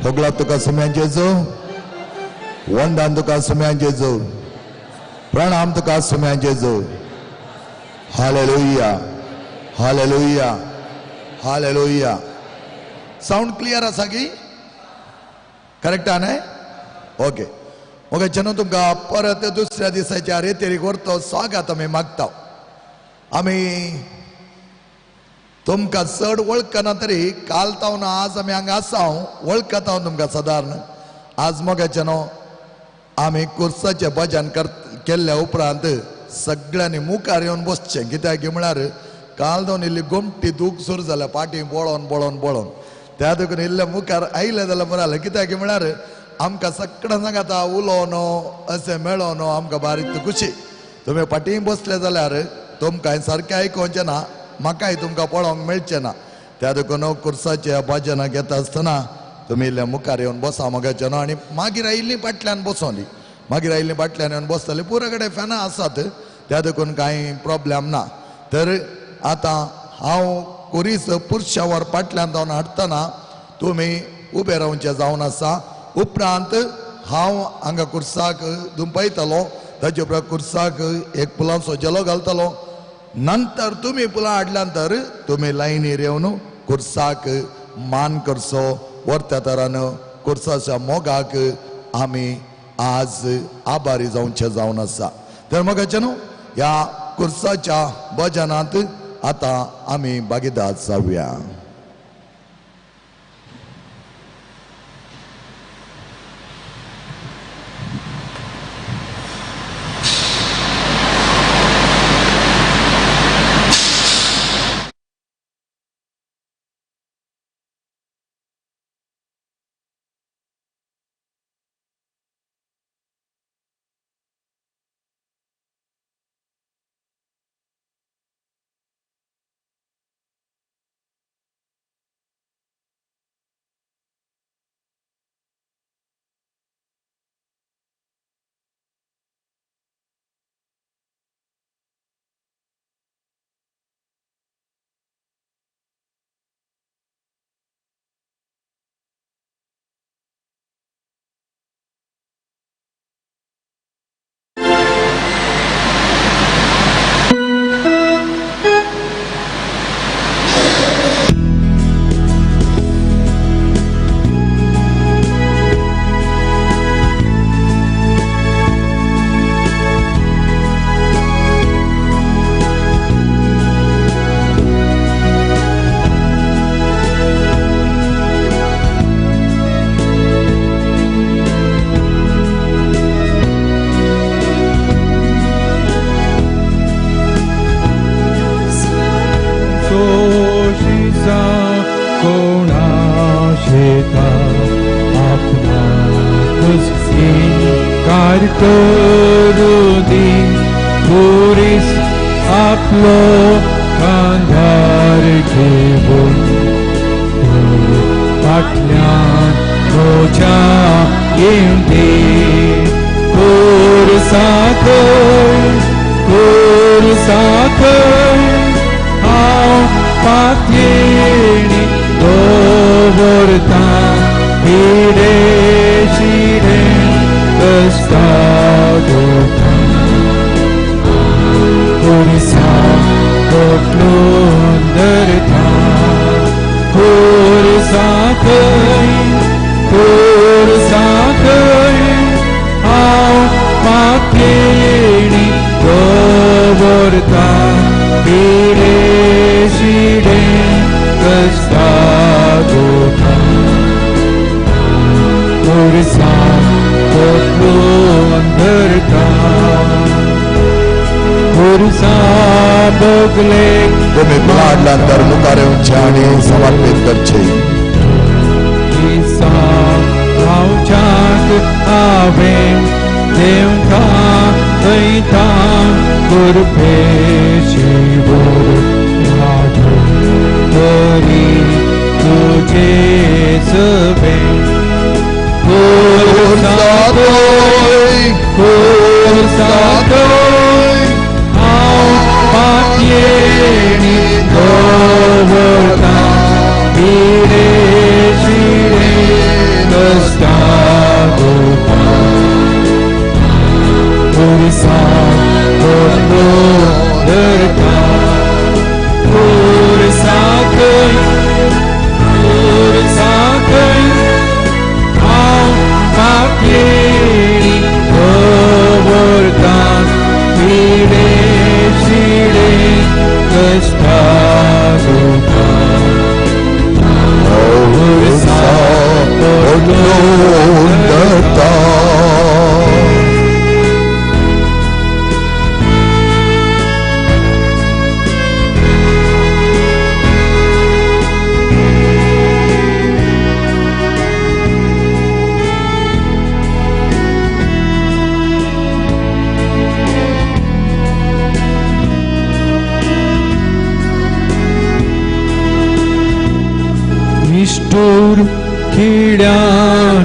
होगला तुका सुम्यान जेजू, वंदन तुका सुम्यान जेजू, प्रणाम तुका सुम्यान जेजू. Hallelujah, hallelujah, hallelujah. Sound clear आसा की? करेक्ट आहा न्हय? ओके. ओके जेन्ना तुमकां परत दुसऱ्या दिसाच्या रेतेरीक व्हरतो स्वागत आमी मागता. आमी तुमकां चड वळखना तरी काल तावन आज आमी हांगा आसा, वळखता तुमकां सादारण. आज मोगाचें न्हू आमी कुर्साचें भजन केल्ल्या उपरांत सगळ्यांनी मुखार येवन बसचें. कित्याक म्हळ्यार काल जावन इल्ली गोमटी दूख सुरू जाल्या पाटी पळोवन पळोवन पळोवन, त्या देखून इल्ले मुखार आयले जाल्यार बरें जालें. कित्याक म्हळ्यार आमकां सगळ्यां सांगाता उलोवन अशें मेळोवन आमकां बारीक खुशी. तुमी फाटीं बसले जाल्यार तुमकां सारकें आयकोवचें ना, म्हाकाय तुमकां पळोवंक मेळचें ना. त्या देखून कुर्साच्या भजनाक येता आसतना तुमी इल्ले मुखार येवन बसा मोगाचें न्हू. आनी मागीर आयिल्लीं फाटल्यान बसोली, मागीर आयिल्लीं फाटल्यान येवन बसतली. पुरो कडेन फॅनां आसात, त्या देखून कांय प्रोब्लेम ना. तर आतां हांव कुरीस पुरशावर फाटल्यान जावन हाडटना तुमी उबे रावचे जावन आसा. उपरांत हांव हांगा कुर्साक दुंपयतलो, ताचे उपरांत कुर्साक एक फुलांचो झेलो घालतलो. नंतर तुमी फुलां हाडल्या नंतर तुमी लायनीर येवन कुर्साक मान करचो. वर्त्या तरान कुर्साच्या मोगाक आमी आज आभारी जावचे जावन आसा. तर मोगाचें न्हू ह्या कुर्साच्या भजनांत आतां आमी भागीदार जावया.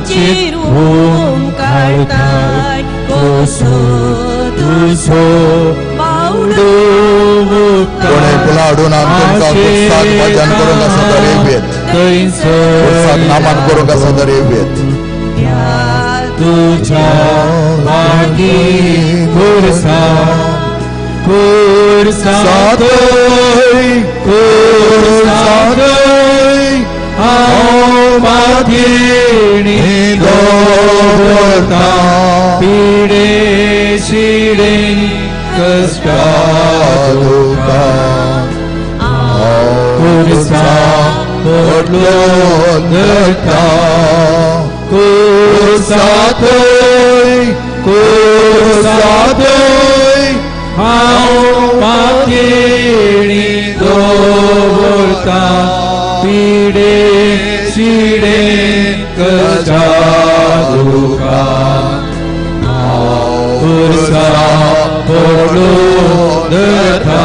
चिरून काडताय कसो तुजो बावडो कोणे फुलां हाडून आमी तुमकां कुर्साक भजन करूंक आसा तर येवयेत, कुर्साक नामान करूंक आसा तर येवयेत. तुझ्या मागी कुर्सा कुर्सातय कुर्सातय हांव मागेणी दवरता पिडे शिडे कश्टा दुखा कुर्सा पोटलो धरता कुर्सातय कुर्सातय हांव मागेणी दवरता पिडे शिडे कश्टा दुखा कुर्सा पोटलो धरता.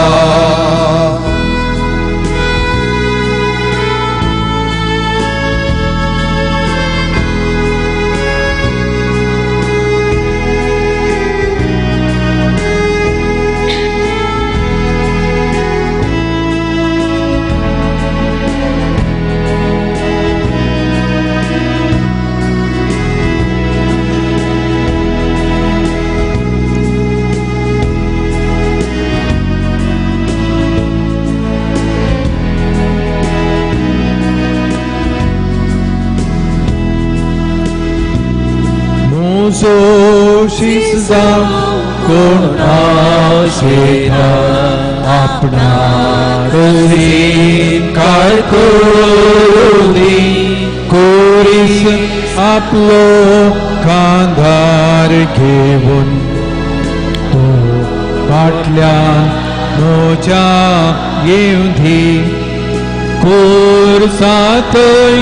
शिजा कोण आशेता आपणा तरी काय करूनी कोरीस आपलो खांदार घेवन तो फाटल्यान मोजा येवन दी कुर्सातय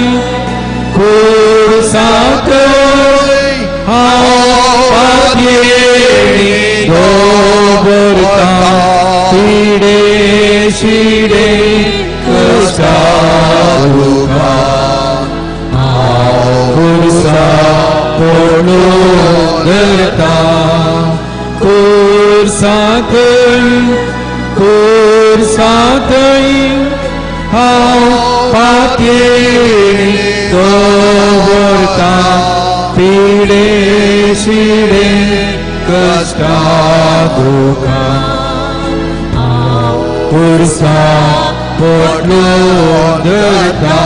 कुर्सातय हांव पातयेणी दवरता पिडे शिडे कश्टा दुखा हांव कुर्सा पोडलो धरता कुर्सातय कुर्सातय हांव पातयेणी दवरता पिडे शिडे कश्टा दुखा कुर्सा पोटलो धरता.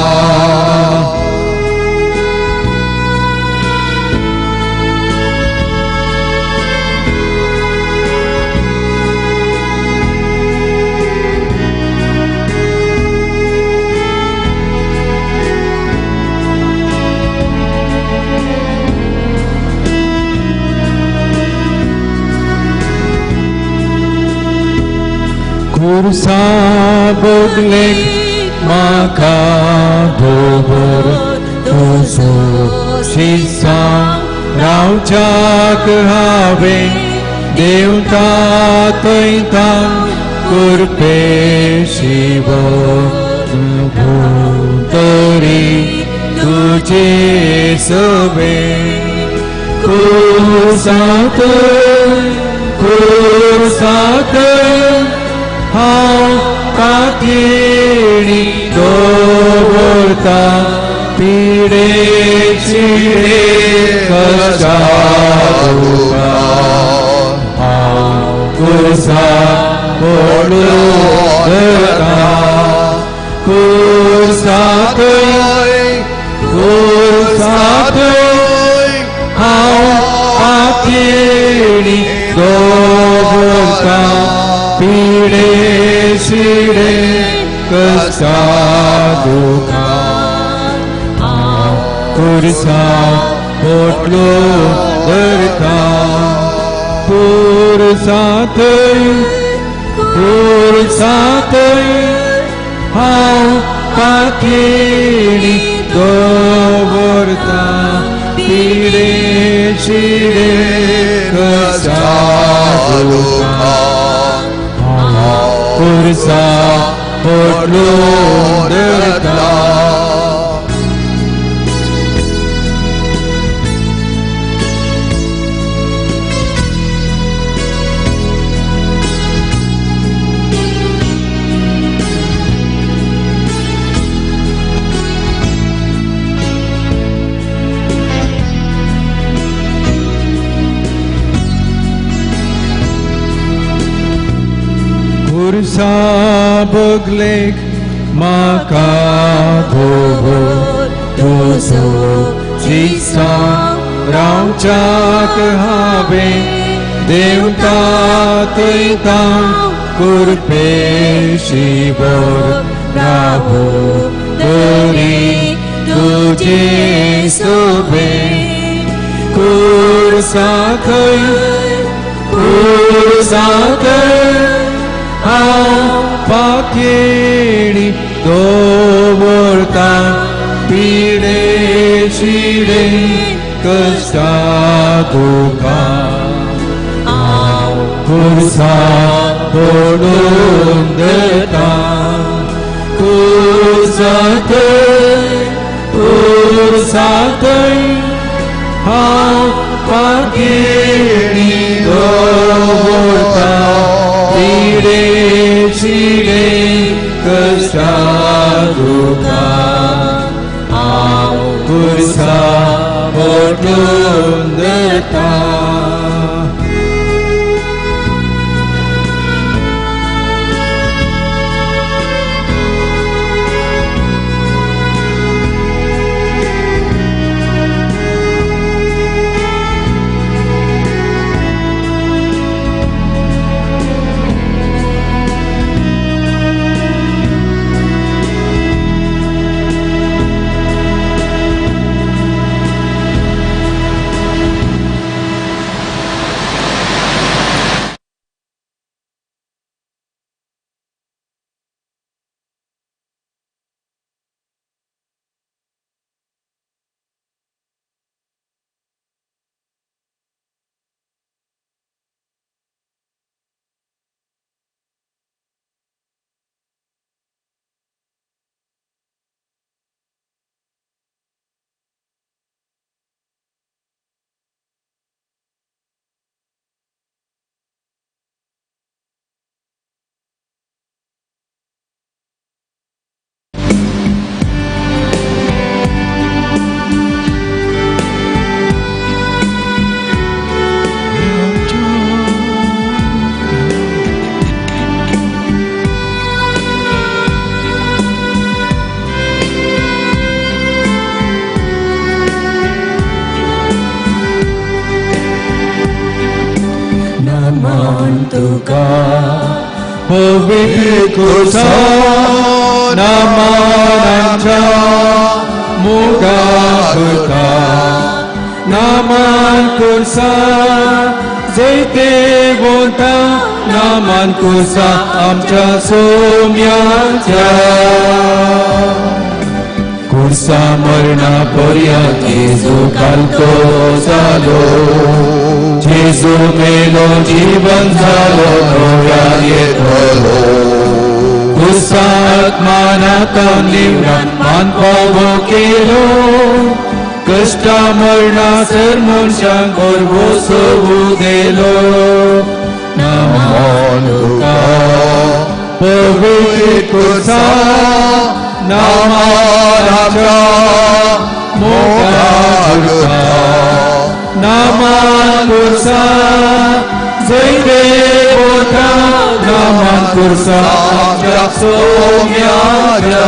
कुर्सा बोगलेक म्हाका दवर तुजो शिसा रावच्याक हांवें देवता थंयता कुर्पे शिव तरी तुजे सवे कुर्सातय कुर्सातय हांव कातयेणी दवरता पिडे शिडे कश्टा दुखा हांव कुर्सा पोडलो धरता कुर्सातय कुर्सातय हांव कातयेणी दवरता पिडे शिडे कश्टा दुखा कुर्सा पोटलो धरता कुर्सातय कुर्सातय हांव पातयेणी दवरता पिडे शिडे कश्टा दुखा कुर्सा पोटलो धरता. कुर्सा बगलेक म्हाका दवर तुजो दिसा रावच्याक हांवें देवता थंयता कुरपेशी बर रावो तरी तुजे सोबे कुर्सा थंय कुर्सा थंय हांव पाखेणी दवरता पिडे शिडे कश्टा दुखां हांव कुर्सा पडून दिता कुर्सा थंय हांव पाखेणी दवरता पिडे शिडे कश्टा दुखां हांव कुर्सा पडून दिता. तुका पवित्र कुर्सा नामानाच्या मुखार नामान कुर्सा जैते वता नामान कुर्सा आमच्या सोम्याच्या कुर्सा मरणा पर्यंत जेजू कालतो जालो जेजू मेलो जीवन जालो नव्यान येतलो कुर्सा आत्मानाता निवरान मान पावो केलो कश्टा मरणा सर मनशांक भरवसो दिलो नामान तुका पवित्र कुर्सा नामानाच्या मुखार नामान कुर्सा जैते वता नामान कुर्सा आमच्या सोम्याच्या.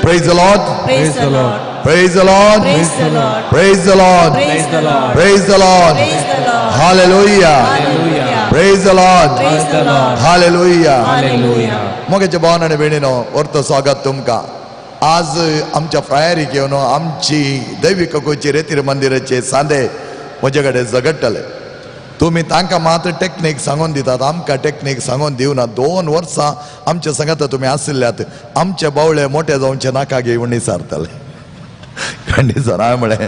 Praise the Lord. Praise the Lord. Praise the Lord. Praise the Lord. Praise the Lord. Praise the Lord. Praise the Lord. Praise the Lord. Hallelujah. Hallelujah. Praise the Lord. Praise the Lord. Hallelujah. Hallelujah. मोगेचे भावन आनी भयणीनो वर्त स्वागत तुमकां. आज आमच्या फ्रायरीक येवन आमची दैवीक कोची रेतीर मंदिराचे सांदे म्हजे कडेन झगडटले. तुमी तांकां मात्र टेक्नीक सांगून दितात, आमकां टेक्नीक सांगून दिवना. 2 वर्सां आमच्या सांगात तुमी आशिल्ल्यात, आमचे बावळे मोठे जावचे नाका घेवन विचारतले. खंडीत हांवें म्हळें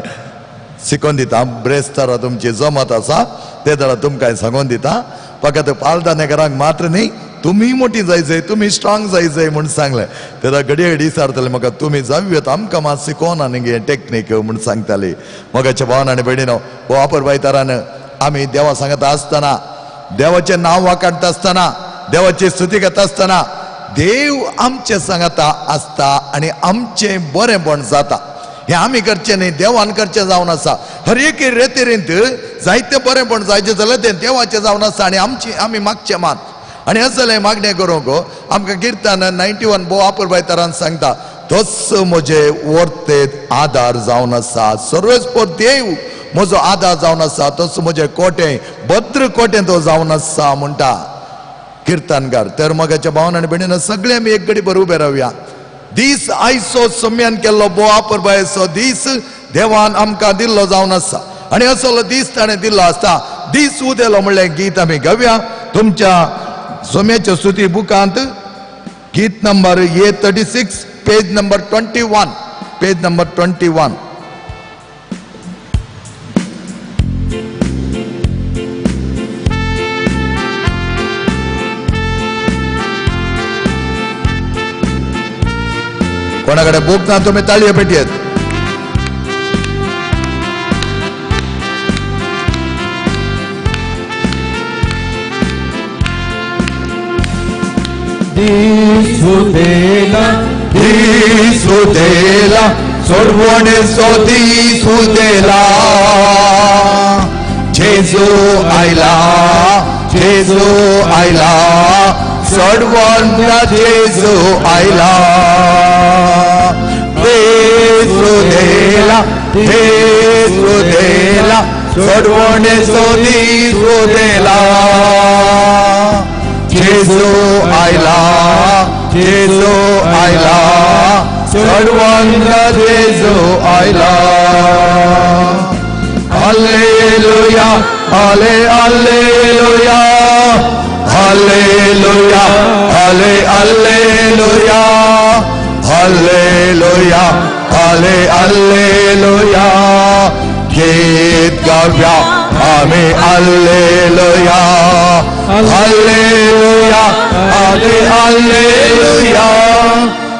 शिकोवन दिता, ब्रेस्तारा तुमची जमत आसा ते जाल्यार तुमकां सांगून दिता. फकत पालदानेकरांक मात्र न्ही, तुमी मोठी जायचे, तुमी स्ट्रांग जायचे म्हूण सांगलें. तेन्ना घडये घडी विचारतले म्हाका, तुमी जावयत आमकां मात शिकोवन आनी हें टेक्नीक म्हूण सांगताली. मोगाच्या भावन आनी भयणीनो, हो अपुरबायतारान आमी देवा सांगता आसतना, देवाचें नांव वाकाडटा आसतना, देवाची स्तुती करता आसतना देव आमचें सांगता आसता आनी आमचें बरेंपण जाता. हें आमी करचें न्ही, देवान करचें जावन आसा. हर एक रेतिरींत जायते बरेंपण जायचें जाल्यार तें देवाचें जावन आसा आनी आमची आमी मागचें मान. आनी असलें मागणें करूंक आमकां किर्तन 91 भोव अपुरबाय तरान सांगता, तोच म्हजे वर्तेत आदार जावन आसा, सर्वेस्पर देव म्हजो आदार जावन आसा, तोच म्हजें कोटें, भद्र कोटें तो जावन आसा म्हणटा किर्तनकार. तर मगाच्या भावन आनी भयणीन सगळे आमी एक घडी भर उबे रावया. दीस आयचो सम्यान केल्लो भोव अपुरबायेचो दीस देवान आमकां दिल्लो जावन आसा आनी असलो दीस ताणें दिल्लो आसता. दीस उदेलो म्हणलें गीत आमी गावया. तुमच्या सोम्याच्या स्तुती बुकांत गीत number A36, page number 21, page number 21. कोणाकडे बुक ना तुम्ही ताळये पेटयेत. दीस उदेला, दीस उदेला, सोडवणेचो दीस उदेला, जेजू आयला, जेजू आयला, सोडवण जेजू आयला. दीस उदेला, दीस उदेला, सोडवणेचो दीस उदेला, जेजू आयला, जेजू आयला, सोडवण जेजू आयला. हालेलुया, हाले हालेलुया, हालेलुया, हाले हालेलुया, हालेलुया, हाले हालेलुया. गीत गावया आमी हालेलुया, हालेलुया, हाले हालेलुया,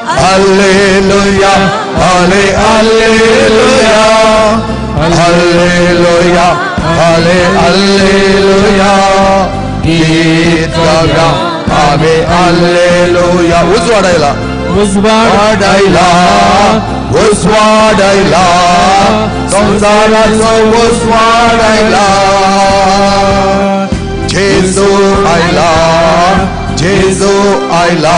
हालेलुया, हाले हालेलुया, हालेलुया, हाले हालेलुया. गीत गावया आमी हालेलुया. उजवाडायला, उजवाडायला, उजवाडायला, संसाराचो उजवाडायला, जेजू आयला, जेजू आयला,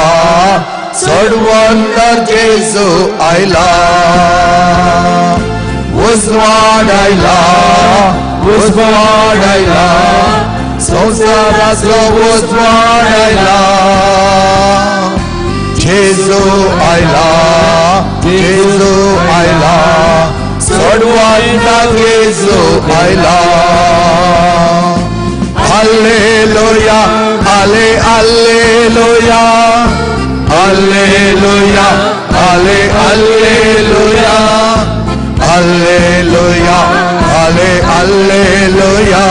सोडवणदार जेजू आयला. उजवाडायला, उजवाडायला, संसाराचो उजवाडायला, जेजू आयला, जेजू आयला, सोडवणदार जेजू आयला. हालेलुया, हाले हालेलुया, हालेलुया, हाले हालेलुया, हालेलुया, हाले हालेलुया.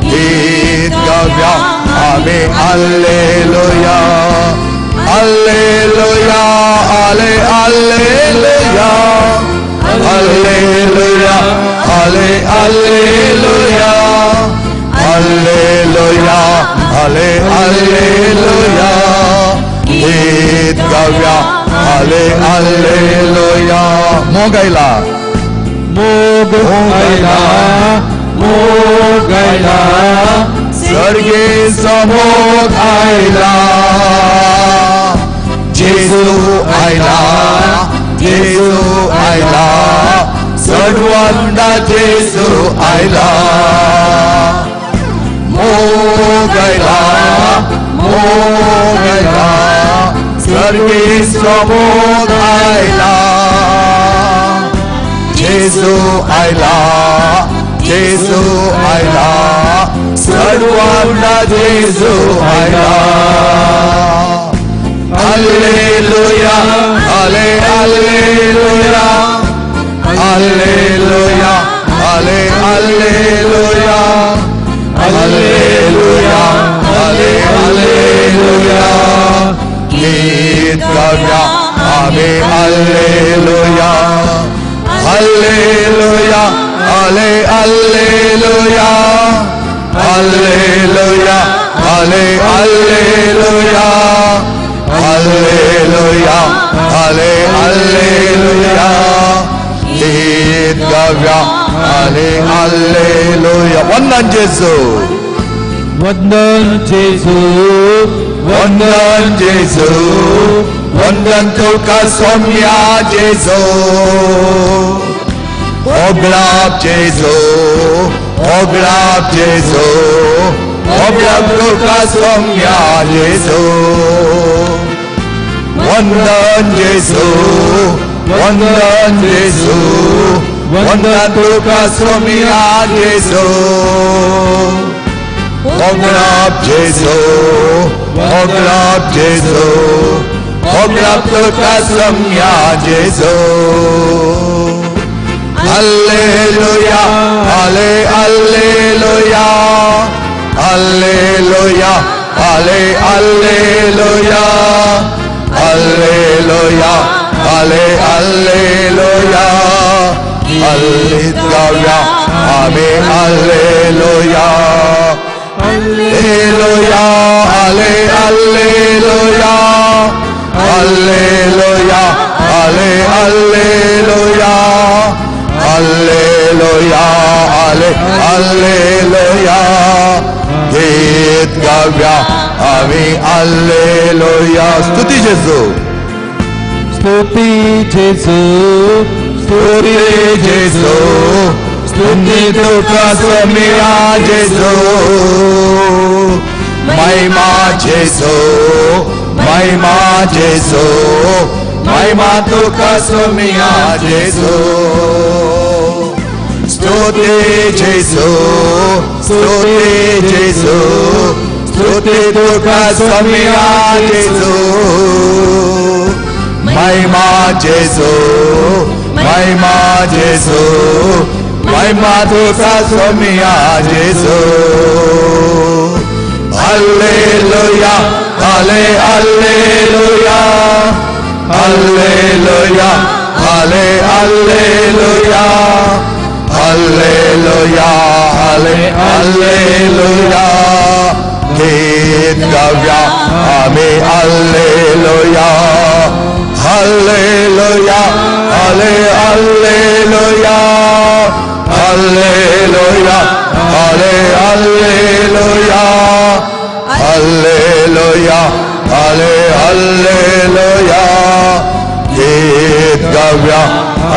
गीत गावया आमी हालेलुया, हालेलुया, हाले हालेलुया, हालेलुया, हाले हालेलुया, हालेलुया, हाले हालेलुया. गीत गावया हाले हालेलुया. मोग आयला, मोग आयला, मोग आयला, सर्गेचो मोग आयला, जेजू आयला, जेजू आयला, सोडवणदार जेजू आयला. मोग आयला, मोग आयला, सर्गेचो मोग आयला, जेजू आयला, जेजू आयला, सोडवणदार जेजू आयला. हालेलुया, हाले हालेलुया, हालेलुया, हाले हालेलुया, हालेलुया, हाले हालेलुया. गीत गावया आमी हालेलुया, हालेलुया, हाले हालेलुया, हालेलुया, हाले हालेलुया, हालेलुया, हाले हालेलुया. गाव्या आले हालेलुया. वंदन जेजू, वंदन जेजू, वंदन जेजू, वंदन तुका सोम्या जेजू, ओगळाप जेजू, ओगळाप जेजू, ओगळाप तुका सोम्या जेजू, वंदन जेजू, वंदन जेजू, वंदन तुका सोम्या जेजू, ओगळाप जेजू, ओगळाप जेजू, ओगळाप तुका सोम्या जेजू. हालेलुया, हाले हालेलुया, हालेलुया, हाले हालेलुया, हालेलुया, हाले हालेलुया, हाले गाव्या आमी हालेलुया, हालेलुया, हाले हालेलुया, हालेलुया, हाले हालेलुया, हालेलुया, हाले हालेलुया, गीत गाव्या आमी हालेलुया. स्तुती जेजू, स्तुती जेजू, स्तुती जेजू, स्तुती तुका सोम्या जेजू, महिमा जेजू, महिमा जेजू, महिमा तुका सोम्या जेजू, स्तुती जेजू, स्तुती जेजू, स्तुती तुका सोम्या जेजू, महिमा जेजू, महिमा जेजू, महिमा तुका सोम्या जेजू. हालेलुया, हाले हालेलुया, हालेलुया, हाले हालेलुया, हालेलुया, हाले हालेलुया, गीत गाव्या आमी हालेलुया, हालेलुया, हाले हालेलुया, हालेलुया, हाले हालेलुया, हालेलुया, हाले हालेलुया, गीत गाव्या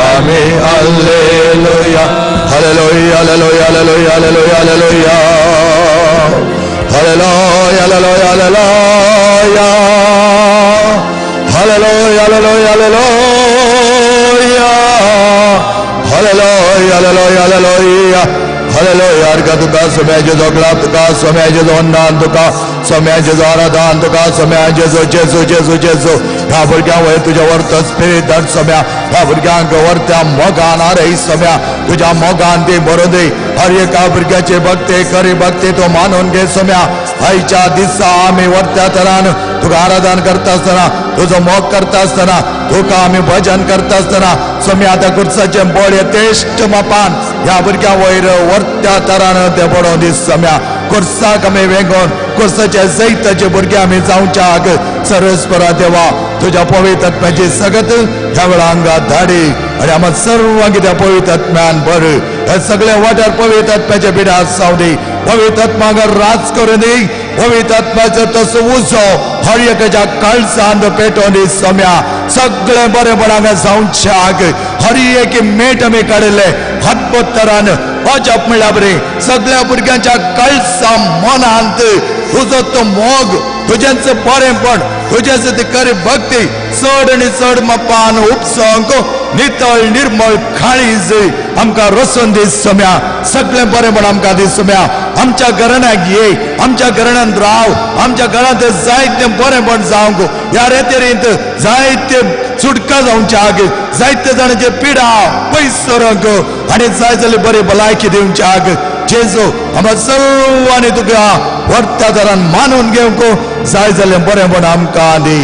आमी hallelujah, hallelujah, hallelujah, hallelujah, hallelujah, hallelujah, hallelujah, hallelujah, hallelujah, hallelujah, hallelujah, hallelujah, hallelujah, hallelujah. अर्घ तुका सोम्या जेजू, गुलाब तुका सोम्या जेजू, वंदन तुका सोम्या जेजू, आराधन तुका सोम्या जेजू, जेजू जेजू जेजू. ह्या भुरग्यां वयर तुज्या वरतो स्पिरीट धाड सोम्या, ह्या भुरग्यांक वरत्या मोगान आरय सोम्या, तुज्या मोगान ती भरून दी. हर एका भुरग्याचे भक्ती खरी भक्ती तो मानून घे सोम्या. आयच्या दिसा आमी वरत्या तरान तुका आराधन करता आसतना, तुजो मोग करता आसतना, तुका आमी भजन करता आसतना सोम्या आतां कुर्साचें बळ तेश्ट मापान ह्या भुरग्यां वयर वरत्या तरान तें पडोवन दीस सोम्या. कुर्साक आमी वेंगोवन कुर्साच्या जैताचे भुरगे आमी जावच्याक सर्वेस्परा देवा तुज्या पवित्र आत्म्याची सगत ह्या वेळा आंगात धाडी आनी आमकां सर्वांक त्या पवित्र आत्म्यान बर हे सगळे वाठार पवित्र आत्म्याच्या पिड्यार जावं दी. पवित्र आत्मा राज करून दी. पवित्र आत्म्याचो तसो उजो हर एकाच्या काळजांत पेटोवन दी सोम्या. सगळे बरेपण हांगा जावच्याक हर एक मेट आमी काडिल्ले अद्भुत तरान अजाप म्हणल्यार बरी सगळ्या भुरग्यांच्या काळजा मनांत तुजो तो मोग, तुजेंच बरेंपण, तुजेंच ती खरी भक्ती चड आनी चड मापान उपसंक नितळ निर्मळ काळीज आमकां रसून दीस सोम्या. सगळें बरेंपण आमकां दीस सोम्या. आमच्या घराण्याक ये, आमच्या घराण्यांत राव, आमच्या घरांत जायतें बरेंपण जावंक ह्या रेतेरींत जायते सुटका जावच्याक, जायते जाणांचे पिडा पयस सरूंक आनी जाय जाल्यार बरी भलायकी दिवच्याक जेजू आमकां सर्वांनी तुका वरत्या दरान मानून घेवंक जाय जाल्यार बरेंपण आमकां दी.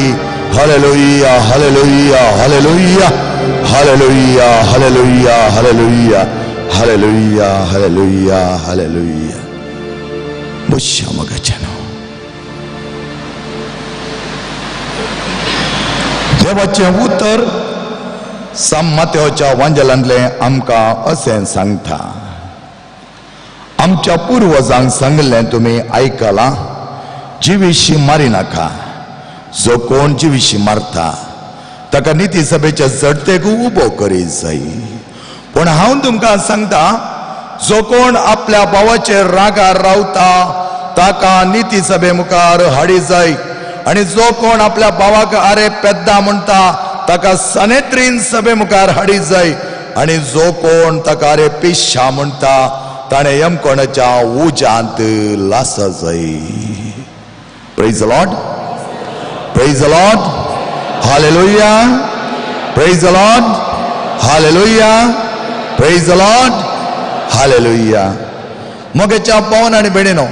Hallelujah, hallelujah, hallelujah, hallelujah, hallelujah, hallelujah, hallelujah, hallelujah, hallelujah. बसया मगाच्यान. देवाचें उतर सांत मातेवच्या वांजेलांतलें आमकां अशें सांगता, आमच्या पुर्वजांक सांगिल्लें तुमी आयकलां, जिविशी मारिनाका, जो कोण जिविशी मारता ताका निती सभेच्या जडतेक उबो करीत जाय. पूण हांव तुमकां सांगता, जो कोण आपल्या भावाचेर रागार रावता ताका निती सभे मुखार हाडी जाय, आनी जो कोण आपल्या भावाक आरे पेद्दा म्हणटा ताका सनेत्रीन सभे मुखार हाडी जाय, आनी जो कोण ताका आरे पिश्शा म्हणटा ताणें यमकोणाच्या उज्यांत लास जाय. Praise the Lord, praise the Lord, hallelujah, praise the Lord, hallelujah, praise the Lord, hallelujah. मोगेच्या Pawan आनी भयणीनो,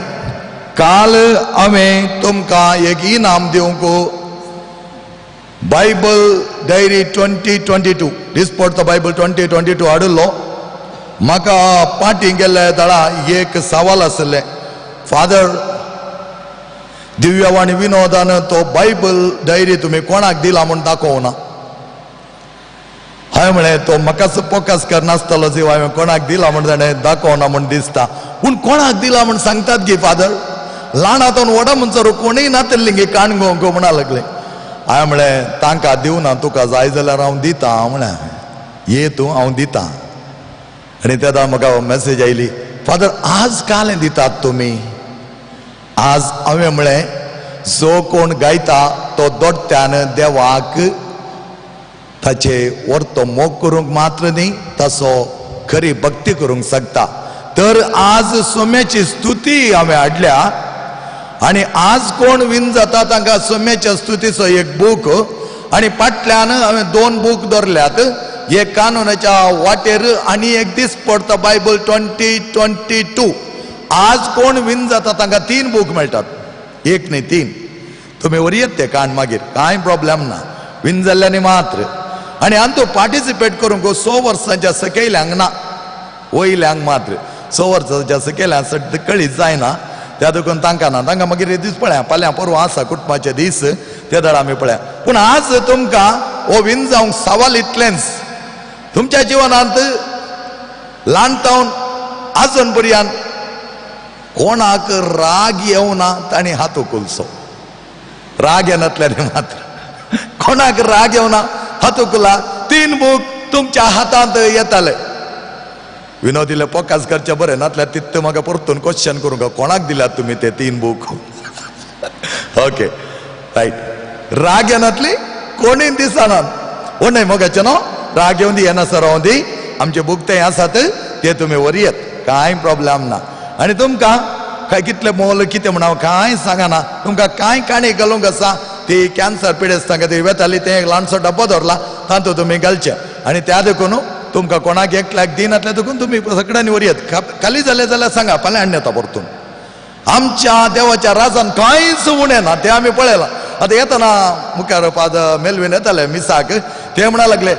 काल हांवें तुमकां एक इनाम दिवंक बायबल डायरी 2022 दिसपडतो बायबल 2022 हाडिल्लो. म्हाका पाटी गेल्ल्या दळा एक सवाल आशिल्लें, फादर दिव्यवाणी विनोदान तो बायबल डायरी तुमी कोणाक दिला म्हूण दाखोवना. हांवें म्हळें तो म्हाकाच फोकस करनासतलो जीव, हांवें कोणाक दिला म्हूण ताणें दाखोवना म्हूण दिसता, पूण कोणाक दिला म्हूण सांगतात गी फादर, ल्हानातून व्हडा म्हणसर कोणूय नातिल्ली गी काणगोंक म्हणा लागले. हांवें म्हळें तांकां दिवना, तुका जाय जाल्यार हांव दिता म्हळें, ये तूं हांव दिता. आनी तेन्ना म्हाका मॅसेज आयली, फादर आज कालें दितात तुमी. आज हांवें म्हळें जो कोण गायता तो दोट्ट्यान देवाक ताचे वर्तो मोग करूंक मात्र न्ही, तसो खरी भक्ती करूंक शकता. तर आज सोम्याची स्तुती हांवें हाडल्या, आनी आज कोण विन जाता तांकां सोम्याच्या स्तुतीचो एक बूक, आनी फाटल्यान हांवें 2 बूक दवरल्यात, एक कानूनाच्या वाटेर आनी एक दीस पडटा बायबल 2022. आज कोण विन जाता तांकां 3 बूक मेळटात, एक न्ही 3. तुमी वरयत ते काण मागीर कांय प्रॉब्लेम ना, विन जाल्ल्यांनी मात्र. आनी हांतू पार्टिसिपेट करूंक 6 वर्सांच्या सकयल्यांक ना, वयल्यांक मात्र. 6 वर्सांच्या सकयल्यांक सद्द कळीत जायना, त्या देखून तांकां ना, तांकां मागीर दीस पळया फाल्यां परवां आसा कुटुंबाचे दीस, ते दळ आमी पळया. पूण आज तुमकां हो विन जावंक सवाल इतलेंच, तुमच्या जिवनांत ल्हानतावन आजून पर्यंत कोणाक राग येवना तांणी हात उखलचो. राग येनातल्यानी मात्र कोणाक राग येवना हात उखला, 3 बूक तुमच्या हातांत येताले. विनोदीले फोकस करचे बरें, नातल्यार तितलें म्हाका परतून क्वेश्चन करूंक कोणाक दिल्यात तुमी ते 3 बूक. ओके रायट, राग येनातली कोणीय दिसना. ओ न्हय मोगाचें न्हू, राग येवन दी येनासर रावूं दी, आमचे बूक ते आसात ते तुमी वरयत, कांय प्रॉब्लेम ना. आनी तुमकां काय कितले मोल कितें म्हण हांव कांय सांगना, तुमकां कांय काणी घालूंक आसा ती कॅन्सर पिडेस्तांक ती वेताली, तें एक ल्हानसो डब्बो दवरला तातूंत तुमी घालचें, आनी त्या देखून तुमकां कोणाक एकल्याक दिनातलें देखून तुमी सगळ्यांनी वरयत. खाली जालें जाल्यार सांगा, फाल्यां हाडून येता परतून. आमच्या देवाच्या राजान कांयच उणें ना, तें आमी पळयलां. आतां येतना मुखार फादर मेलवीन येताले मिसाक, ते म्हणा लागले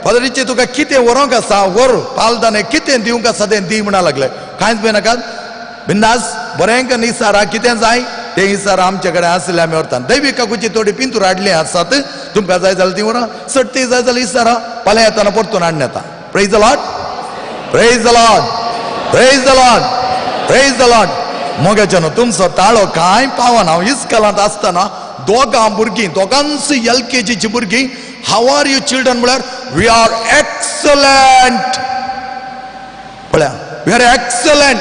फादरीचे तुका कितें व्हरूंक आसा व्हर, पालदाने कितें दिवंक आसा तें दी म्हणा लागले. कांयच भिनाकात, बिंदास बरें इसारा कितें जाय तें इसारा आमचे कडेन आसले आमी व्हरता. दैवी काकूची थोडी पिंतूर हाडली आसात, तुमकां जाय जाल्यार ती व्हरा, सट्टी जाय जाल्यार इसारा फाल्यां येतना परतून हाडून येता. Praise the Lord, praise the Lord, praise the Lord, praise the Lord. मोगाच्यानो तुमचो ताळो कांय पावना. हांव इस्कलांत आसतना दोगां भुरगीं, दोगांच LKGची भुरगीं, हाव are you children म्हळ्यार we are excellent. पळया we are excellent.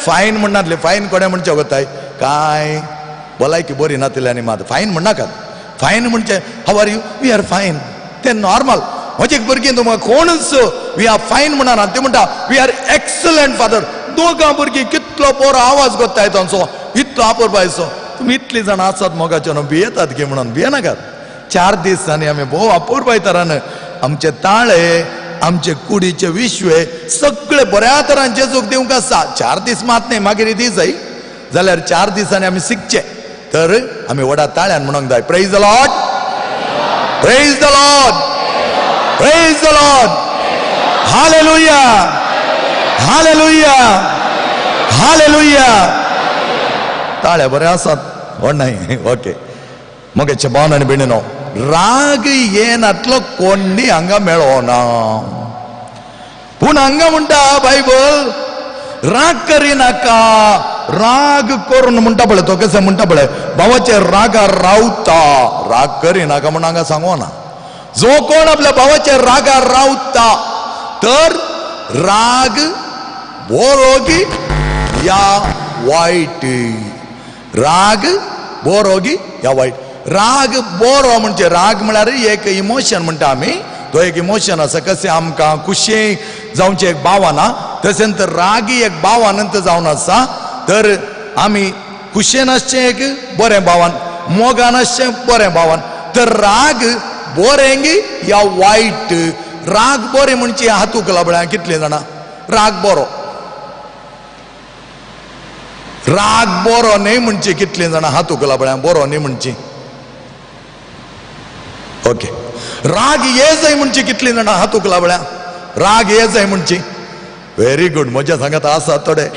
फायन म्हणनातले, फायन कोणें म्हणचें गोताय कांय भलायकी बरी नातिल्ली आनी मात फायन म्हणनाकात. फायन म्हणचे how are you, we are fine, तें नॉर्मल. म्हजे भुरगीं तुमकां कोणूच we are fine म्हणना, ते म्हणटा we are excellent father. दोगां भुरगीं कितलो बरो आवाज गोताय तांचो, इतलो आपुरबायचो. तुमी इतलीं जाणां आसात मोगाचे न्हू, भियेतात गे म्हणून भियेनाकात. 4 दिसांनी आमी भोव अपुरबाय तरान आमचे ताळे, आमचे कुडीचे विश्वे सगळे बऱ्या तरान जेजूक दिवंक आसा. 4 दीस मात न्ही, मागीर दी जाय जाल्यार 4 दिसांनी आमी शिकचे. तर आमी व्हडा ताळ्यान म्हणूंक जाय praise the Lord, praise the Lord, praise the Lord, hallelujah, hallelujah, hallelujah. ताळे बरे आसात व्हड न्हय? ओके. मोगेचे भावन आनी भयणीनो, राग येनातलो कोण्णी हांगा मेळोना. पूण हांगा म्हणटा बायबल राग करिनाका. राग करून म्हणटा पळय तो कशें म्हणटा पळय भावाचे रागार रावता. राग करिनाका म्हूण हांगा सांगोना. जो कोण आपल्या भावाचे रागार रावता तर राग बरो की या वायट. राग बरो की या वायट. राग बरो म्हणजे राग म्हळ्यार एक इमोशन म्हणटा आमी. तो एक इमोशन आसा. कशें आमकां खुशी जावचें एक भावना तशेंच तर रागी एक भावानंत जावन आसा. तर आमी खुशयेन आसचें एक बरें भावन, मोगान आसचें बरें भावन. तर राग बरें या वायट. राग बरें म्हणजे हातूंक लागल्या कितले जाणां राग बरो. राग बरो न्हय म्हणजे कितले जाणां हातूंक लागल्या बरो न्हय म्हणजे. ओके. राग ये जाय म्हणजे कितली जाणां हातूंक लागल्या राग ये जाय म्हणजे. Very good. म्हज्या सांगात आसा थोडे.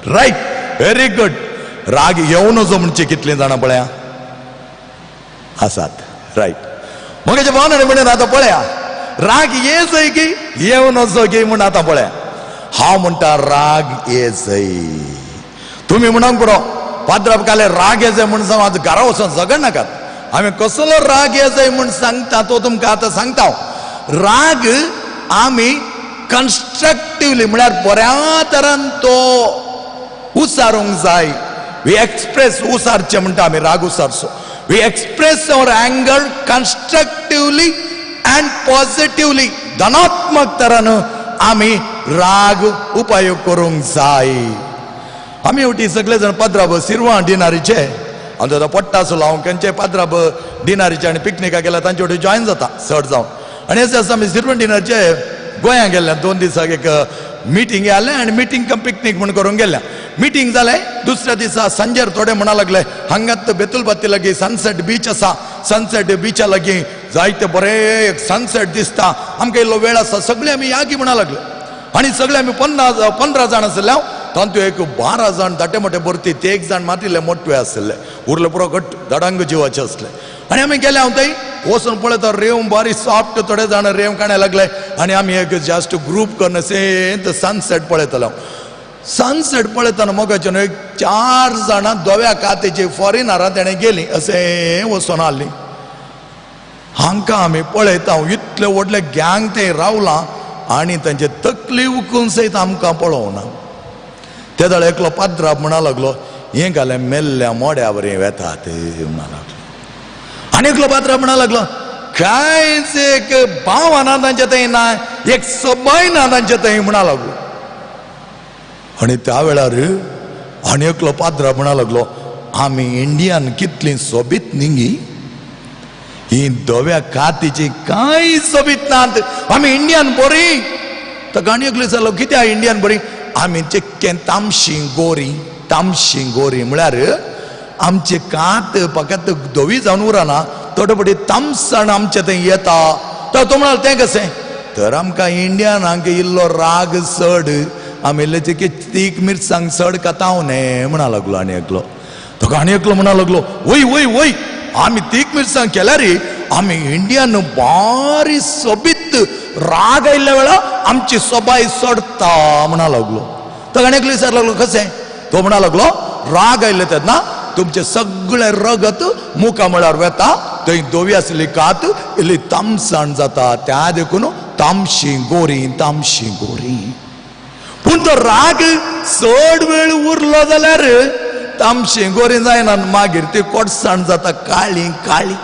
Right, very good. राग येवं नजो म्हणजे कितली जाणां पळया आसात. रायट. मगेचे भावन आनी म्हणून आतां पळया राग ये जाय की येवं नजो की म्हूण आतां पळया. हांव म्हणटा राग ये जाय. तुमी म्हणूंक पुरो पाद्राब काले राग ये जाय म्हूण सांग आतां घरा वचून झगडनाकात. आमी कसलो राग ये जाय म्हूण सांगता तो तुमकां आतां सांगता. राग आमी कन्स्ट्रक्टिवली म्हळ्यार बऱ्या तरान तो उसारूंक जाय. वी एक्सप्रेस उसारचें म्हणटा आमी राग उसारचो. We express our anger constructively and positively. धनात्मक तरान आमी राग उपयोग करूंक जाय. आमी वटी सगळे जाण पाद्राब सिरवां डिनारीचे आमचो आतां पट्टा आसलो हांव खंयचे पाद्राब डिनारीचे आनी पिकनिकाक गेल्यार तांचे वटेन जॉयन जाता चड जावन. आनी अशें आसता आमी सिरवण डिनारचे गोंया गेल्ले 2 दिसाक एक मिटींग आसलें आनी मिटींग कम पिकनीक म्हूण करूंक गेल्ले. मिटींग जालें दुसऱ्या दिसा सांजेर थोडे म्हणा लागले हांगात बेतुलबाती लागीं सनसेट बीच आसा. सनसेट बिचा लागीं जायते बरें एक सनसेट दिसता. आमकां इल्लो वेळ आसा सगळे आमी यागी म्हणा लागले. आनी सगळे आमी 15 जाण आसले. तातूंत एक 12 जाण धाटे मोठे भरती, ते एक जाण मात इल्ले मोटवे आसले, उरले पुरो घट धडांग जिवाचे आसले. आनी आमी गेले हांव थंय वचून पळयता रेंव बारी सॉफ्ट. थोडे जाण रेंव काडूंक लागले आनी आमी एक जस्ट ग्रूप करून अशें सनसेट पळयतालो. सनसेट पळयतना मोगाचें एक 4 जाणां धव्या कातीची फॉरेनरां तेणें गेलीं अशें वचून आहलीं. हांकां आमी पळयता इतले व्हडले गँग ते रावलां आनी तांचे तकली उकून सयत आमकां पळोवना. ते जाल्यार एकलो पाद्राब म्हणा लागलो हें घालें मेल्ल्या मोड्या बरी वेतात म्हणा लागलो. आनी एकलो पाद्राब म्हणा लागलो कांयच एक भावना तांचे थंय ना, एक सबय ना तांचे थंय म्हणा लागलो. आनी त्या वेळार आनी एकलो पाद्राब म्हणा लागलो आमी इंडियान कितली सोबीत न्ही, ही धव्या कातीची कांय सोबीत नात, आमी इंडियान बरी. तर आनी एकलो जालो कित्याक इंडियान बरी, आमी चिक्कें तामशी गोरी. तामशी गोरी म्हळ्यार आमचे कात फकत धवी जावन उरना, थोडे फावटी तामसाण आमचे थंय येता. तर तो म्हणाल तें कशें, तर आमकां इंडियनांक इल्लो राग चड, आमी इल्ले चिके तीख मिरसांग चड खाता न्हय म्हणा लागलो. आनी एकलो तुका आनी एकलो म्हणा लागलो वय वय वय आमी तीख मिरसांग केल्यार आमी इंडियन बारी सोबीत, राग आयिल्ल्या वेळा आमची सोबाय सोडता म्हणा लागलो. तर आनी एकलो विचार लागलो कशें, तो म्हणा लागलो राग आयिल्ले तेन्ना तुमचें सगळें रगत मुखामळार वेता, थंय धवी आसली कात इल्ली तामसाण जाता, त्या देखून तामशी गोरी तामशी गोरी. पूण तो राग चड वेळ उरलो जाल्यार तामशी गोरी जायना, मागीर ती कोटसाण जाता काळी काळी.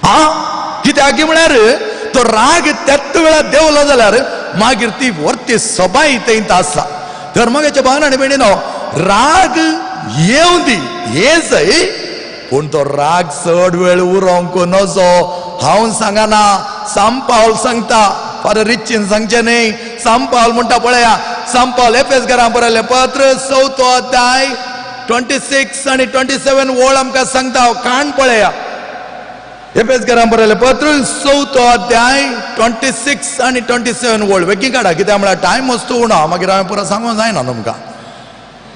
हा कित्याक म्हळ्यार तो राग त्याच वेळार देंवलो जाल्यार मागीर ती व्हरती सबाय थंय आसा. तर मगेच्या भावान आनी भयणीनो राग येवं दी हे सय, पूण तो राग चड वेळ उरोंक नजो. हांव सांगना, सांपावल सांगता, फादर रिचीन सांगचें न्हय. सांपावल म्हणटा पळया, सांपावल एफेस घरां बरयलें पत्र 4 अध्याय 26 आनी 27 ओळ आमकां सांगता, कान पळया. एफेस घरां बरयलें पत्र 4 अध्याय 26 आनी 27 ओळ बेगीन काडा, कित्याक म्हळ्यार टायम वस्तू उणो, मागीर हांवें पुरो सांगूंक जायना तुमकां.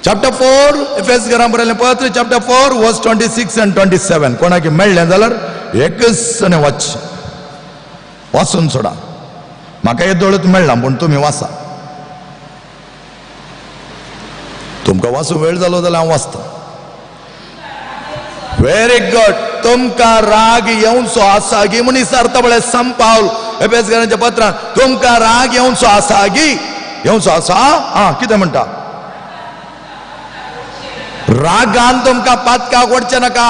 चॅप्टर 4 एफेस घरां बरयलें पत्र चॅप्टर 4 वर्स 26 आनी 27. कोणाक मेळ्ळें जाल्यार एकच वाच वाचून सोडा. म्हाका येदोळच मेळना पूण तुमी वाचा. तुमकां वाचूंक वेळ जालो जाल्यार हांव वाचतां. Very good. तुमकां राग येवचो आसा गी म्हूण विचारता पळय संपावल एफेसकरांच्या पत्रान, तुमकां राग येवचो आसा गी, येवचो आसा. आं, कितें म्हणटा? रागान तुमकां पातकाक वडचें नाका.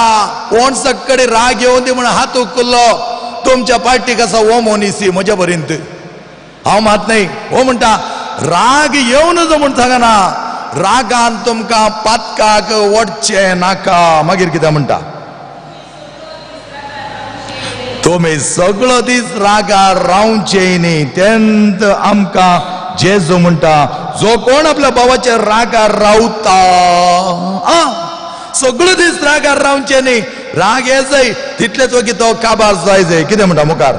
कोण सगळे राग येवन दी म्हूण हात उखल्लो तुमच्या पार्टीक आसा हो मनीस म्हज्या बरींत हांव मात न्हय. हो म्हणटा राग येवन जो म्हूण सांगना, रागान तुमकां पातकाक वडचें नाका. मागीर कितें म्हणटा? तुमी सगळो दीस रागार रावचे न्ही. तेन्ना आमकां जेजू म्हणटा जो कोण आपल्या भावाच्या रागार रावता, सगळो दीस रागार रावचे न्ही. राग ये जाय तितलेच वगी तो काबार जाय जाय. कितें म्हणटा मुखार?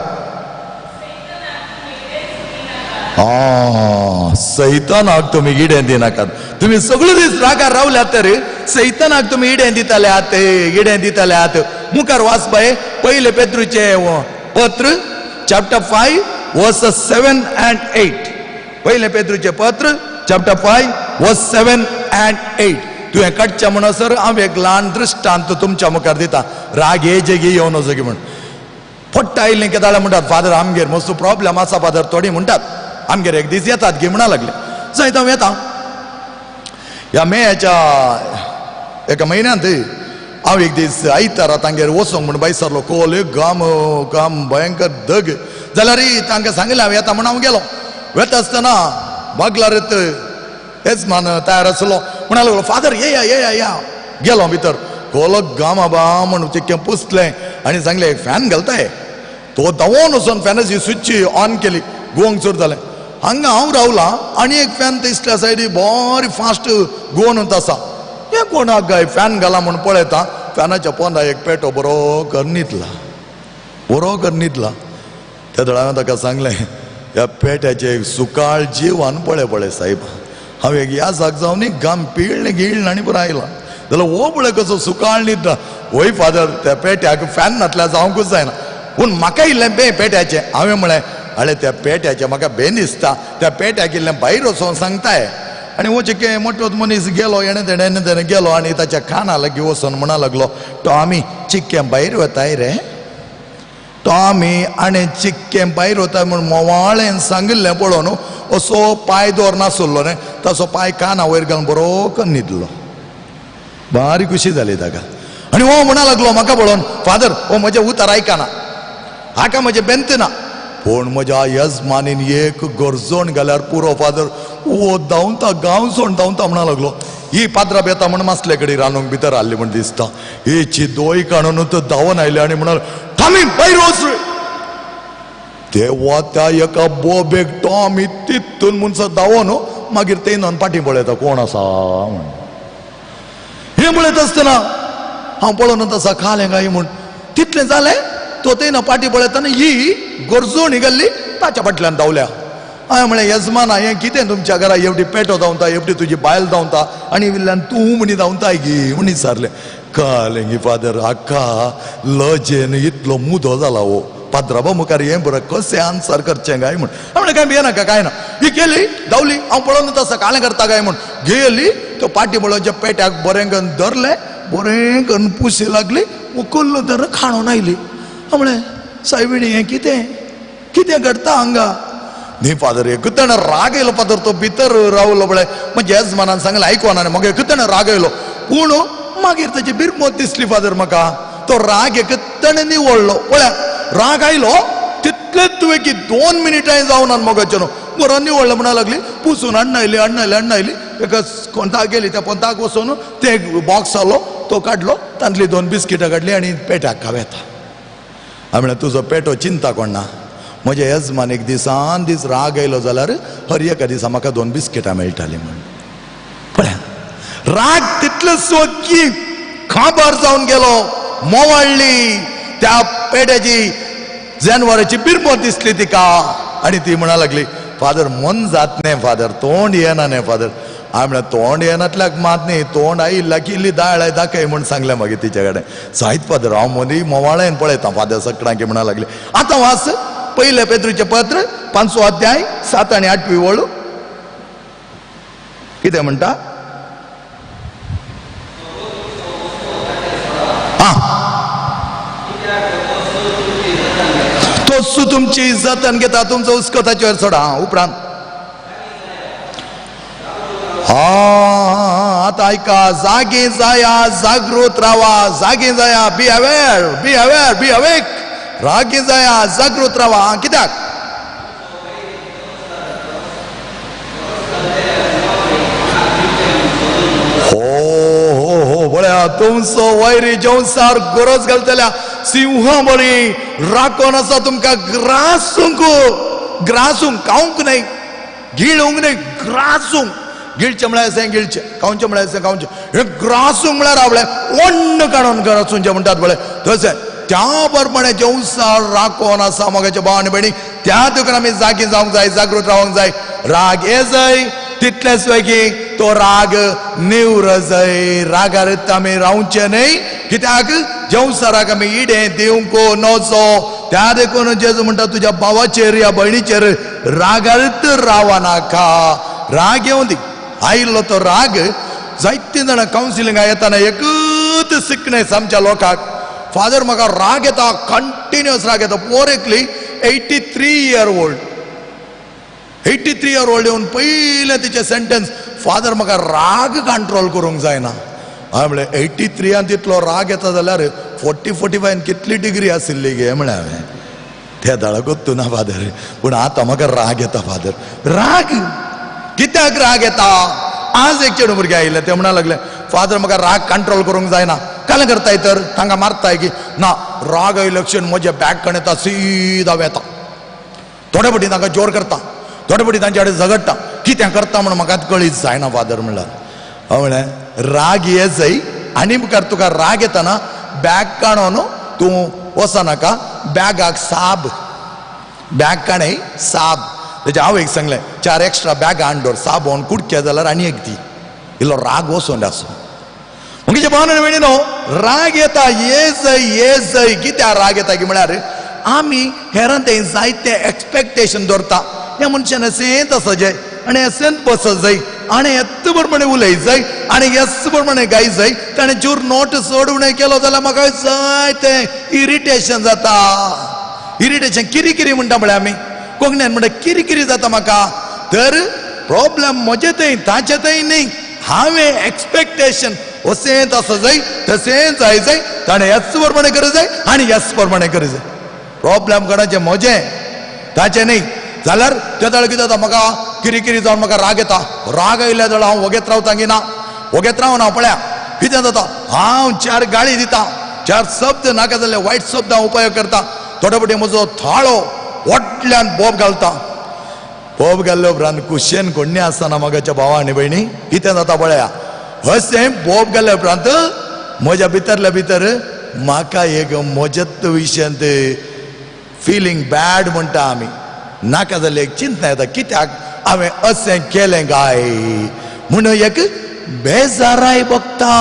सैतानाक तुमी इडें दिनाकात. तुमी सगळे दीस रागार रावल्यात तर सैतानाक तुमी इडें दितल्यात, इडें दितल्यात. मुखार वाच बाय पयले पेत्रूचे पत्र चॅप्टर 5 वर्स 7 and 8. पयले पेत्रूचे पत्र चॅप्टर 5 वर्स 7 and 8. तुवें काडचें म्हणसर हांव एक ल्हान दृश्टांत तुमच्या मुखार दिता. राग ये जेगी येवन जगी म्हण फट्ट आयलें केदाळा म्हणटात फादर आमगेर मस्त प्रॉब्लम आसा फादर. थोडी म्हणटात आमगेर एक दीस येतात गी म्हणा लागले. जायत हांव येता. ह्या मेयाच्या एका म्हयन्यांत हांव एक दीस आयतारा तांगेर वचोंक म्हूण भायर सरलो. कोल घाम घाम भयंकर दग जाल्यार तांकां सांगलें हांव येता म्हूण. हांव गेलो. वेता आसतना बागलारत येजमान तयार आसलो. म्हणा लागलो फादर येया येया या. गेलो भितर. कोलो घाम आबा म्हूण चिक्कें पुसलें आनी सांगलें एक फॅन घालताय. तो धांवोन वचोन फॅनाची स्विच ऑन केली. गोवंक सुरू जालें. हांगा हांव रावलां आनी एक फॅन दिसल्या सायडी बरी फास्ट गोवन आसा. हें कोणाक काय फॅन घाला म्हूण पळयता फॅनाच्या पोंदा एक पेटो बरो कर न्हिदला, बरो कर न्हिदला. त्या वेळार हांवें ताका सांगलें ह्या पेट्याचे सुकाळ जिवान पळय पळय साहेब, हांव एक ह्या जाग जावन घाम पिळ्ळ गिळ्ळ आनी पुरो आयला जाल्यार हो पळय कसो सुकाळ न्हिदला. वय फादर त्या पेट्याक फॅन नातल्यार जावंकूच जायना. पूण म्हाका इल्लें बें पेट्याचें. हांवें म्हळें अळे त्या पेट्याचें म्हाका बें दिसता, त्या पेट्याक इल्लें भायर वचोन सांगताय. आनी वो चिके मोटो मनीस गेलो, हेणें तेणें हेणें तेणें गेलो आनी ताच्या काना लागीं वचोन म्हणा लागलो तो आमी चिक्कें भायर वताय रे, तो आमी आनी चिक्कें भायर वताय म्हूण मोवाळेन सांगिल्लें पळोवन असो पांय दवर नासलो न्ही, तसो पांय काना वयर घालून बरो करून न्हिदलो. बारी खुशी जाली ताका. आनी हो म्हणा लागलो म्हाका पळोवन फादर हो म्हजें उतर आयकना, हाका म्हजें बेंत ना. पूण म्हज्या यजमानीन एक गरजण घाल्यार पुरो फादर वो धांवता गांव सोड धांवता म्हणा लागलो. ही पाद्रा बेता म्हण मासले कडेन रांदूंक भितर हाडली म्हण दिसता. हेची दोय काडून तो धांवन आयले आनी म्हणाल आमी भायर वच. तेवा त्या एका बोबेक तो आमी तितून मनशां धांवन मागीर ते नोन फाटीं पळयता कोण आसा म्हण. हें पळयता आसतना हांव पळोवन आसा खालें काय म्हूण. तितलें जालें तो तेन्ना पाटी पळयतना ही गरजोणी घाल्ली ताच्या फाटल्यान धांवल्या. हांवें म्हळें येजमाना हें कितें तुमच्या घरा एवढी पेटो धांवता, एवढी तुजी बायल धांवता आनी वयल्यान तूं म्हणी धांवताय गी म्हणी विचारलें. कळ्ळें गी फादर हाका लजेन इतलो मुदो जाला हो पाद्राबा मुखार हें बरें कशें आन्सर करचें काय म्हूण. हांवें म्हणलें काय भियेनाका कांय ना. ही गेली धांवली. हांव पळोवन आसा कालें करता काय म्हूण. गेली तो पाटी पळोवच्या पेट्याक बरें करून धरलें, बरें करून पुशी लागली, उखल्लो तर खाणून आयली. हांवें म्हणलें सायबिणी हें कितें कितें घडटा हांगा? न्ही फादर एकूच राग येयलो फादर. तो भितर रावलो पळय म्हज्या येजमानान सांगलें आयकोना न्ही म्हाका एकूच राग येयलो. पूण मागीर ताची बिरमत दिसली फादर म्हाका. तो राग एकूच निवळ्ळो. पळया राग आयलो तितलेच तुवें की 2 मिनटां जावन मगाचें न्हू बरो निवळ्ळो म्हणा लागली. पुसून अण्णा आयली अण्णा आयली अण्णा आयली. एका कोंताक गेली त्या पोंताक वचून ते बॉक्स आसलो तो काडलो, तांतली 2 बिस्किटां काडली आनी पेट्याक खाव येता. हांवें म्हणलें तुजो पेटो चिंता कोणना, म्हज्या येजमान एक दिसान दीस राग आयलो जाल्यार हर एका दिसा म्हाका 2 बिस्किटां मेळटालीं म्हूण. पळया राग तितलो की खाबर जावन गेलो. मोवाळ्ळी त्या पेट्याची जानवराची बिरमत दिसली तिका आनी ती म्हणा लागली फादर मन जात न्ही फादर, तोंड येना न्ही फादर. हांवें म्हणलें तोंड येनातल्याक मात न्ही, तोंड आयिल्ल्या की इल्ली दाळ दाखय म्हूण सांगलें मागीर तिचे कडेन. जायत फादर, हांव मदीं मोवाळेन पळयता. फादर सकडांकी म्हणा लागले. आतां वाच पयलें पेत्रूचें पत्र 5वो अध्याय 7 आनी 8वी वळ. कितें म्हणटा? तोच तुमची जतन घेता, तुमचो हुस्को ताचेर सोडा. उपरांत आतां आयका, जागे जाया, जागृत रावा, जागे जाया, be aware, be aware, be awake. रागे जाया, जागृत रावा. कित्याक? हो हो हो पळया, तुमचो वैरी जेवसार गरज घालतल्या सिंहा बरी राखोन आसा तुमकां ग्रासूंक, ग्रासूंक, खावंक न्हय, गिळूंक न्हय, ग्रासूंक. गिळचें म्हळ्यार अशें गिळचें, खावचें म्हळ्यार अशें खावचें. हें ग्रासूंक म्हळ्यार रावलें ओण्ण काडून ग्रासूंचें म्हणटात पळय तशें. त्या प्रमाणे जेवसार राखोन आसा मोगाचे भाव आनी भयणी. त्या देखून आमी जागी जावंक जाय, जागृत रावंक जाय. राग ये जाय तितलेच वेगीं तो राग निवरजय. रागार आमी रावचें न्हय, कित्याक जेवसाराक आमी इडें दिवंक नजो. त्या देखून जेजू म्हणटा तुज्या भावाचेर या भयणीचेर रागारत रावा नाका. राग येवं दी, आयिल्लो तो राग. जायतीं जाणां कावन्सिलिंगा येताना एकूच सिकनेस आमच्या लोकांक, फादर म्हाका राग येता, कंटिन्युअस राग येता. पोर एकली 83 year old, 83 year old येवन पयलें तिचें सेंटेन्स, फादर म्हाका राग कंट्रोल करूंक जायना. हांवें म्हणलें 83 तितलो राग येता जाल्यार 40 45 कितली डिग्री आशिल्ली गे म्हणलें हांवें. ते दाळकूच ना फादर, पूण आतां म्हाका राग येता फादर. राग कित्याक राग येता? आज एक चेडूं भुरगें आयिल्लें, तें म्हणा लागलें फादर म्हाका राग कंट्रोल करूंक जायना. काल करताय तर तांकां मारताय की ना? राग आयिल्ले क्षण म्हजें बॅग कण येता, सीदा वेता, थोडे फावटी तांकां जोर करता, थोडे फावटी तांचे कडेन झगडटा, कितें करता म्हूण म्हाका कळीत जायना फादर. म्हणल्यार हांवें म्हणलें राग ये जाय आनी मुखार तुका राग येताना बॅग काडून तूं वचनाका, बॅगाक साब, बॅग काणय साब. तेजे हांव एक सांगलें 4 एक्स्ट्रा बॅगां हाडून दवर, साबण कुडके जाल्यार आनी एक दी, इल्लो राग वचून आसूं. मुगेचे भावना भयणी न्हू, राग येता ये जय ये जय. कित्याक राग येता की म्हळ्यार आमी हेरां तें जायते एक्सपेक्टेशन दवरता. ह्या मनशान अशेंच आसा जाय आनी अशेंच बसत जाय आनी येत प्रमाणे उलय जाय आनी येस प्रमाणे गाय जाय. ताणें चूर नोट चड उणें केलो जाल्यार म्हाका जाय तें इरिटेशन जाता. इरिटेशन किरी म्हणटा म्हळ्यार आमी कोंकण्यान म्हणटा किरी जाता म्हाका. तर प्रॉब्लम म्हजे थंय ताचे थंय न्ही, हांवें एक्सपेक्टेशन अशेंच आसा जाय तशेंच जाय जाय, ताणें ह्याच प्रमाणे करूं जाय आनी ह्याच प्रमाणे करूं जाय. प्रॉब्लम कोणाचें? म्हजें, ताचें न्ही. जाल्यार त्या वेळार कितें जाता, म्हाका किरी जावन म्हाका राग येता. राग आयिल्ल्या जाल्यार हांव वगेत रावता की ना? वगेत रावना. पळया कितें जाता, हांव 4 गाळी दिता, 4 शब्द नाका जाल्ले वायट शब्द हांव उपयोग करता. थोडे फावटी म्हजो थाळो व्हडल्यान बोब घालता. बोब घाल्ले उपरांत कुशेन कोण्णी आसतना म्हज्या भावा आनी भयणी कितें जाता पळया, अशें बोब घाल्ले उपरांत म्हज्या भितरल्या भितर म्हाका एक म्हजेच विशयांत फिलींग बॅड म्हणटा आमी, नाका जाल्ली एक चिंतना येता, कित्याक हांवें अशें केलें काय म्हणून एक बेजाराय भोगता.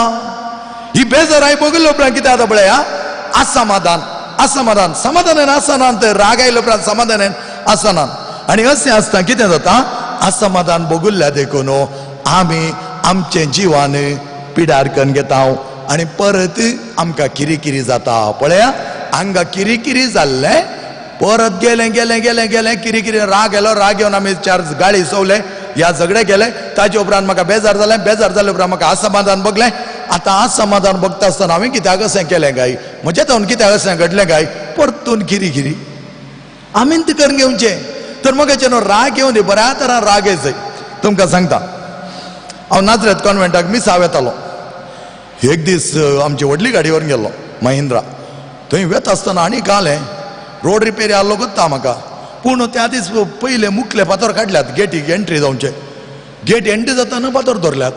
ही बेजाराय भोगले उपरांत कितें जाता पळया, असमाधान, असमाधान, समाधानान आसना, तर राग आयले उपरांत समाधानान आसना. आनी अशें आसता कितें जाता, असमाधान भोगुल्ल्या देखून आमी आमचें जिवान पिडार करून घेता आनी परत आमकां किरी जाता. पळया हांगा किरी जाल्लें, परत गेलें गेलें गेलें गेलें, किरी राग येलो, राग येवन आमी 4 गाळी सोवले या झगडे केले. ताजे उपरांत म्हाका बेजार जालें, बेजार जाले उपरांत म्हाका असमाधान भोगलें. आतां असमाधान भोगता आसतना हांवें कित्याक अशें केलें काय, म्हज्या जावन कित्याक अशें घडलें काय, परतून किरी आमी तें करून घेवचें. तर म्हगेचे न्हू राग येवन बऱ्या तरान राग येयचो. तुमकां सांगता, हांव नाजरेत कॉन्वेंटाक मिसा वेतालो. एक दीस आमची व्हडली गाडयेवर गेल्लो महिंद्रा, थंय वेता आसतना आनी कालें रोड रिपेरी आहलो कोत्ता म्हाका. पूण त्या दीस पयले मुखले फातर काडल्यात गेटीक एंट्री जावचे, गेट एंट्री जाताना फातर धरल्यात.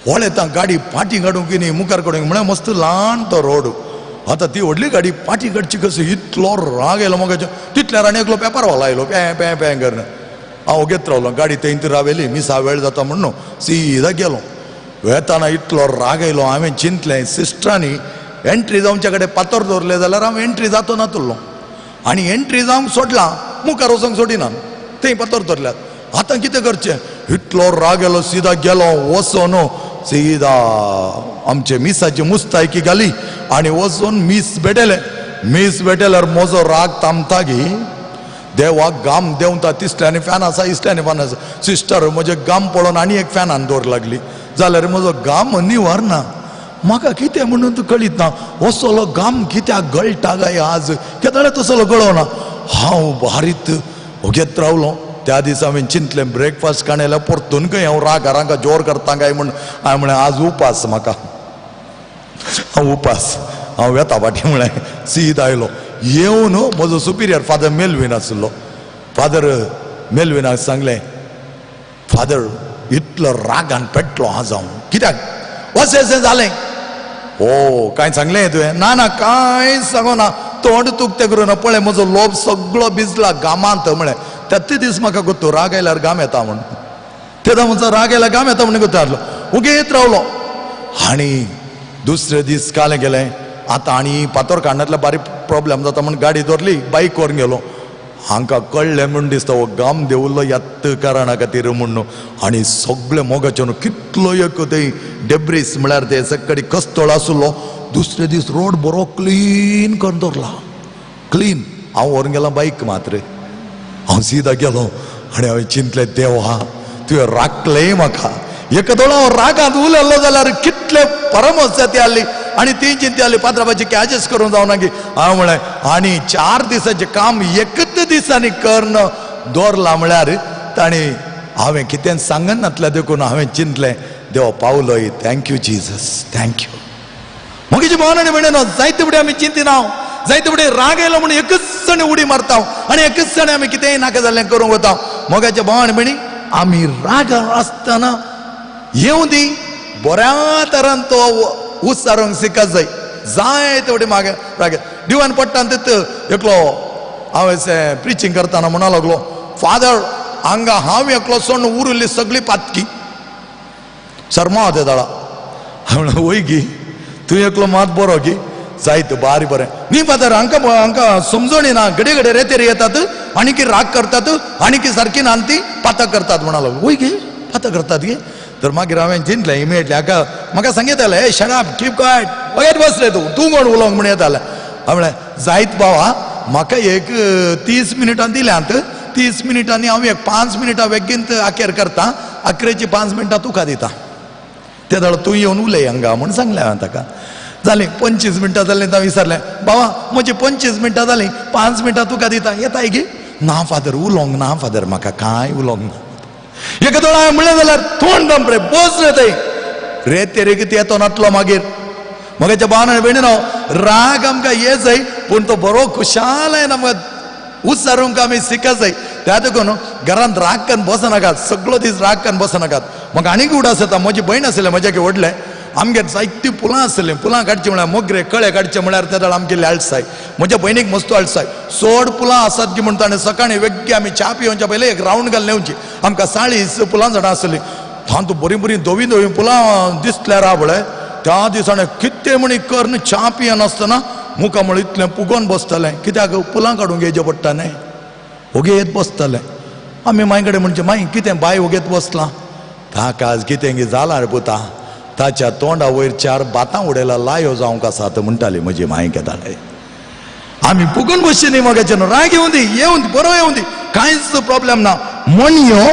पळयता गाडी फाटी काडूंक की न्ही मुखार काडूंक म्हळ्यार मस्त ल्हान तो रोड. आतां ती व्हडली गाडी फाटी काडची कशी, इतलो राग येयलो म्हाका. तितल्यार आनी एकलो पेपरवालो आयलो पें पें पें करून. हांव ओगेत रावलो. गाडी थंय रावयली, मिसा वेळ जाता म्हणून सीधा गेलो. वेताना इतलो राग आयलो. हांवें चिंतलें सिस्टरांनी एंट्री जावच्या कडेन पातोर दवरले जाल्यार हांव एंट्री जातो नातुल्लो, आनी एंट्री जावंक सोडला, मुखार वचोंक सोडिना, थंय पातोर दवरल्यात. आतां कितें करचें? इतलो राग आयलो, सीधा गेलो वचोन सीधा आमचे मिसाची मुस्तायकी घाली आनी वचून मीस भेटयलें. मीस भेटयल्यार म्हजो राग थांबता गी? देवाक घाम देंवता तिसल्यांनी फॅन आसा, इसल्यांनी फॅन आसा. सिस्टर म्हजे घाम पळोवन आनी एक फॅनान दवर लागली जाल्यार म्हजो घाम निवारना. म्हाका कितें म्हणून कळीत ना, असलो घाम कित्याक गळटा काय आज, केदळे तसलो गळोना. हांव भारीत ओगेत रावलो. त्या दिसा हांवें चिंतलें ब्रेकफास्ट काडल्यार परतून खंय हांव राग हांगा जोर करता काय म्हूण. हांवें म्हणलें आज उपास म्हाका, हांव उपास, हांव वेता फाटीं म्हळें. सीद आयलो. येवन म्हजो सुपिरियर फादर मेलवीन आशिल्लो. फादर मेलविनाक सांगलें, फादर इतलो रागान पेटलो आज हांव, कित्याक अशें अशें जालें? ओ कांय सांगलें तुवें? ना ना कांय सांगना, तोंड तुकतें करूं ना, पळय म्हजो लोब सगळो भिजला घामांत म्हळें. ते दीस म्हाका गोत्तो राग आयल्यार घाम येता म्हूण, तेदा म्हजो राग आयल्यार घाम येता म्हूण गोत्तो आसलो. उगेत रावलो. आनी दुसरे दीस कालें गेलें, आतां आनी पातोर काडण्यातल्या बारीक प्रॉब्लेम जाता म्हूण गाडी दवरली, बायक व्हरून गेलो. हांकां कळ्ळें म्हूण दिसता हो घाम देंवल्लो यात्त कारणा खातीर म्हूण. आनी सगळे मोगाचे न्हू कितलो एक थंय डेब्रीस म्हळ्यार ते सगळी कस्तोळ आसलो. दुसरे दीस रोड बरो क्लीन करून दवरला, क्लीन. हांव व्हरून गेलो बायक मात्र. हांव सीधा गेलो आनी हांवें चिंतलें देवा तुवें राखलें म्हाका. एक दोळो हांव रागांत उलयल्लो जाल्यार कितले परमोस ती आसली आनी ती चिंती आसली पात्राबाची कॅजेस करूंक जावना की. हांवें म्हळें आनी 4 दिसांचें काम एकच दिसांनी करून दवरलां म्हळ्यार तांणी हांवें कितें सांगनातलें देखून हांवें चिंतलें देवा पावलोय, thank you Jesus, thank you. म्हजी भावन आनी भयणीनो, जायते फुडें आमी चिंतिना, जायते फुडें राग आयलो म्हणून एकच जाण उडी मारता आनी एकच जाण आमी कितेंय नाका जाल्लें करूंक वता. मोगाच्या भाव आनी भयणी, आमी रागार आसतना येवं दी, बऱ्या तरान तो उच्चारूंक शिकत जाय. जायते फुडें मागीर राग दिवान पडटा तित एकलो हांव अशें प्रिचींग करतना म्हणा लागलो, फादर हांगा हांव एकलो सोडून उरिल्ली सगळी पातकी शर्मा ते दाडा. हांवें म्हणलें वय गी, तूं एकलो मात बरो गी, जायत बारी बरें. न्ही फादर, हांकां हांकां समजणी ना, घडये घडये रेतेर येतात आनी की राग करतात आनी की सारकी ना ती पातां करतात म्हणा लागलो. वय गी, पातां करतात गी. तर मागीर हांवें चिंतलें इमिडिएटली, हाका म्हाका सांगयतालें, ए शट अप, कीप क्वायट, वगैरे बस रे तूं, तूं कोण उलोवंक म्हण येतालें. हांवें म्हणलें जायत बावा, म्हाका एक 30 मिनटां दिल्यांत, 30 मिनटांनी हांव एक 5 मिनटां बेगीन अखेर करता, अखेरेची 5 मिनटां तुका दिता, ते जाल्यार तूं येवन उलय हांगा म्हूण सांगलें हांवें ताका. जालीं 25 मिनटां जालीं, हांवें विचारलें, बाबा म्हजी 25 मिनटां जालीं, 5 मिनटां तुका दिता, येताय गी? ना फादर, उलोवंक ना फादर, म्हाका कांय उलोवंक ना. एक दोन हांवें म्हणलें जाल्यार तोंड दमरे बस रे थंय रे ते कितें येतो नातलो. मागीर म्हगेच्या भावान आनी भयणीनो, राग आमकां ये जाय, पूण तो बरो खुशालायन आमकां उच्चारूंक आमी शिकत जाय. त्या देखून घरांत राग करून बसनाकात, सगळो दीस राग करून बसनाकात. म्हाका आनीक उडास येता, म्हजी भयण आसलें म्हज्या व्हडलें, आमगेर जायतीं फुलां आसलीं, फुलां काडचीं म्हळ्यार मोगरे कळे काडचे म्हळ्यार त्या आमगेली आळसाय, म्हज्या भयणीक मस्त आळसाय. चड फुलां आसात की म्हण ताणें सकाळीं वेगळी आमी च्या पिवच्या पयलीं एक रावंड घालून येवची. आमकां 40 फुलां झाडां आसलीं, तातूंत बरीं बरीं धवीं धवीं फुलां दिसल्यार पळय त्या दिसांनी कितें म्हणी करून च्या पियनासतना मुखा म्हळ्यार इतलें पुगोवन बसतलें, कित्याक फुलां काडूंक येवचें पडटा न्हय, ओगेत बसतलें. आमी मांय कडेन म्हणचें, माई कितें बाय ओगेत बसलां, ताका आज कितें गी जालां रे पुता, ताच्या तोंडा वयर 4 बातां उडयला लायो जावंक आसात म्हणटाली म्हजी मांय. केदाळे आमी पुगून बसची न्ही मोगाचें, राग येवं दी, येवं दी, बरो येवं दी, कांयच प्रॉब्लेम ना. म्हणयो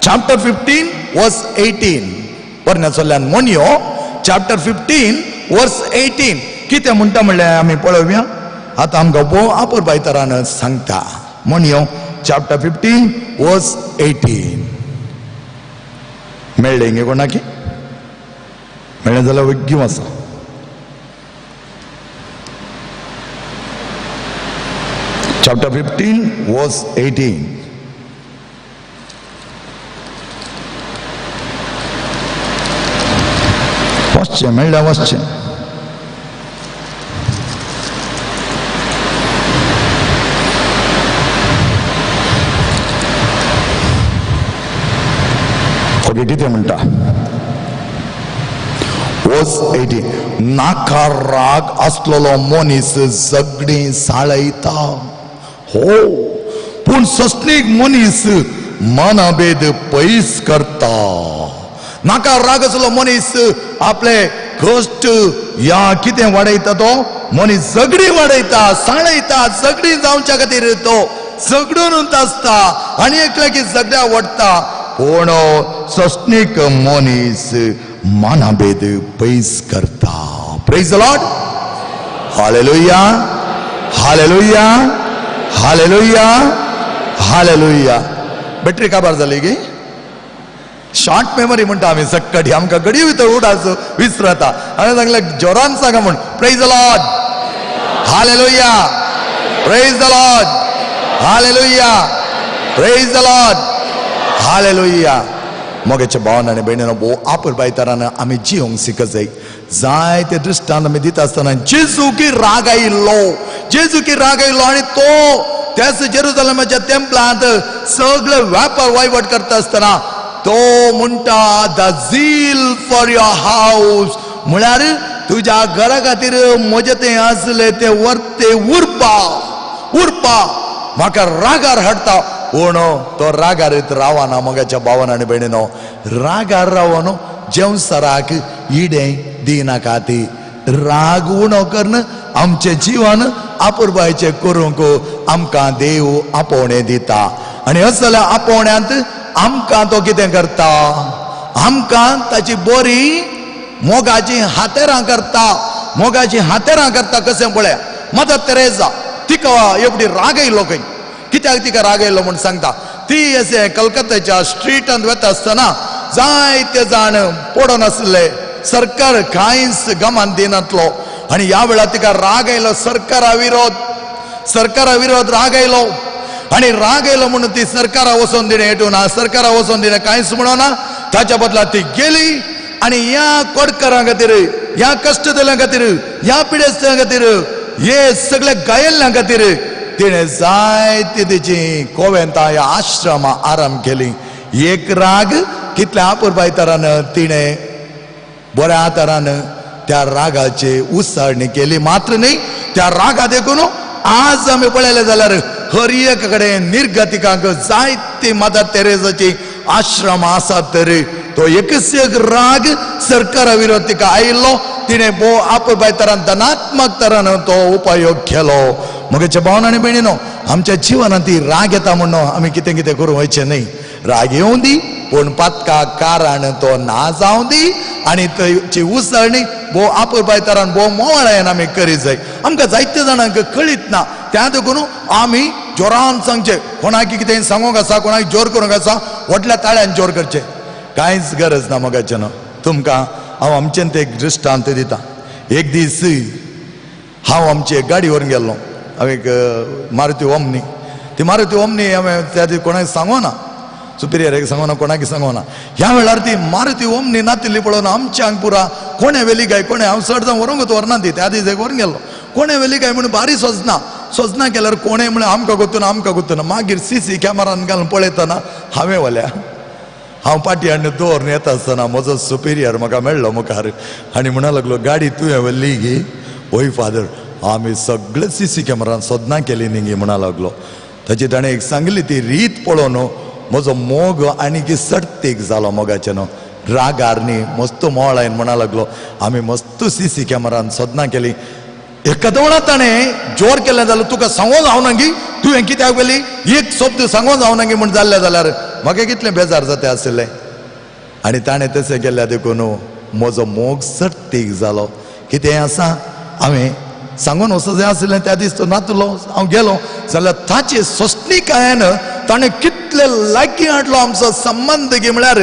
चॅप्टर 15 वर्स 18, बरण्या चल्ल्यान म्हणयो चॅप्टर 15 वर्स 18 कितें म्हणटा म्हणल्यार आमी पळोवया. आतां आमकां भोव आपुरबाय तरान सांगता. म्हणयो चॅप्टर 15 वर्स 18 मेळ्ळें गे कोणाकी? मेळ्ळें जाल्यार वेगीं आसा. चॅप्टर 15 वर्स 18. वचचें मेळ्ळ्यार वचचें. ओके कितें म्हणटा वर्स 18 नाका राग आसलेलो मनीस झगडीं साळयता हो पूण सस्नीक मनीस मनभेद पयस करता. नाका राग आसलो मनीस आपले कश्ट या कितें वाडयता तो मनीस झगडी वाडयता साळयता झगडी जावच्या खातीर तो झगडून आसता आनी एकल्याकी झगड्या वाडटा पूण सस्नीक मनीस मानाभेद पयस करता. Praise the Lord. Hallelujah hallelujah hallelujah hallelujah. Battery काबार जाली गी? शॉर्ट मेमरी म्हणटा आमी सक्कडी आमकां घडी भितर उडास विसरता. हांवें सांगलें जोरान सांगा म्हूण. Praise the Lord hallelujah praise the Lord hallelujah praise the Lord hallelujah. मोगेच्या भावान आनी भयणीनो भोव आपुरबायतरान आमी जियोंक शिकत जाय. जायते दृश्टांत आमी दिता आसतना जेजूकी राग आयिल्लो जेजूकी राग आयिल्लो आनी तो त्याच जेरुजलमाच्या तेंपलांत सगळे व्यापार वयवट करता आसतना तो म्हणटा the zeal for your house म्हळ्यार तुज्या घरा खातीर म्हजें तें आसलें तें वर्ते उरपा उरपा म्हाका रागार हाडटा. पूण तो रागार रावना मोगाच्या भावान आनी भयणीनो रागार रावन जेवसराक इडें दिनाका ती राग उणो करून आमचें जिवन आपुरबायचें करूंक आमकां देव आपोवणें दिता. आनी अशें जाल्यार आपोवण्यांत आमकां तो कितें करता आमकां ताची बरी मोगाची हातेरां करता मोगाची हातेरां करता. कशें पळया मदर तेरेजा तिका एवढी राग आयलो खंय कित्याक तिका राग आयलो म्हूण सांगता. ती अशें कलकत्त्याच्या स्ट्रीटांत वता आसतना जायते जाण पडोन आसले सरकार कांयच गमान दिनातलो आनी ह्या वेळार तिका राग आयलो सरकारा विरोध सरकारा विरोध राग आयलो आनी राग आयलो म्हणून ती सरकारा वचोन तिणें हेटूं ना सरकारा वचोन तिणें कांयच म्हणना ताच्या बदला ती गेली आनी ह्या कोडकारां खातीर ह्या कश्टदल्यां खातीर ह्या पिडेस्तां खातीर हे सगळे गायल्ल्यां खातीर तिणें जायती तिची कोवेंतां ह्या आश्रमां आराम केली. एक राग कितल्या आपुरबायतरान तिणें बऱ्या तरान त्या रागाची उसारणी केली. मात्र न्ही त्या रागा देखून आज आमी पळयलें जाल्यार हर एक कडेन निर्गतिकांक जायती मदर तेरेजाची आश्रम आसात तरी तो एकच एक राग सरकारा विरोध तिका आयिल्लो तिणें भोव आपुरबाय तरान धनात्मक तरान तो उपयोग केलो. म्हगेच्या भावन आनी भयणीनो आमच्या जिवनांत ती राग येता म्हणून आमी कितें कितें करूंक वयचें न्ही. राग येवं दी पूण पातका कारण तो ना जावं दी आनी थंयची उसळणी भोव आपुरबाय तरान भोव मोवाळायेन आमी करीत जाय. आमकां जायते जाणांक कळीत ना त्या देखून आमी जोरान सांगचें कोणाक कितें सांगूंक आसा कोणाक जोर करूंक आसा व्हडल्या ताळ्यान जोर करचें कांयच गरज ना मोगाचें न्हू. तुमकां हांव आमचें ते एक दृश्टांत दिता. एक दीस हांव आमचे गाडी व्हरून गेल्लो हांव एक मारुती ओमनी ती मारुती ओमनी हांवें त्या दीस कोणाक सांगोना सुपिरियर सांगोना कोणाक सांगोना. ह्या वेळार ती मारुती ओमनी नातिल्ली पळोवन आमच्या हांग पुरा कोणें व्हेली काय कोणें हांव चड जावन व्हरूंक व्हरना ती त्या दीस एक व्हरून गेल्लो कोणें व्हेली काय म्हणून भारी सोजना सोजना केल्यार कोणें म्हणलें आमकां गोत्तना आमकां गोत्तना मागीर सी सी कॅमेरान घालून पळयतना हांवें व्हल्या हांव पाटी हाडून दवरून येता आसतना म्हजो सुपिरियर म्हाका मेळ्ळो मुखार आनी म्हणा लागलो गाडी तुवें व्हरली गी? वय फादर आमी सगळे सी सी कॅमेरान सोदना केली न्ही गी म्हणा लागलो. ताची ताणें एक सांगली ती रीत पळोवन म्हजो मोग आनी सडतीक जालो मोगाचें न्हू रागार न्ही मस्त मोळायन म्हणा लागलो आमी मस्त सी सी कॅमेरान सोदना केली. एका ताणें जोर केलें जाल्यार तुका सांगों जावना गी तुवें कित्याक व्हेली एक शब्द सांगों जावना गी म्हूण जाल्लें जाल्यार म्हाका कितलें बेजार जाता आशिल्लें. आनी ताणें तशें केल्लें देखून म्हजो मोग सडतीक जालो. कितें आसा हांवें सांगून वचूं जाय आशिल्लें त्या दीस तो नातलो हांव गेलो जाल्यार ताचे सोंसणीकायेन ताणें कितले लागीं हाडलो आमचो संबंद गी म्हळ्यार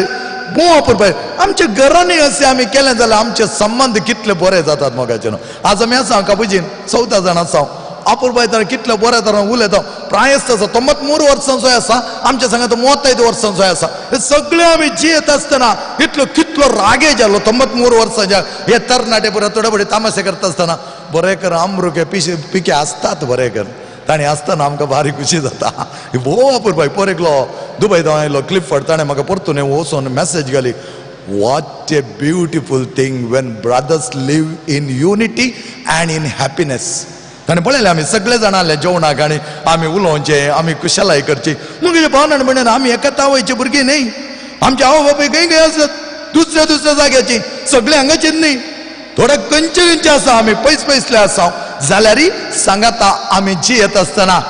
भोव अपुरबाय. आमच्या घरांनी अशें आमी केलें जाल्यार आमचे संबंद कितले बरे जातात मोगाचे न्हू. आज आमी आसा कापुजीन 14 जाण आसा अपुरबाय तर कितले बरे तरान उलयता प्रायस्त आसा 93 वर्सांचो आसा आमच्या सांगात 30 वर्सांचो आसा. हे सगळे आमी जियेत आसतना इतलो कितलो रागे जालो 93 वर्सांच्या हे तरणाटे पुरा थोडे थोडे तामाशे करता आसतना बरें कर आमरुके पिशे पिके आसतात बरें कर ताणी आसतना आमकां भारी खुशी जाता. भोव अपुरबाय पोर एकलो दुबय धांव आयलो क्लिफर्ड, ताणें म्हाका परतून वचून मॅसेज घाली, what a beautiful thing when brothers live in unity and in happiness. ताणें पळयलें आमी सगळे जाण आसले जेवणाक आनी आमी उलोवचें, आमी कुशलाय करची. मुगेले भावन आनी भयणीन आमी एका तावयची भुरगीं न्ही, आमचे आवय बापूय खंय खंय आसत, दुसऱ्या दुसऱ्या जाग्याची, सगळे हांगाचेच न्ही, थोडे खंयचे खंयचे आसा, आमी पयस पयसले आसा. जाल्यार सांगाता आमी जियेत आसतना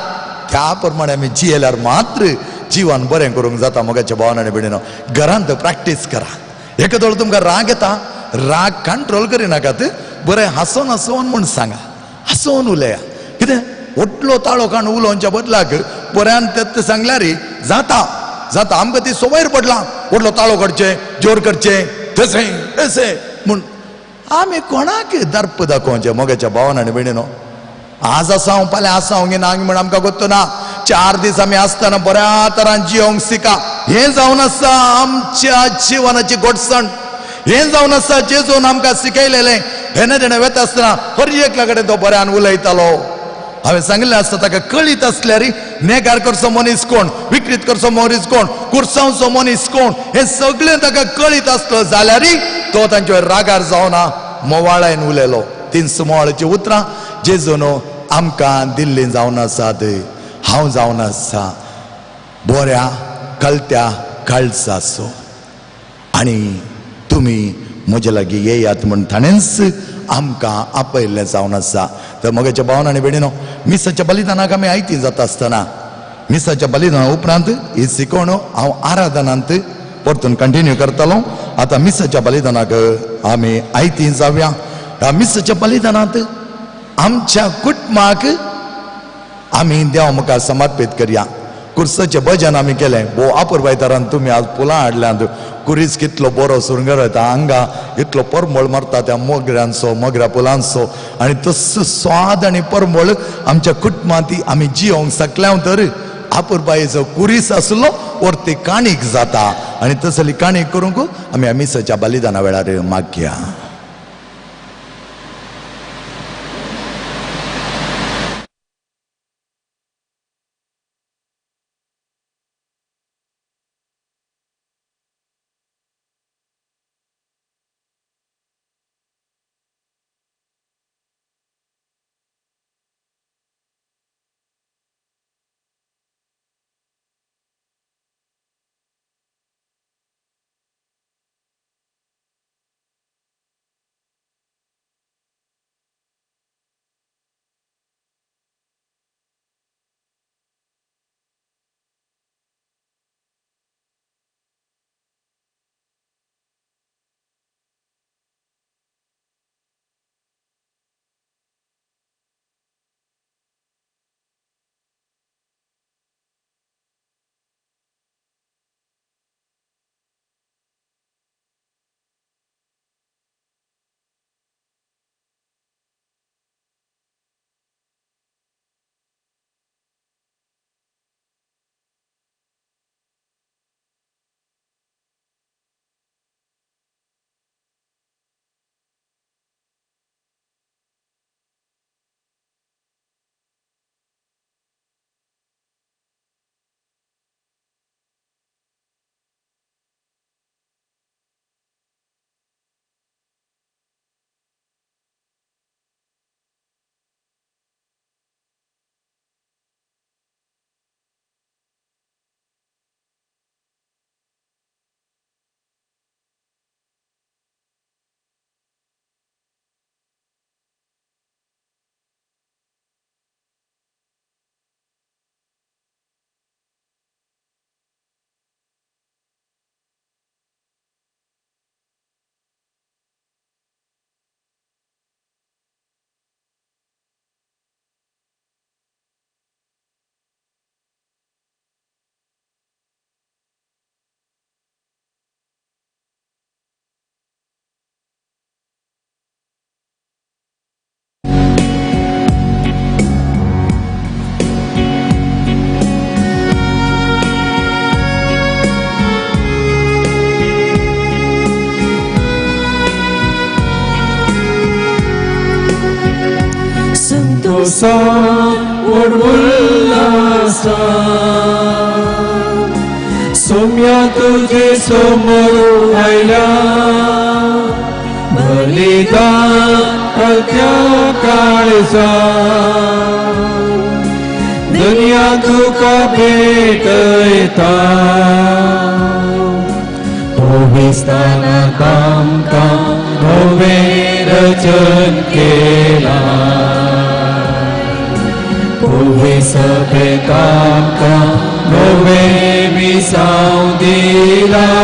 त्या प्रमाणे आमी जियेल्यार मात्र जिवन बरें करूंक जाता. मोगाच्या भावन आनी भयणीनो, घरांत प्रॅक्टीस करा. एकादो तुमकां राग येता, राग कंट्रोल करिनाकात, बरें हांसोन हांसोन म्हूण सांगा, हांसोन उलया. कितें व्हडलो ताळो काडून उलोवच्या बदलाक बऱ्यान तें सांगल्यार जाता जाता. आमकां ती संवयर पडला, व्हडलो ताळो काडचें, जोर करचें, तशें तशें म्हूण आमी कोणाक दर्प दाखोवचें. मोगाच्या भावान आनी भयणीनो, आज आसा हांव, फाल्यां आसा हांव ना म्हूण आमकां गोत्तो ना. 4 दीस आमी आसतना बऱ्या तरान जियोंक शिका. हें जावन आसा आमच्या जिवनाची गोडसण, हें जावन आसा जेजून आमकां शिकयलेलें. हें तेणें वेता आसतना हर एकल्या कडेन तो बऱ्यान उलयतालो. हांवें सांगिल्लें आसता ताका कळीत आसल्यार नेगार करचो मनीस कोण, विकृत करचो मनीस कोण, कुर्सांवचो मनीस कोण, हें सगळें ताका कळीत आसलो जाल्यार तो तांचेर रागार जावना, मोवाळायन उलयलो. 3 मोवाळाचीं उतरां जेजून आमकां दिल्लीं जावन आसात. हांव जावन आसा बऱ्या कळत्या काळजाचो आनी तुमी म्हजे लागीं येयात म्हूण ताणेंच आमकां आपयल्लें जावन आसा. तर म्हगेच्या भावन आनी भयणीनो, मिसाच्या बलिदानाक आमी आयती जाता आसतना मिसाच्या बलिदाना उपरांत ही शिकवण हांव आराधनांत परतून कंटिन्यू करतलो. आतां मिसाच्या बलिदानाक आमी आयती जावया. ह्या मिसाच्या बलिदानांत आमच्या कुटुंबाक आमी देवा मुखार समर्पीत करया. कुर्साचें भजन आमी केलें, भोव आपुरबायतारान तुमी आज फुलां हाडल्यांत. कुरीस कितलो बरो सुरंगर येता, हांगा इतलो परमळ मारता त्या मोगऱ्यांचो, मोगऱ्या फुलांचो, आनी तसो स्वाद आनी परमळ आमच्या कुटुंबांत आमी जियोंक शकल्या तर आपुरबायेचो कुरीस आसलो वर ती काणीक जाता. आनी तसली काणीक करूंक आमी मिसाच्या बलिदाना वेळार मागया. संतोषान उल्लासान सोम्या तुझे समोर आयला बलिदान करत्या काळजा दुनिया तुका भेटयता पविस्तानाक आमकां नवें रचन केलां पवी सभेक आमकां नवें विसाव दिलां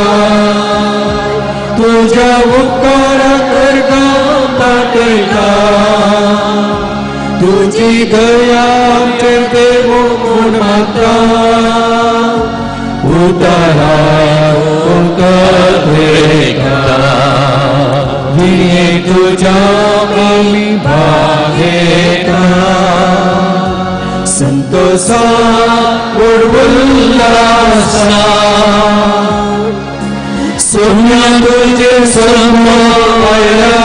तुज्या उपकाराक अर्गां पाठयता तुजी दया आमचेर देवो म्हूण मागता उदाराक भेटता विणे तुज्या आमी भागयता संतोषा गोड उल्लासा सोम्या तुझे समोर आयला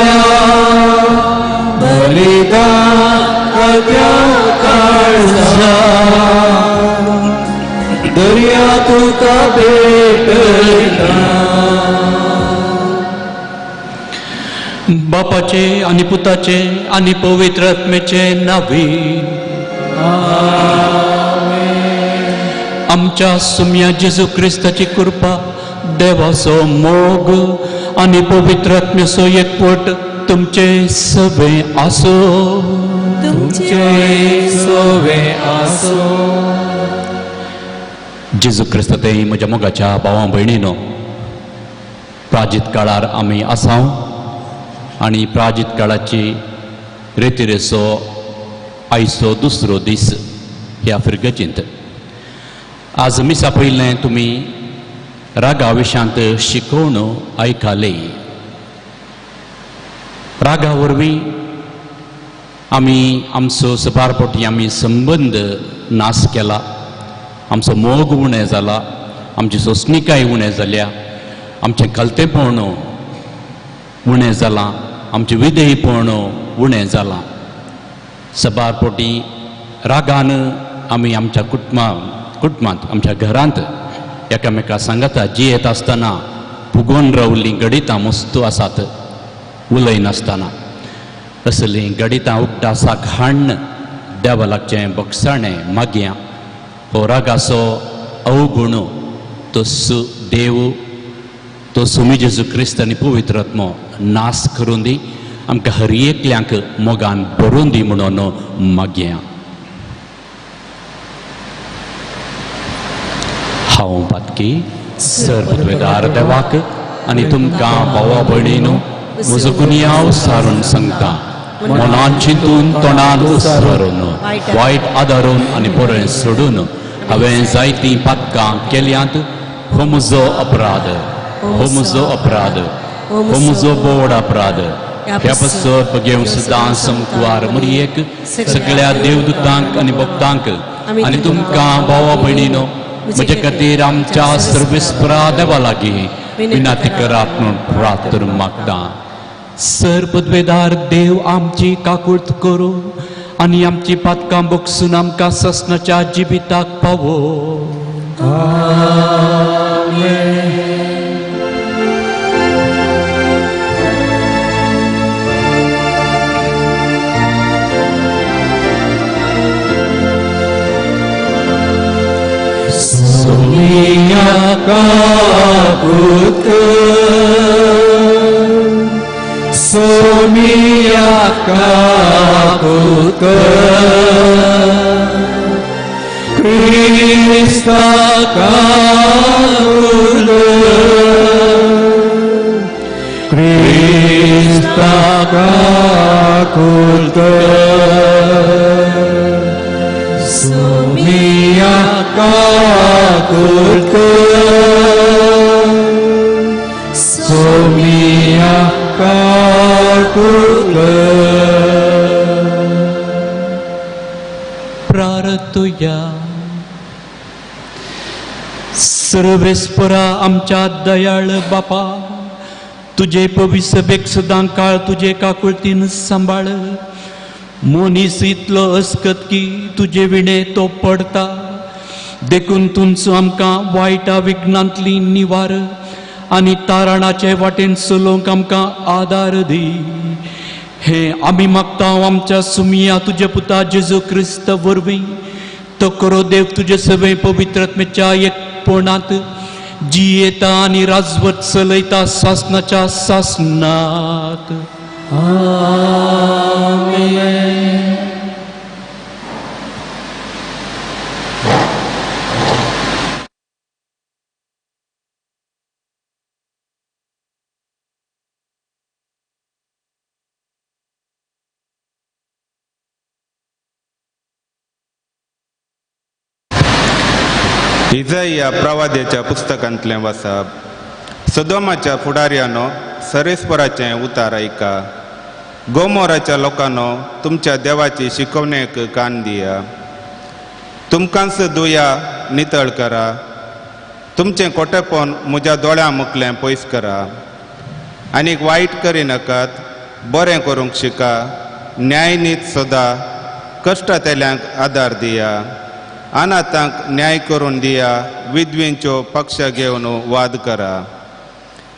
बलिदान करत्या काळजा दर्या तुका भेटयता. बापाचे आनी पुताचे आनी पवित्र आत्म्याचे नांवी आमच्या सुम्या जेजू क्रिस्ताची कृपा देवाचो मोग आनी पवित्र आत्म्याचो एकवट तुमचे सगळे आसो. तुमचे सवे आसो. जेजू क्रिस्त ते म्हज्या मोगाच्या भावां भयणीनो, प्राजीत काळार आमी आसाव आनी प्राजीत काळाची रेतिरेचो आयचो दुसरो दीस ह्या फिरगजींत. आज मिसा पयलें तुमी रागा विशांत शिकोवन आयकाले. रागा वरवीं आमी आमचो सबारपोटी आमी संबंद नाश केला, आमचो मोग उणें जाला, आमची सोंसणिकाय उणें जाल्या, आमचें कलतेपण उणें जालां, आमचें विधेयपण उणें जालां. सबारपोटी रागान आमी आमच्या कुटुंबांत आमच्या घरांत एकामेका सांगाता जियेत आसतना फुगोवन रावल्लीं गणितां मस्तू आसात उलयनासतना. असलीं गणितां उगडासाक हाण्ण देवा लागचें बगसाणें मागया. हो रागाचो अवगुण तो देव तो सुमी जेजू क्रिस्त आनी पवित्र आत्मो नाश करून दी, आमकां हर एकल्यांक मोगान भरून दी म्हणून मागया. हांव पातकी सर पदवेदार देवाक आनी तुमकां भावा भयणीनो म्हजो गुन्यांव सारून सांगता. मनान चिंतून तोंडान उसारून वायट आदारून आनी बरें सोडून हांवें जायतीं पातकां केल्यांत. हो म्हजो अपराध, हो म्हजो अपराध, हो म्हजो बोड अपराध. ह्या पासत बगेव सदां समकुवार मरियेक सगळ्या देवदूतांक आनी भक्तांक आनी तुमकां भावा भयणीनो म्हजे खातीर आमच्या सर्वेस्परा देवा लागीं विनंती करात म्हूण प्रार्थना मागता. सर पदवेदार देव आमची काकूळत करूं आनी आमची पातकां बगसून आमकां ससनाच्या जिविताक पावो. सोमिया काकूत सोमिया काकूत क्रिस्ता काकूत क्रिस्ता काकूत सोमिया काकूत सोमिया काकूत. प्रार्थुया. सर्वेस्परा आमच्या दयाळ बापा, तुजे पविसभेक सदां काळ तुजे काकुळतीन सांबाळ. मनीस इतलो अस्कत की तुजे विणे तो पडता. देखून तुमचो आमकां वायटा विघ्नांतली निवार आनी तारणाचे वाटेन चलोवंक आमकां आदार दी. हें आमी मागता आमच्या सुमिया तुज्या पुता जेजू क्रिस्त वरवीं. तो करो देव तुजे सगळे पवित्रत्मेच्या एकपणांत जियेता आनी राजवट चलयता सासनाच्या सासनाक. आमेन. इजाइया प्रवाद्याच्या पुस्तकांतलें वाचप. सदोमाच्या फुडाऱ्यानो सरेस्पराचें उतार आयका. गोमोराच्या लोकांनो तुमच्या देवाची शिकवणेक कान दिया. तुमकांच दुया नितळ करा. तुमचें कोटेपण म्हज्या दोळ्यां मुखलें पयस करा. आनीक वायट करिनाकात, बरें करूंक शिका. न्यायनीत सदा कश्टांतल्यांक आदार दिया. अनाथांक न्याय करून दिया. विधवींच्यो पक्ष घेवन वाद करा.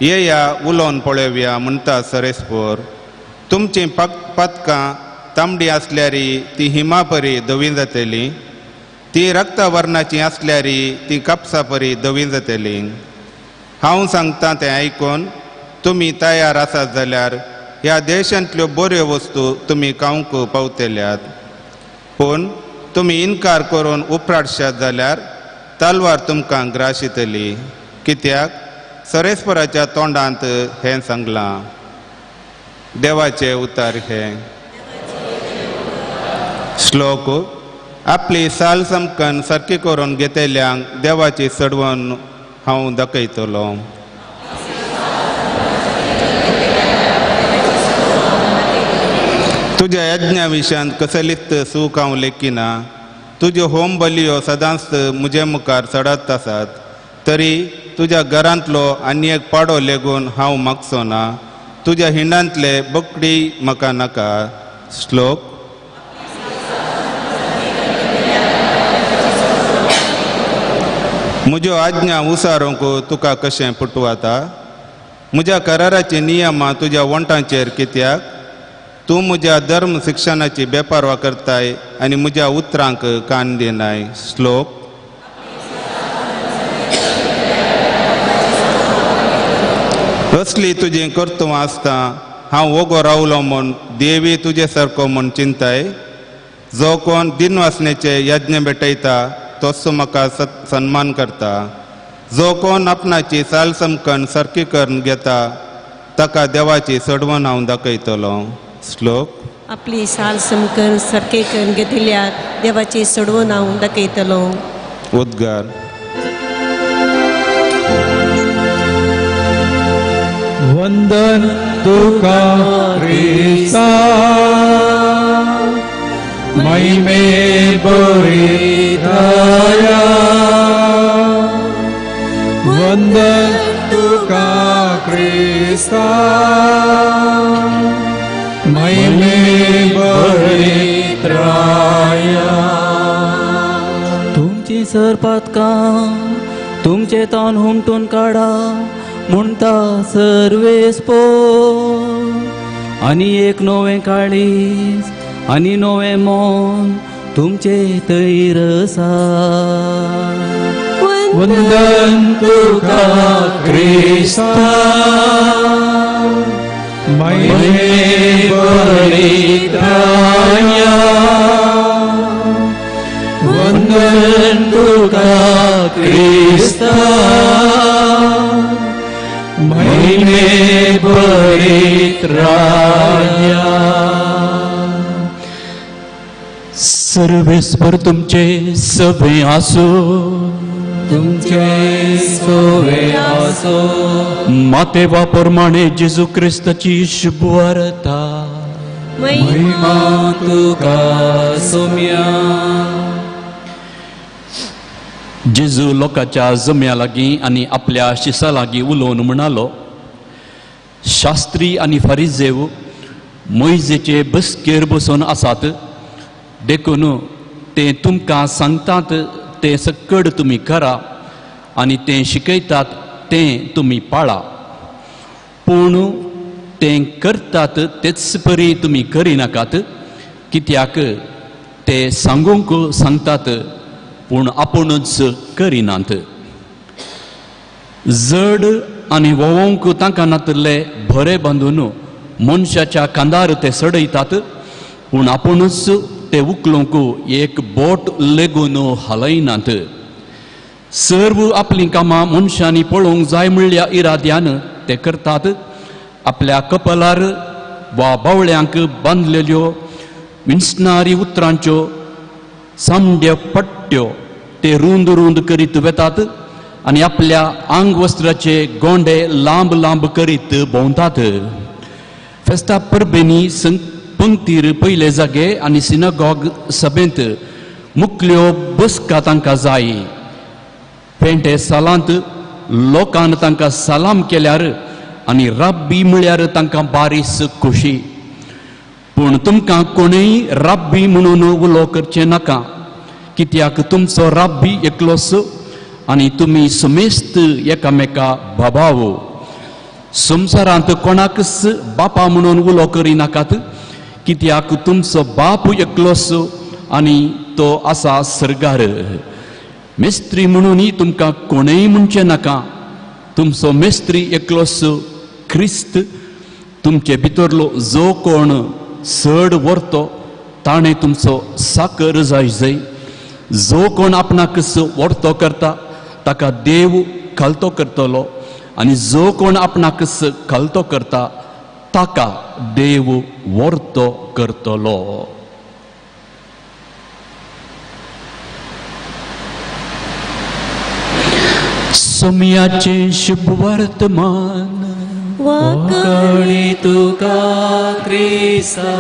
येया उलोवन पळोवया म्हणटा सरेस्पोर. तुमचीं पदकां तांबडी आसल्यारी ती हिमापरी धवी जातली. ती रक्तवर्णाची आसल्यारी ती कापसापरी धवी जातली. हांव सांगता तें आयकून तुमी तयार आसात जाल्यार ह्या देशांतल्यो बऱ्यो वस्तू तुमी खावंक पावतल्यात. पूण तुमी इनकार करून उपराटशात जाल्यार तलवार तुमकां ग्राशितली. कित्याक सरेस्पराच्या तोंडांत हें सांगलां. देवाचे उतार हे. श्लोक. आपली साल समकन सारकी करून घेतल्यांक देवाची चडवण हांव दाखयतलो. तुज्या यज्ञा विशयांत कसलीच सूख हांव लेखिना. तुज्यो होम बलियो सदांच म्हजे मुखार चडत आसात. तरी तुज्या घरांतलो आनी एक पाडो लेगून हांव मागचो ना. तुज्या हिंडांतले बकडी म्हाका नाका. श्लोक. म्हज्यो आज्ञा उसारूंक तुका कशें पुटवाता? म्हज्या कराराची नियमां तुज्या वंटांचेर कित्याक? तूं म्हज्या धर्म शिक्षणाची बेपारवा करताय आनी म्हज्या उतरांक कान दिनाय. श्लोक. असली तुजी कर्तुवां आसता हांव वोगो रावलो म्हूण देवी तुजे सारको म्हूण चिंताय. जो कोण दिनवासनेचे यज्ञ भेटयता तोच म्हाका सन्मान करता. जो कोण आपणाची साल समकण सारकी करून घेता ताका देवाची चडवण हांव दाखयतलो. श्लोक. आपली साल समकण सारके करून घेतल्यार देवाची चडवण हांव दाखयतलो. उद्गार. वंदन तुका क्रिस्ता महिमे बरिताया. वंदन तुका क्रिस्ता महिमे बरिताया. तुमची सरपातकां तुमचे तान हुमटून काडा म्हणटा सर्वेस्पोर. आनी एक नवें काळीज आनी नवें मन तुमचे तैर आसा. वंदन तुका क्रिस्ता महिमे बरिताया. वंदन तुका क्रिस्ता महिमे बरिताया. सर्वेस्पर तुमचे सवे आसो. तुमचे सवे आसो. मातेवा प्रमाणे जेजू क्रिस्ताची शुभवार्ता. महिमा तुका सोम्या. जेजू लोकांच्या जम्या लागीं आनी आपल्या शिसा लागीं उलोवन म्हणालो, शास्त्री आनी फारिजेव मोयजेचे बसकेर बसून आसात. देखून ते तुमकां सांगतात तें सक्कड तुमी करा आनी तें शिकयतात तें तुमी पाळा. पूण तें करतात तेच परी तुमी करिनाकात, कित्याक ते सांगूंक सांगतात पूण आपुणूच करिनात. जड आनी वोवोंक तांकां नातिल्ले भरे बांदून मनशाच्या कांदार ते सडयतात, पूण आपुणूच ते उखलूंक एक बोट लेगून हालयनात. सर्व आपलीं कामां मनशांनी पळोवंक जाय म्हणल्या इराद्यान ते करतात. आपल्या कपलार वा बावळ्यांक बांदलेल्यो विंचणारी उतरांच्यो सामड्यो पट्ट्यो ते रूंद रूंद करीत वेतात आनी आपल्या आंगवस्त्राचे गोंडे लांब लांब करीत भोंवतात. फेस्ता परबेनी पंक्तीर पयले जागे आनी सिनागॉग सभेंत मुकल्यो बसका तांकां जाय. पेंटे सालांत लोकान तांकां सलाम केल्यार आनी राब्बी म्हळ्यार तांकां बारीस खोशी. पूण तुमकां कोणूय राब्बी म्हणून उलो करचें नाका, कित्याक तुमचो राब्बी एकलोच आनी तुमी समेस्त एकामेका बाबावो. संवसारांत कोणाकच बापा म्हणून उलो करिनाकात, कित्याक तुमचो बाप एकलोच आनी तो आसा सर्गार. मेस्त्री म्हणूनय तुमकां कोणूय म्हणचें नाका, तुमचो मेस्त्री एकलोच क्रिस्त. तुमचे भितरलो जो कोण चड व्हरतो ताणें तुमचो साकर जाय जाय. जो कोण आपणाकच व्हरतो करता ताका देव खालतो करतलो आनी जो कोण आपणाकच खालतो करता ताका देव व्हरतो करतलो. सोम्याचें शुभ वर्तमान. वाकणी तुका क्रिस्ता.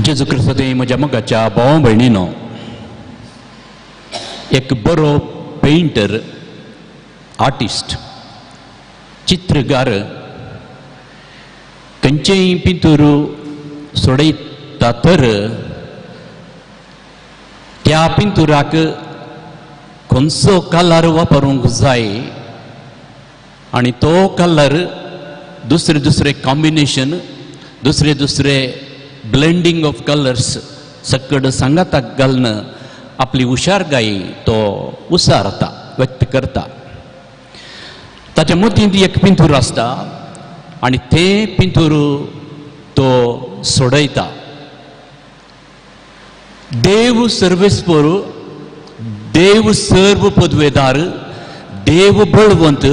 जेजू क्रिस्त म्हज्या मोगाच्या भाव भयणीनो, एक बरो पेंटर, आर्टिस्ट, चित्रकार खंयचेय पिंतूर सोडयता तर त्या पिंतुराक खंयचो कलर वापरूंक जाय आनी तो कलर दुसरे दुसरे कॉम्बिनेशन, दुसरे दुसरे ब्लेंडींग ऑफ कलर्स सकड सांगाताक घालून आपली हुशारकाय तो उसारता, व्यक्त करता. ताच्या मतींत एक पिंतूर आसता आनी तें पिंतूर तो सोडयता. देव सर्वेस्पर, देव सर्व पदवेदार, देव बळवंत,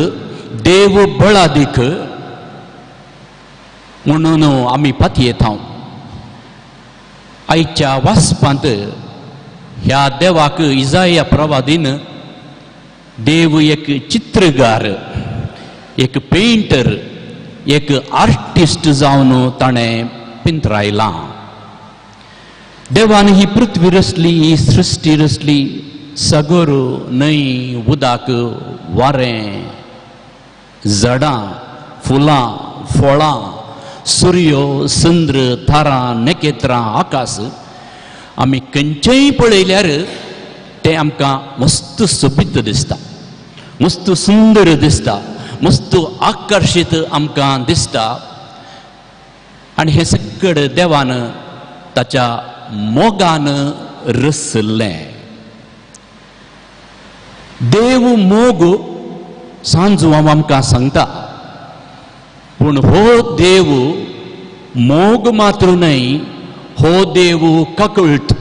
देव बळादीक म्हणून आमी पातयेता. आयच्या वाचपांत ह्या देवाक इजाया प्रवादीन देव एक चित्रकार, एक पेंटर, एक आर्टिस्ट जावन ताणें पिंतरायलां. देवान ही पृथ्वी रचली, ही सृश्टी रचली, सागर, न्हंय, उदक, वारें, झाडां, फुलां, फळां, सूर्य, चंद्र, तारां, नखेत्रां, आकाश आमी खंयचेय पळयल्यार तें आमकां मस्त सोबीत दिसता, मस्त सुंदर दिसता, मस्त आकर्शीत आमकां दिसता. आनी हें सगळें देवान ताच्या मोगान रचलें. देव मोग सांजू हांव आमकां सांगता, पूण हो देव मोग मात्र न्हय, हो देव काकळट.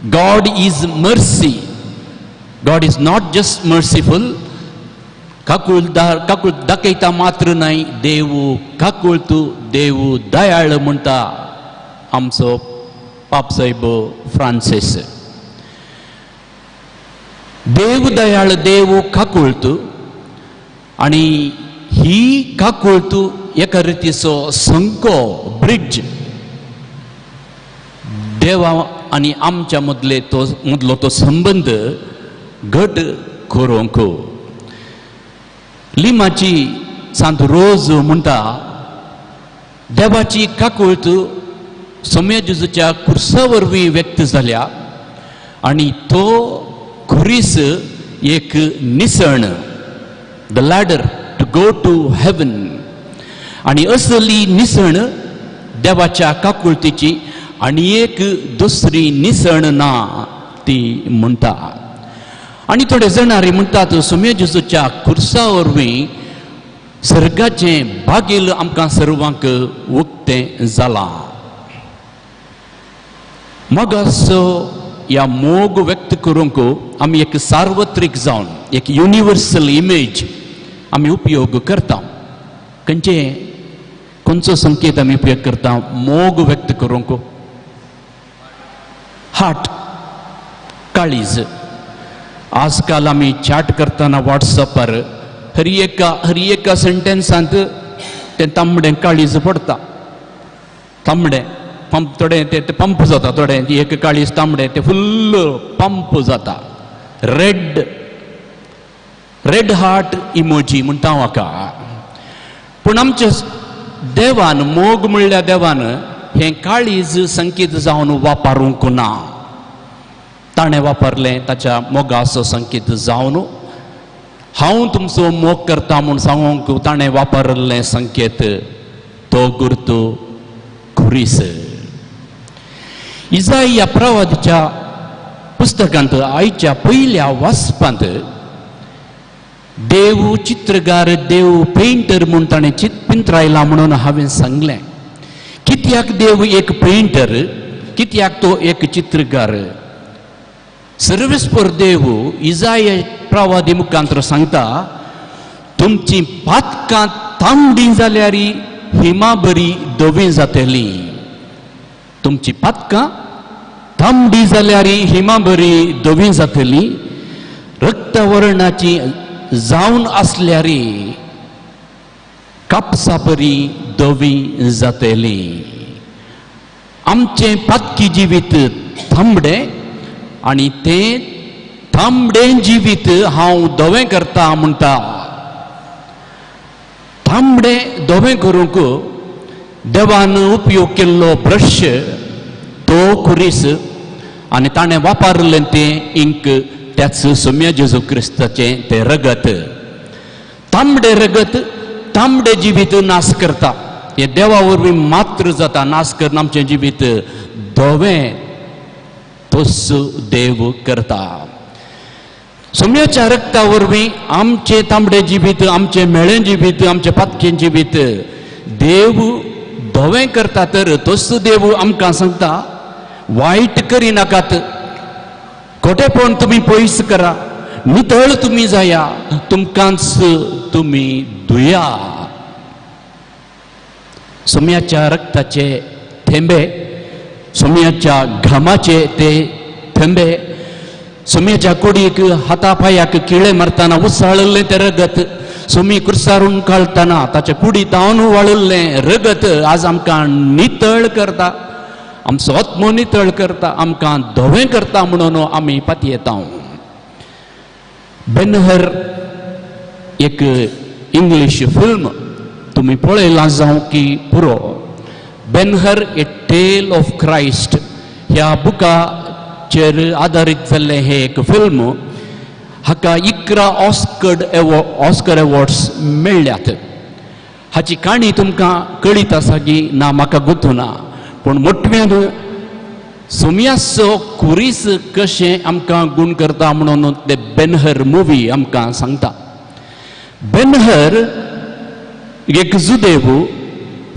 God is mercy. God is not just merciful. काकूळदार, काकूळ दाखयता मात्र न्हय, देव काकूळत, देव दयाळ म्हणटा आमचो पापसाहेब फ्रांसीस. देव दयाळ, देव काकूळत आनी ही काकूळत एका रितीचो संको, ब्रिज देवा आनी आमच्या मदले तो मदलो तो संबंद घट करूंक. लिमाची सांत रोज म्हणटा, देवाची काकूळत सोम्या जेजूच्या खुर्सा वरवीं व्यक्त जाल्या आनी तो खुरीस एक निसण, the ladder to go to heaven. आनी असली निसण देवाच्या काकुळतीची आनी एक दुसरी निसण ना ती म्हणटा. आनी थोडे जाणारी म्हणटात सोम्या जेजूच्या खुर्सा वरवीं सर्गाचें बागील आमकां सर्वांक उक्तें जालां. मोगाचो ह्या मोग व्यक्त करूंक आमी एक सार्वत्रीक जावन एक युनिवर्सल इमेज आमी उपयोग करता. खंयचे खंयचो संकेत आमी उपयोग करता मोग व्यक्त करूंक? हार्ट, काळीज. आजकाल आमी चॅट करतना वॉट्सअपार हर एका सेंटेन्सांत तें तांबडें काळीज पडटा. तांबडें पंप थोडें तें पंप जाता, थोडें एक काळीज तांबडें तें फुल्ल पंप जाता. रेड रेड हार्ट इमोजी म्हणटा हाका. पूण आमच्या देवान मोग म्हणल्यार देवान हें काळीज संकेत जावन वापरूंक ना. ताणें वापरलें ताच्या मोगाचो संकेत जावन हांव तुमचो मोग करता म्हूण सांगूंक ताणें वापरिल्लें संकेत तो गुर्तू खुरीस. इजाया प्रवादीच्या पुस्तकांत आयच्या पयल्या वाचपांत देव चित्रकार, देव पेंटर म्हूण ताणें चिंत्रायला म्हणून हांवें सांगलें. कित्याक देव एक पेंटर, कित्याक तो एक चित्रकार? सर्वेस्पर देव इजाया प्रवादी मुखांतर सांगता तुमची पातकां तांबडी जाल्यार हिमा बरी धवी जातली. तुमची पातकां तांबडी जाल्यार हिमा बरी धवी जातली. रक्तवर्णाची जावन आसल्यार कापसा बरी धवी जातली. आमचें पातकी जिवीत तांबडें आनी तें तांबडें जिवीत हांव धवें करता म्हणटा. तांबडें धवें करूंक देवान उपयोग केल्लो ब्रश तो खुरीस आनी ताणें वापरलें तें इंक त्याच सोम्या जेजू क्रिस्ताचें तें रगत. तांबडें रगत तांबडें जिवीत नाश करता. हें देवा वरवीं मात्र जाता. नाश करून आमचें जिवीत धवें तोच देव करता. सोम्याच्या रक्ता वरवीं आमचें तांबडें जिवीत, आमचें म्हेळें जिवीत, आमचें पातकें जिवीत देव धवें करता. तर तोच देव आमकां सांगता वायट करिनाकात, खोटेपण तुमी पयस करा, नितळ तुमी जाया, तुमकांच तुमी धुया. सोम्याच्या रक्ताचे थेंबे, सोम्याच्या घामाचे ते थेंबे, सोम्याच्या कुडीक हाता पांयाक किळे मारतना उसळिल्लें तें रगत, सोमी कुर्सारून काळटना ताच्या कुडी तावन वाळिल्लें रगत आज आमकां नितळ करता, आमचो आत्मो नितळ करता, आमकां धवें करता म्हणून आमी पातयेता. बेनहर एक इंग्लीश फिल्म तुमी पळयलां जावं की पुरो. Ben Hur a tale of Christ ह्या बुकाचेर आदारीत जाल्लें हें एक फिल्म. हाका 11 ऑस्कर एवॉर्ड्स मेळ्ळ्यात. हाची काणी तुमकां कळीत आसा की ना म्हाका गुंतूना, पूण मोटव्यान सोम्याचो खुरीस कशें आमकां गूण करता म्हणून ते बेनहर मुवी आमकां सांगता. बेनहर एक जुदेव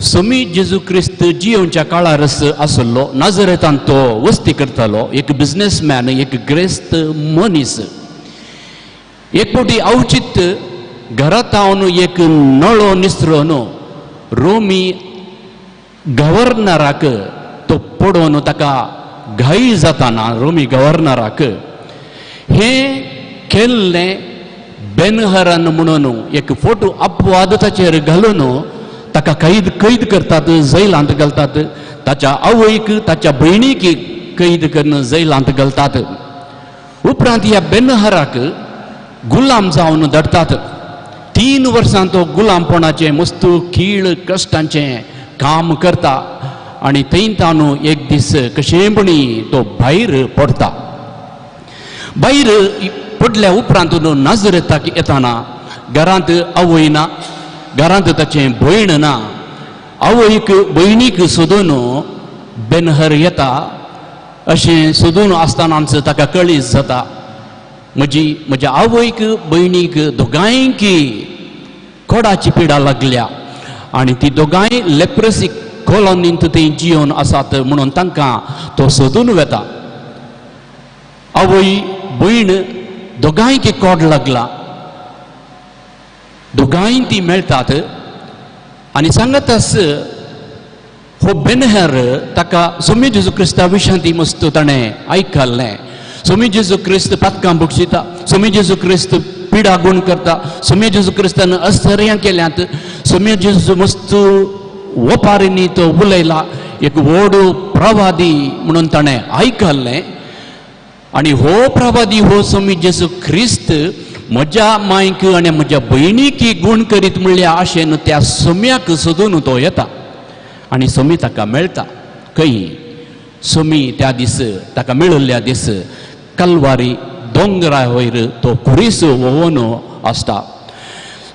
सोमी जेजू क्रिस्त जियोवच्या काळार आसलो. नाजरेतान तो वस्ती करतालो. एक बिजनेसमॅन, एक ग्रेस्त मनीस. एक फावटी अवचीत घरांत हांव एक नळो निसरोन रोमी गव्हर्नराक तो पडोवन ताका घाई जाताना रोमी गव्हर्नराक हें केल्लें बेनहरान म्हणून एक फोटो अपवाद ताचेर घालून ताका कैद कैद करतात, जैलांत घालतात. ताच्या आवयक, ताच्या भयणीक कैद करून जैलांत घालतात. उपरांत ह्या बेनहराक गुलाम जावन धाडटात. 3 वर्सां तो गुलामपणाचें मस्त कीळ कश्टांचें काम करता आनी थंय ताणू एक दीस कशेंपणी तो भायर पडटा. भायर पडल्या उपरांत नाजरेताक येताना घरांत आवय ना, घरांत ताचें भयण ना. आवयक भयणीक सोदून बेनहर येता. अशें सोदून आसतनाच ताका कळीस जाता म्हजी म्हज्या आवयक भयणीक दोगांयकी कोडाची पिडा लागल्या आनी ती दोगांय लेप्रसी कॉलनींत थंय जियोन आसात म्हणून तांकां तो सोदून वेता. आवय भयण दोगांयकी कोड लागला, दोगांय ती मेळटात आनी सांगतास हो बेनहर ताका सोमी जेजू क्रिस्ता विशांती मस्त ताणें आयकल्लें. सोमी जेजू क्रिस्त पातकां बक्षिता, सोमी जेजू क्रिस्त पिडा गुण करता, सोमी जेजू क्रिस्तान अस्तर्यां केल्यांत, सोमी जेजू मस्त वपारींनी तो उलयला, एक व्हड प्रवादी म्हणून ताणें आयकल्लें. आनी हो प्रवादी हो सोमी जेजू क्रिस्त म्हज्या मायक आनी म्हज्या भयणीक गुण करीत म्हणल्या आशेन त्या सोम्याक सोदून तो येता आनी सोमी ताका मेळटा. खंय सोमी त्या दीस ताका मेळिल्ल्या दीस कलवारी दोंगरा वयर तो कुरीस व्होवन आसता.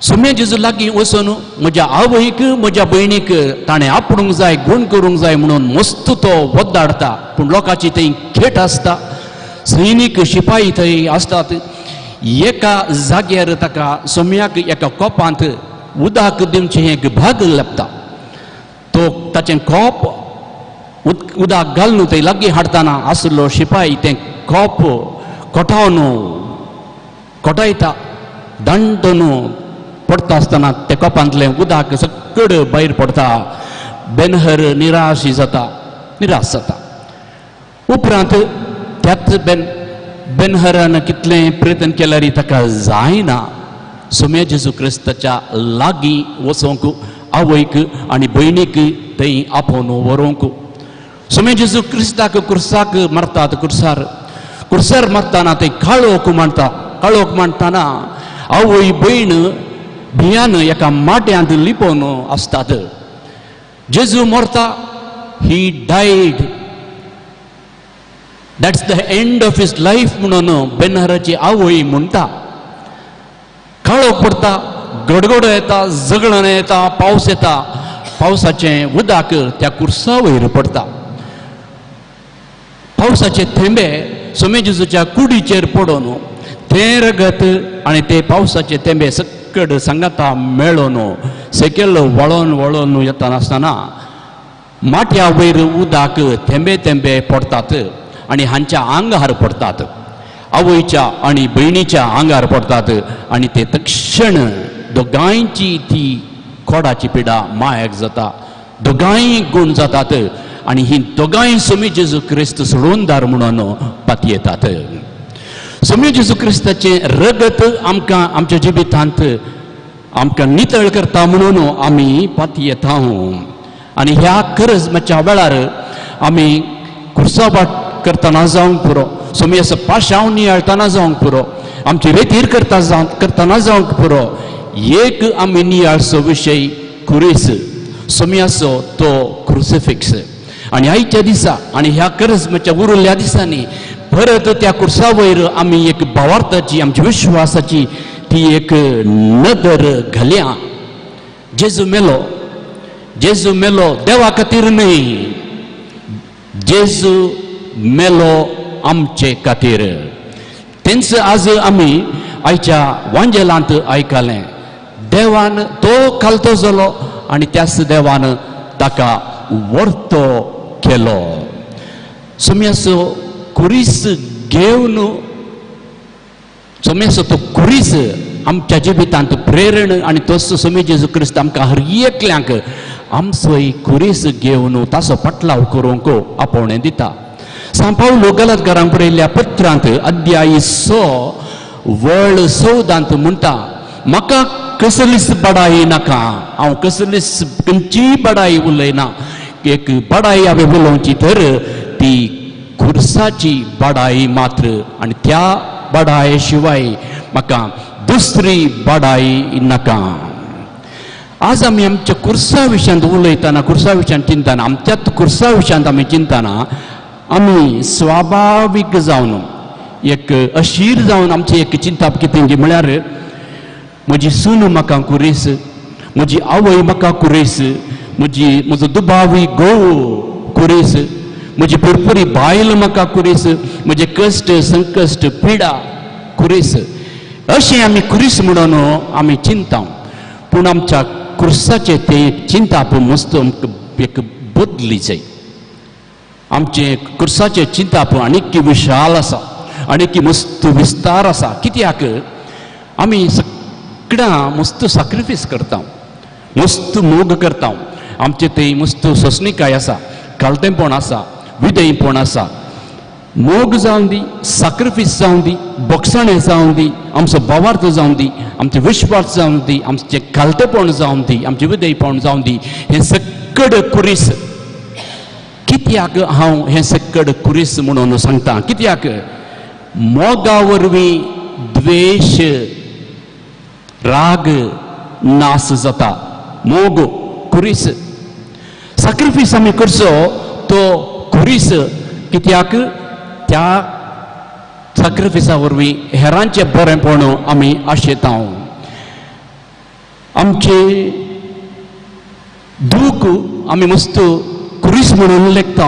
सोम्या जेजू लागीं वचून म्हज्या आवयक म्हज्या भयणीक ताणें आपडूंक जाय, गुण करूंक जाय म्हणून मस्त तो वद्दाडटा. पूण लोकांची थंय खेट आसता, सैनीक शिपाई थंय आसतात. एका जाग्यार ताका सोम्याक एका कोपांत उदक दिवचें एक भाग लागता. तो ताचें कोप उदक घालून थंय लागीं हाडटना आसलो शिपाई तें कोप कोटावन कोटायता. दांडून पडटा आसतना ते कोपांतलें उदक सकड भायर पडटा. बेनहर निराश जाता, निराश जाता. उपरांत त्याच बेनहरान कितलें प्रयत्न केल्यार ताका जायना सोम्या जेजू क्रिस्ताच्या लागीं वचोंक, आवयक आनी भयणीक थंय आपोवन व्हरूंक. सोम्या जेजू क्रिस्ताक कुर्साक मारतात, कुर्सार कुर्सार मारतना थंय काळोख मांडटा. काळोख मांडटना आवय भयण भियान एका माट्यांत लिपोवन आसतात. जेजू मरता, he died, that's the end of his life म्हणून बेनहराची आवय म्हणटा. काळोख पडटा, गडगडो येता, झगडण येता, पावस येता. पावसाचें उदक त्या कुर्सा वयर पडटा. पावसाचे थेंबे सोमे जेजूच्या कुडीचेर पडून तें रगत आनी ते पावसाचे थेंबे सकड सांगाता मेळोन सकयल वळोन वळोन येता आसतना माट्या वयर उदक थेंबे थेंबे पडटात आनी हांच्या आंगार पडटात, आवयच्या आनी भयणीच्या आंगार पडटात आनी ते तक्षण दोगांयची ती कोडाची पिडा मायक जाता, दोगांय गुण जातात आनी ही दोगांय सोमी जेजू क्रिस्त सोडूनदार म्हणून पातयेतात. सोमी जेजू क्रिस्ताचें रगत आमकां आमच्या जिवितांत आमकां नितळ करता म्हणून आमी पातयेता. आनी ह्या करजमाच्या वेळार आमी कुर्सावाट करतना जावंक पुरो, सोमी असो पाशांव नियाळटना जावंक पुरो, आमची रेतीर करतना जावंक पुरो. एक आमी नियाळचो विशय कुरीस, सोम्याचो तो क्रुसिफिक्स. आनी आयच्या दिसा आनी ह्या करजमाच्या उरिल्ल्या दिसांनी परत त्या कुर्सा वयर आमी एक भावार्थाची, आमच्या विश्वासाची ती एक नदर घालया. जेजू मेलो, जेजू मेलो देवा खातीर न्हय, जेजू मेलो आमचे खातीर. तेंच आज आमी आयच्या वांजेलांत आयकलें. देवान तो खालतो जालो आनी त्याच देवान ताका वर्तो केलो. सोम्याचो कुरीस घेवन, सोम्याचो तो कुरीस आमच्या जिवितांत प्रेरण आनी तोच सोमी जेजू क्रिस्त आमकां हर एकल्यांक आमचोय कुरीस घेवन ताचो पाटलाव करूंक आपोवणें दिता. सांव पावलो गलतकारांक बरयल्ल्या पत्रांत अध्याय 6 वळ 14 म्हणटा, म्हाका कसलीच बडाई नाका, हांव कसलीच खंयचीय बडाई उलयना. एक बडाई हांवें उलोवची तर ती खुर्साची बडाई मात्र, आनी त्या बडाये शिवाय म्हाका दुसरी बडाई नाका. आज आमी आमच्या कुर्सा विशयांत उलयतना, कुर्सा विशयांत चिंतना, आमच्याच कुर्सा विशयांत आमी चिंतना आमी स्वाभावीक जावन एक अशीर जावन आमचें एक चिंताप कितें म्हळ्यार म्हजी सून म्हाका कुरेस, म्हजी आवय म्हाका कुरेस, म्हजी म्हजो दुबावी घोव कुरेस, म्हजी पुरपुरी बायल म्हाका कुरेस, म्हजे कश्ट संकश्ट पिडा कुरेस, अशें आमी कुरीस म्हणून आमी चिंता. पूण आमच्या कुर्साचें तें चिंताप मस्त एक बदली जाय. आमचें कुर्साचें चिंताप आनीक विशाल आसा, आनीक मस्त विस्तार आसा. कित्याक आमी सगळ्यां मस्त साक्रिफायस करता, मस्त मोग करता, आमचें थंय मस्त सोंसणीकाय आसा, कालतेंपण आसा, विदयपण आसा. मोग जावन दी, साक्रिफायस जावन दी, बोगसाणें जावन दी, आमचो भावार्थ जावन दी, आमचें विश्वास जावन दी, आमचें कालतेपण जावन दी, आमचें विदयपण जावन दी, हें सगळें कुरीस. कित्याक हांव हें सगळें कुरीस म्हणून सांगता? कित्याक मोगा वरवीं द्वेश राग नास जाता. मोग कुरीस, साक्रिफायस आमी करचो तो कुरीस. कित्याक त्या साक्रिफायसा वरवीं हेरांचें बरेंपण आमी आशेता. आमचें दूख आमी मस्त कुरीस म्हणून लेखता.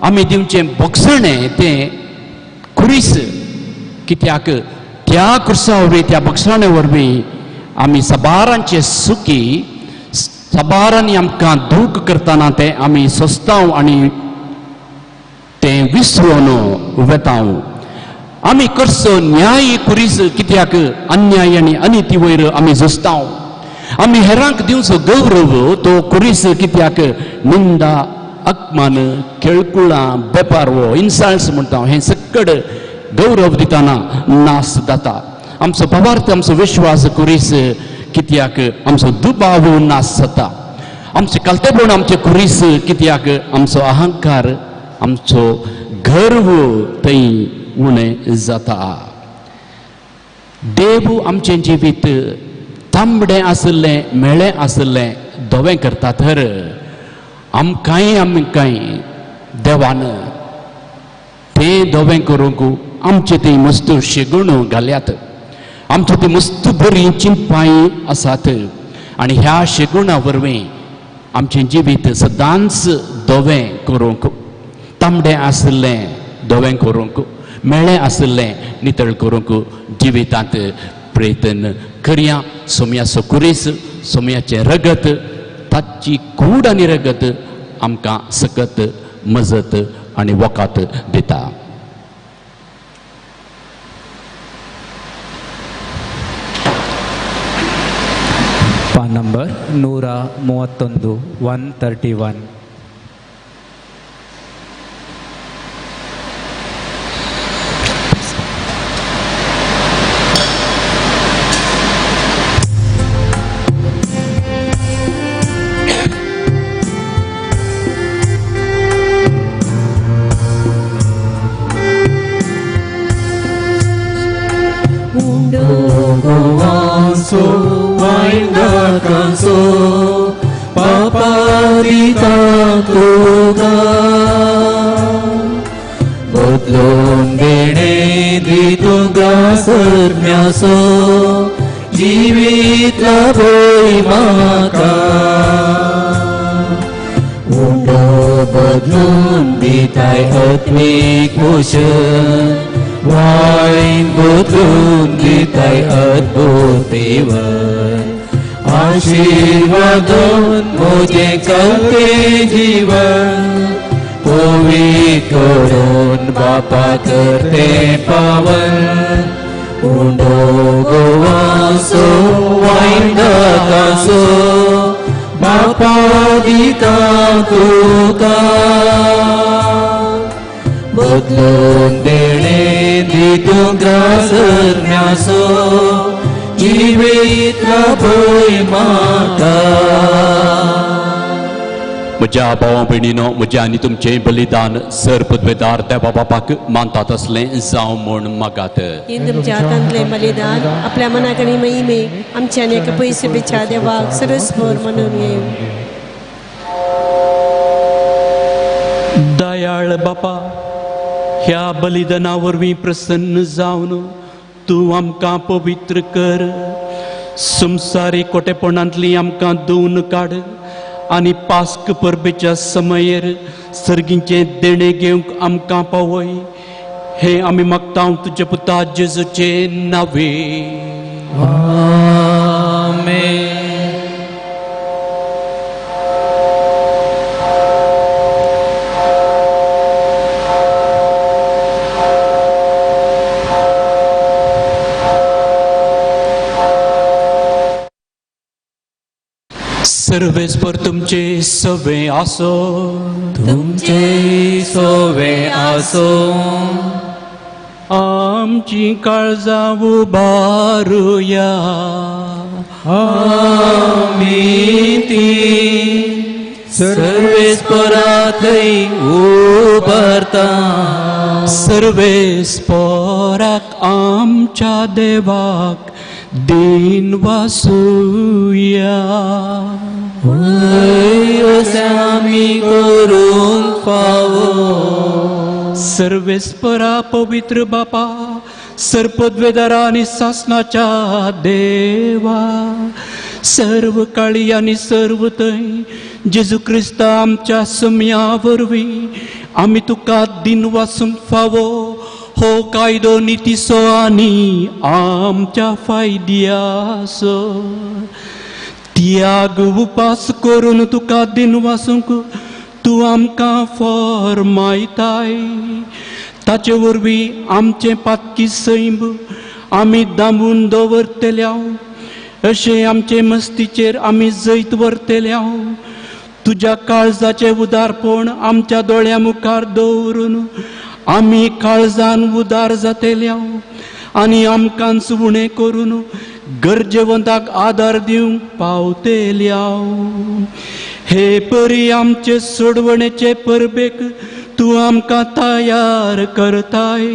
आमी दिवचें बोगसणें तें कुरीस. कित्याक त्या कुर्सा वरवीं, त्या बोगसणे वरवीं आमी साबारांचे सुखी, साबारांनी आमकां दूख करतना तें आमी सोंसता आनी तें विसरून वेता. आमी करचो न्याय कुरीस. कित्याक अन्याय आनी अनिती वयर आमी झुजता. आमी हेरांक दिवचो गौरव तो कुरीस. कित्याक निंदा, अपमान, खेळकुळां, बेपारवो, इन्सल्ट्स म्हणटा, हें सगळें गौरव दितना नास जाता. आमचो भावार्थ, आमचो विश्वास कुरीस. कित्याक आमचो दुबाव नास जाता. आमचें कालतेपण आमचें कुरीस. कित्याक आमचो अहंकार, आमचो गर्व थंय उणें जाता. देव आमचें जिवीत तांबडें आशिल्लें, म्हेळें आशिल्लें धवें करता. तर आमकांय आमकांय देवान तें धवें करूंक आमचें थंय मस्त शेगुण घाल्यात, आमचें थंय मस्त बरीं चिंतपाय आसात आनी ह्या शेगुणा वरवीं आमचें जिवीत सदांच धवें करूंक, तांबडें आशिल्लें धवें करूंक, म्हेळें आशिल्लें नितळ करूंक जिवितांत प्रयत्न करया. सोम्याचो कुरीस, सोम्याचें रगत, ताची कूड आनी रगत आमकां सकत मजत आनी वकात दिता. पान नंबर 131, 131. बदलून देणे दी तुका सरम्यासो जिवीत लाभय म्हाका. उंडो बदलून दिताय आत्मीक पोशण, वायन बदलून दिताय अद्भुत देवन. आशीर्वादून म्हजें कल्पे जीवन, पवित्र करून बापा करते पावन. उंडो गोवासो वायन दाकासो बापा दिता तुका. बदलून देणे दी तुका सरम्यासो जिवीत लाभय म्हाका. म्हज्या भावा भयणीनो, म्हजें आनी तुमचें बलिदान सर पदवेदार देवा बापाक मानतात असलें जावं म्हूण मागात. तुमच्या हातांतलें बलिदान आपल्या मनाक आनी महिमेक आमच्या आनी एका पयशे बिच्या देवाक सरस्वर म्हणून येवं. दयाळ बापा, ह्या बलिदाना वरवीं प्रसन्न जावन तूं आमकां पवित्र कर. संवसारी कोटेपणांतली आमकां धुवन काड आनी पास्क परबेच्या समयेर सर्गीचें देणें घेवंक आमकां पावय. हें आमी मागता तुज्या पुता जेजूचे नांवे. आमेन. सर्वेस्पर तुमचे सवे आसो. तुमचे सवे आसो. आमची काळजां उबारुया. आमी ती सर्वेस्परा थंय उबारता. सर्वेस्पराक आमच्या देवाक दिन वासुया. अशें आमी करूंक फावो. सर्वेस्परा पवित्र बापा, सर्पद्वेदारा आनी सासनाच्या देवा, सर्व काळी आनी सर्व थंय जेजू क्रिस्ता आमच्या सम्या वरवीं आमी तुका दिन वासूंक फावो. हो कायदो नितीचो आनी आमच्या फायद्याचो. त्याग उपास करून तुका दिन वासूंक तूं आमकां फॉर्मायताय. ताचे वरवीं आमचें पातकी सैम आमी दामून दवरतल्या, अशें आमचे मस्तीचेर आमी जैत व्हरतल्या. तुज्या काळजाचें उदारपण आमच्या दोळ्या मुखार दवरून आमी काळजान उदार जातल्या आनी आमकांच उणें करून गरजेवंताक आदार दिवंक पावतल्या. हे परी आमचे सोडवणेचे परबेक तूं आमकां तयार करताय.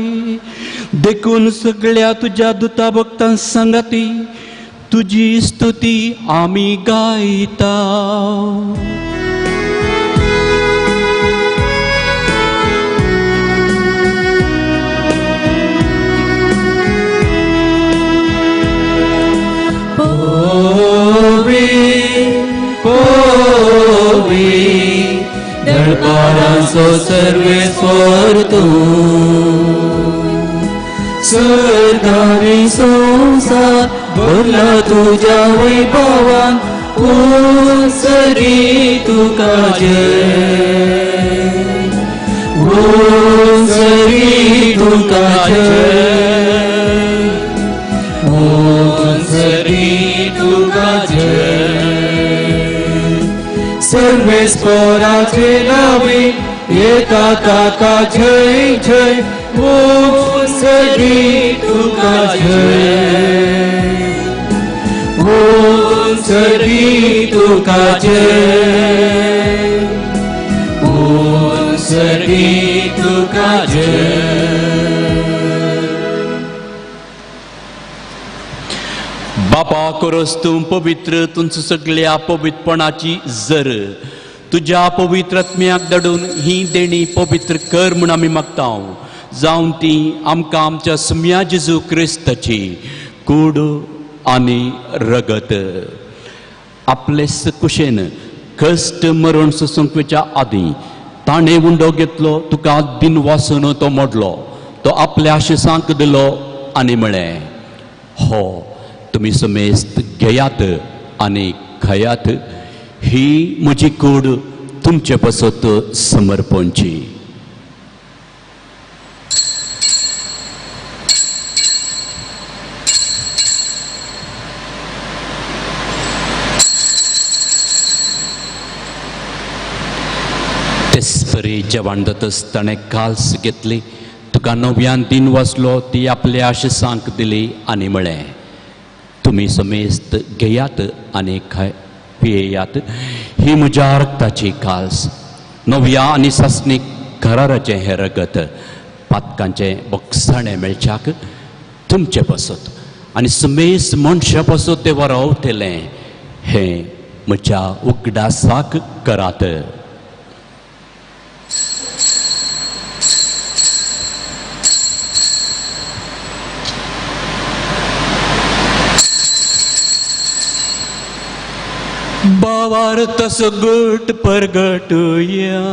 देखून सगळ्या तुज्या दुता भक्तां सांगाती तुजी स्तुती आमी गायता. पोवी दरबाराचो सर्वेस्वर तूं, सरदारी संवसार भरला तुज्या वैभवान. सरी तुका जय, सरी तुका जय, सरी तुका जय. सर्वेस्पराचे नावे येता ताका जय जय. सरी तुका जय, सरी तुका जय, सरी तुका जय. बापा कोरस तूं पवित्र, तुमचो सगळ्या पवित्रपणाची जर तुज्या पवित्र आत्म्याक धाडून ही देणी पवित्र कर म्हूण आमी मागता. जावन ती आमकां आमच्या सुम्या जेजू क्रिस्ताची कूड आनी रगत आपलेच कुशेन कश्ट मरण सोसूंक वयच्या आदीं ताणें उंडो घेतलो, तुका दिन वासून तो मोडलो, तो आपल्या शिसांक दिलो आनी म्हळें, हो तुमी समेस्त घेयात आनी खायात, ही म्हजी कूड तुमचे पासत समर्पणची. तेचपरी जेवण जातच ताणें काल्स घेतली, तुका नव्यान दिन वाचलो, ती आपल्या शिसांक दिली आनी म्हळें, तुमी समेस्त घेयात आनी पियेयात. ही म्हज्या रक्ताची काल्स, नव्या आनी सासणीक कराराचें हें रगत पातकांचें बोगसाणें मेळच्याक तुमचे पासत आनी सुमेस मनशा पासत तें वरावतलें. हें म्हज्या उगडासाक करात. बावार तसो गट परगटुया.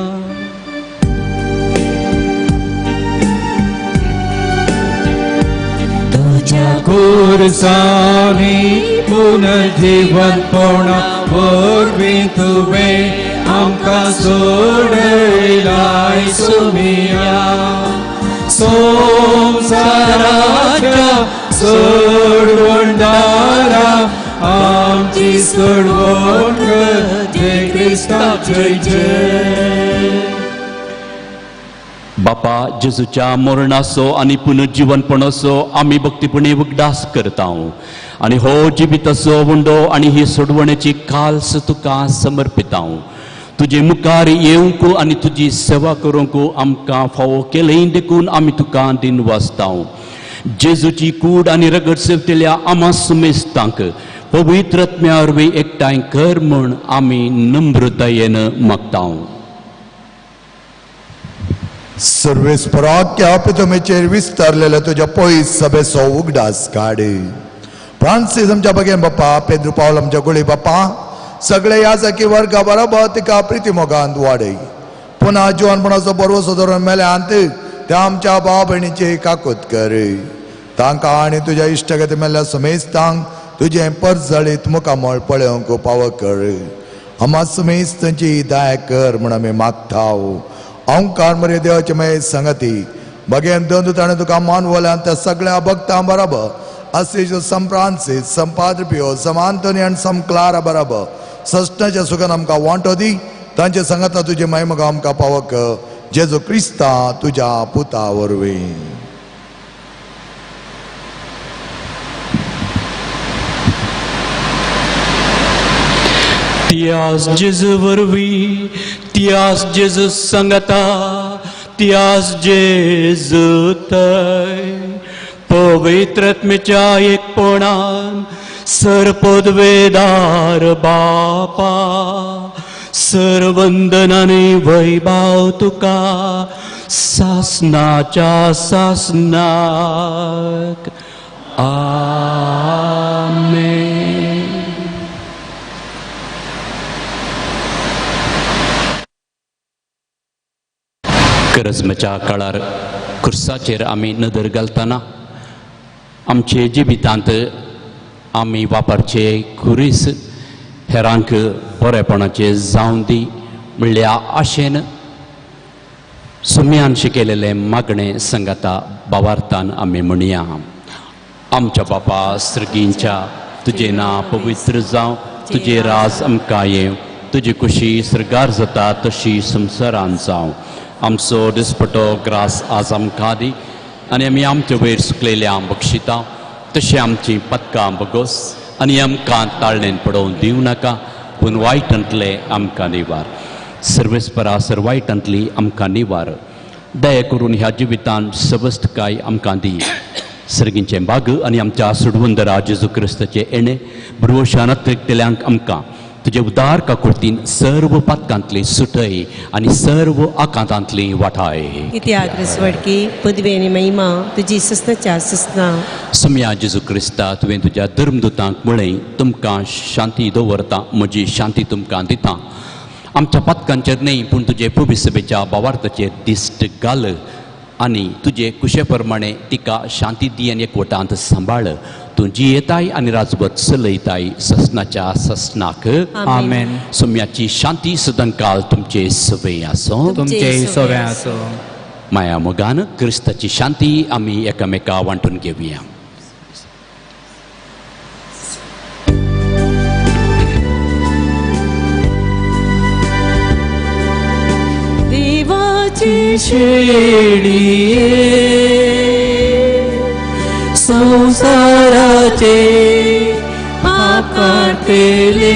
तुज्या खुर्सांनी पुनर्जीवनपणा वरवीं तुवें आमकां सोडयलाय सुमिया. संवसाराच्या सोडवणदारा आमची सोडवण कर, जय क्रिस्ता जय जय. बापा जेजूच्या मरणाचो आनी पुनर्जीवनपणाचो आमी भक्तीपणी उगडास करता आनी हो जिविताचो उंडो आनी ही सोडवणेची काल्स तुका समर्पिता. तुजे मुखार येवंक आनी तुजी सेवा करूंक आमकां फावो केलें देखून आमी तुका दिनवासता. जेजूची कूड आनी रगत सेवतल्या आमा सुमेस्तांक पवित्र आत्म्या वरवीं एकठांय कर म्हूण आमी नम्रतायेन मागता. सर्वेस्पराक्या पितुमेचेर विस्तारलेल्या तुज्या पयस सभेचो उगडास काड. फ्रांसीस आमच्या बगेन बाप्पा, पेद्रू पावल आमच्या गुळी बाप्पा, सगळे याजकी वर्गा बरोबर तिका प्रिती मोगांत वाडय. पुन्हा जिवनपणाचो बरवसो धरून मेल्यांत त्या आमच्या भाव भयणीची काकूत कर. तांकां आनी तुज्या इश्टगती मेल्ल्या समेस्तांक तुजें परजळीत मुखामळ पळोवंक पावो कर. आमा सुमेस तांची दया कर म्हूण आमी मागता. ओंकार मरे देवाचे मये संगती बगेन दोन दुताणे तुका मानवल्यान त्या सगळ्या भक्तां बरोबर असेज सम फ्रांसीस, सम पाद्र पियो, सम आंतोनी आनी सम क्लारा बरोबर सस्नाच्या सुखान आमकां वांटो दी. तांचे संगता तुजे महिमगा आमकां पावक जेजू क्रिस्ता तुज्या पुता वरवीं. त्यास जेजू वरवीं, त्यास जेजू संगता, त्यास जेजू थंय पवित्र आत्म्याच्या एकपणान सर्पदवेदार बापा सर्वंदनाने वैभाव तुका सासनाच्या सासनाक. आमेन. करजमाच्या काळार खुर्साचेर आमी नदर घालतना आमचे जिवितांत आमी वापरचे खुरीस हेरांक बरेपणाचे जावन दी म्हणल्या आशेन सुम्यान शिकयलेलें मागणें संगता बावार्थान आमी म्हणया. आमच्या बापा सर्गींच्या, तुजें नांव पवित्र जावं, तुजें राज आमकां येवं, तुजी खुशी सर्गार जाता तशी संवसारान जावं. आमचो दिसपटो ग्रास आज आमकां दी आनी आमी आमचे वयर सुकलेल्या बक्षिता तशें आमची पदकां बगोस आनी आमकां ताळणेन पडोवन दिवं नाका, पूण वायटांतले आमकां निवार. सर्वेस्परा सर वायटांतली आमकां निवार. दया करून ह्या जिवितान सवस्तकाय आमकां दी. सर्गींचें बाग आनी आमच्या सुडवंदरा जेजू क्रिस्ताचें येणें भरवशान अत्रिकतल्यांक आमकां तुजे उदार काकुळतीन सर्व पातकांतली सुटय आनी सर्व आकांतांतली वाठाय. कित्याक रिसवडकी पदवी आनी महिमा तुजी सस्नाच्या सस्ना. सुम्या जेजू क्रिस्ता, तुवें तुज्या धर्मदुतांक म्हळें, तुमकां शांती दवरता, म्हजी शांती तुमकां दिता. आमच्या पातकांचेर न्हय पूण तुजे पविसभेच्या भावार्थाचेर दिश्ट घाल आनी तुजे कुशे प्रमाणे तिका शांती दी आनी एकवटांत सांबाळ. तूं जियेताय आनी राजवत चलयताय ससनाच्या ससनाक. आमेन. सुम्याची शांती सदांकाल तुमचे सवे आसूं. तुमचे सवे आसूं. माया मोगान क्रिस्ताची शांती आमी एकामेका वांटून घेवया. देवाची शेळये संसाराचे पाप काडटले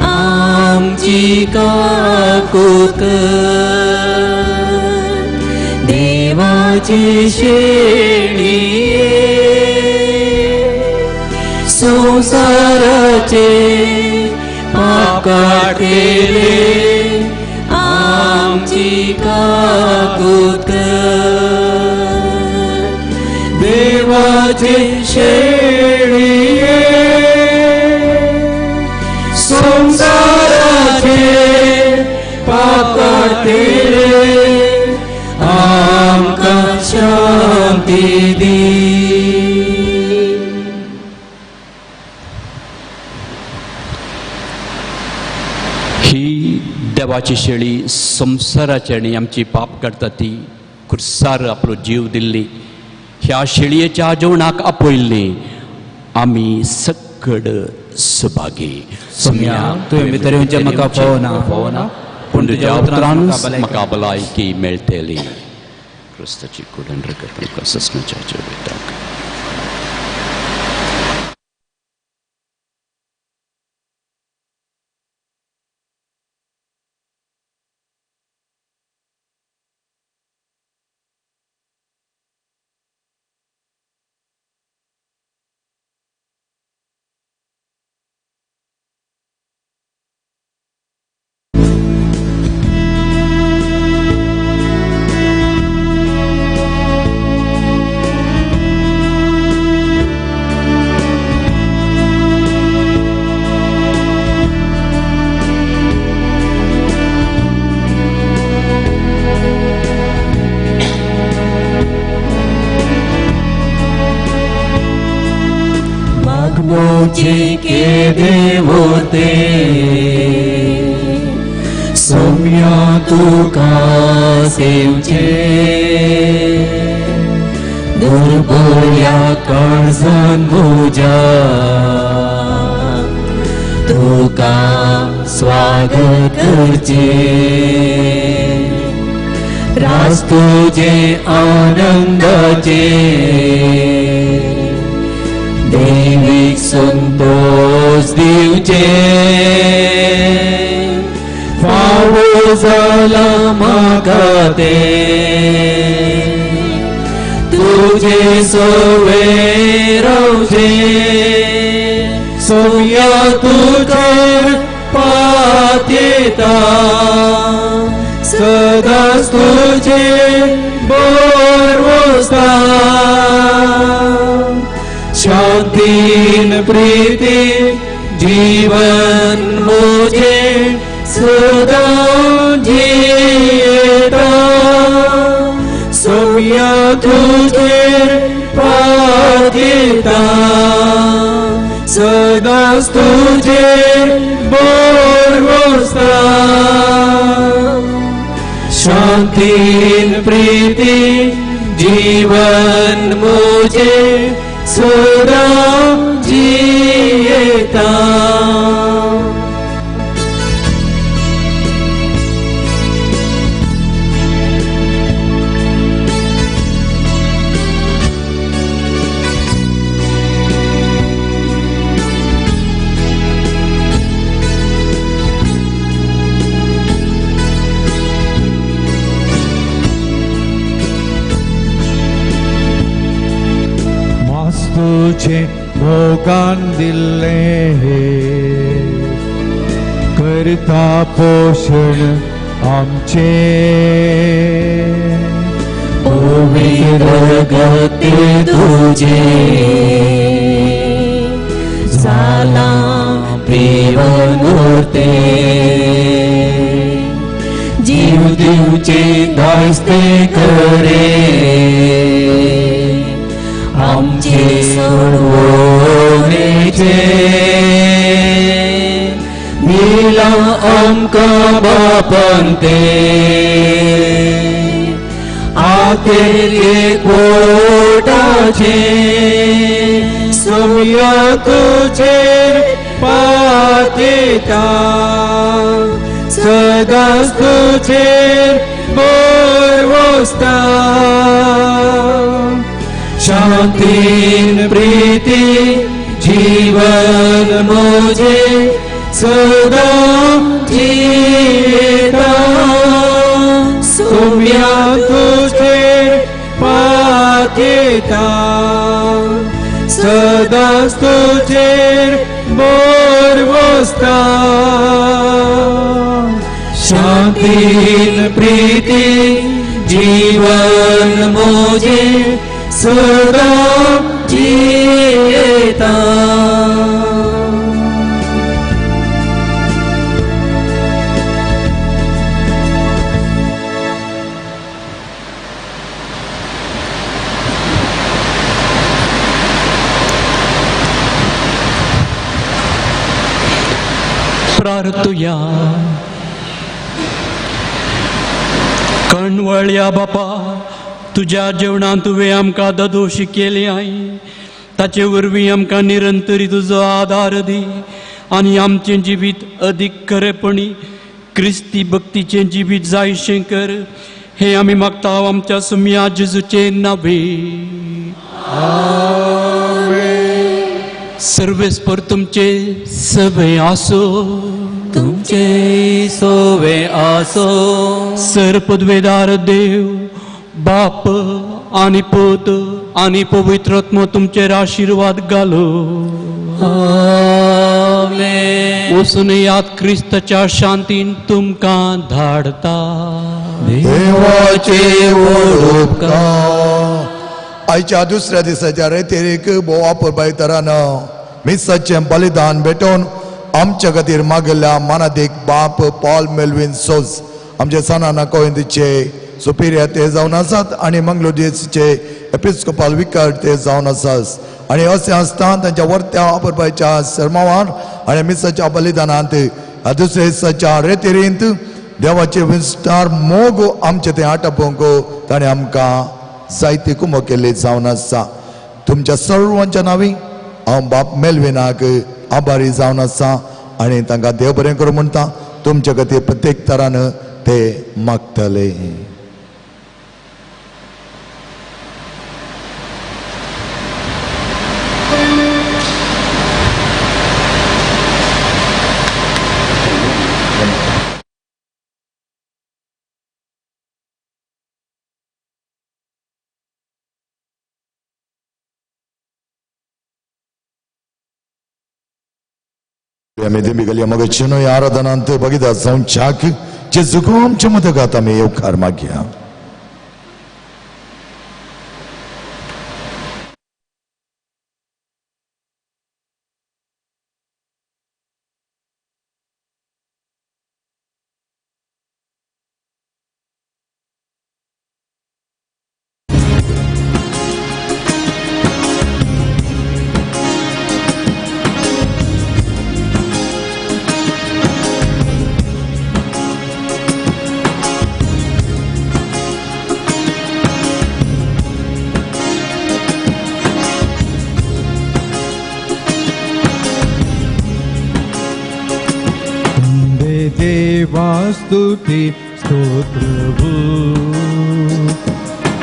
आमची काकूत कर देवाचे शेळये संवसाराचे पाप काडटले आमची काकूत कर देवाचे शेळये संसाराचे पाप काडटले आमकां शांती दी. ही देवाची शेळी संवसाराची आनी आमची पाप काडटा ती खुर्सार आपलो जीव दिल्ली ह्या शेळयेच्या जेवणाक आपयल्ली आमी सकड सुभागी. सोम्या तुवें भितर येवचें म्हाका पळोवना पळोवना पूण तुज्या उतरानूच म्हाका भलायकी मेळटली. क्रिस्ताची कूड आनी रगत आमकां ससण्याच्या जिविताक. देवते सोम्या तुका सेवचे दुर्बोल्या काळजान म्हज्या तुका स्वागत करचे रास तुजे आनंदाचे देवीक संतोष दिवचे फावो जाला म्हाका ते तुजे सवे रावचे सोम्या तुजेर पातयेता सदांच तुजे बोरवोसता शांतीन प्रीती जीवन मुझे सदा जियेता सोम्या तुजेर पातयेता सदांच तुजेर बोरवोसता शांतीन प्रीती जीवन मुझे सदा जियेता. तुझे मोगान दिल्ले करता पोषण आमचे पवित्र गती तुझे जाला पिवन उरते जीव दिवचे दायस्ते करे आमचे सोडवणेचे दिलां आमकां बापान ते आतेर कोटाचे सोम्या तुजेर पातयेता सदांच तुजेर बोरवोसता शांतीन प्रीती जीवन मोजे सदा जियेता सुम्या तुझेर पातेता सदांच तुझेर बोरवसता शांतीन प्रीती जीवन मोजे सदा जियेता. प्रार्थुया. कणवळ्या बापा तुज्या जेवणांत तुवें आमकां ददोशी केली I ताचे वरवीं आमकां निरंतरी तुजो आदार दी आनी आमचें जिवीत अदीक खरेपणी क्रिस्ती भक्तीचें जिवीत जायशें कर हें आमी मागता आमच्या सुम्या जेजूचें नावे. सर्वेस्पर तुमचे सवे आसो तुमचे सोवे आसो. सर पदवेदार देव बाप आनी पूत आनी पवित्र आत्मो तुमचेर आशिर्वाद घालो. आमेन. वचून याद क्रिस्ताच्या शांतीन तुमकां धाडता. देवाचे उपकार. आयच्या दुसऱ्या दिसाच्या रेतेरीक भोव अपुरबाय तरान मिसाचें बलिदान भेटोवन आमच्या खातीर मागिल्ल्या मानादीक बाप पॉल मेल्विन सोज आमचे सनाना कोविंदचे सुपिरियर ते जावन आसात आनी मंगलोदेसचे एपिस्कोपाल विकर ते जावन आसात आनी अशें आसतना तांच्या वर्त्या अपुरबायच्या सरमावान आनी मिसाच्या बलिदानांत दुसऱ्या दिसाच्या रेतेरींत देवाचे विस्तार मोग आमचे ते आटापोवंक ताणें आमकां जायती कुमो केल्ली जावन आसा. तुमच्या सर्वांच्या नांवी हांव बाप मेल्विनाक आभारी जावन आसा आनी तांकां देव बरें करूं म्हणटा. तुमच्या खातीर प्रत्येक तरान ते मागतले. आमी देंबी मगचेनो आराधनांत बगिदा जावच्याक जेजूक आमच्या मदगात आमी येवकार मागया. स्तुति स्तोत्रभू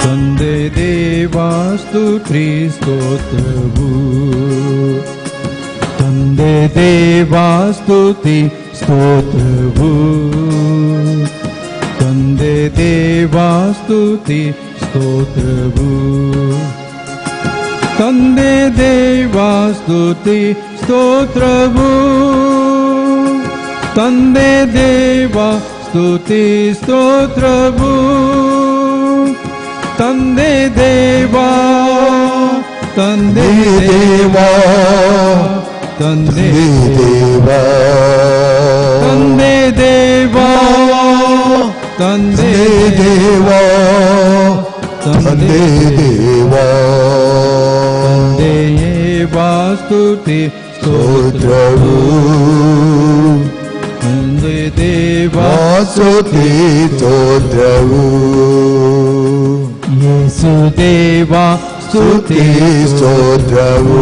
तंदे देवा स्तुति स्तोत्रभू तंदे देवा स्तुति स्तोत्रभू तंदे देवा स्तुति स्तोत्रभू तंदे देवा स्तुति स्तोत्रभू तंदे देवा स्तुति स्तोत्रभू तंदे देवा तंदे देवा तंदे देवा तंदे देवा तंदे देवा तंदे देवा तंदे देवा स्तुति स्तोत्रभू तंदे देवा स्तुति स्तोत्रभू येसु देवा स्तुति स्तोत्रभू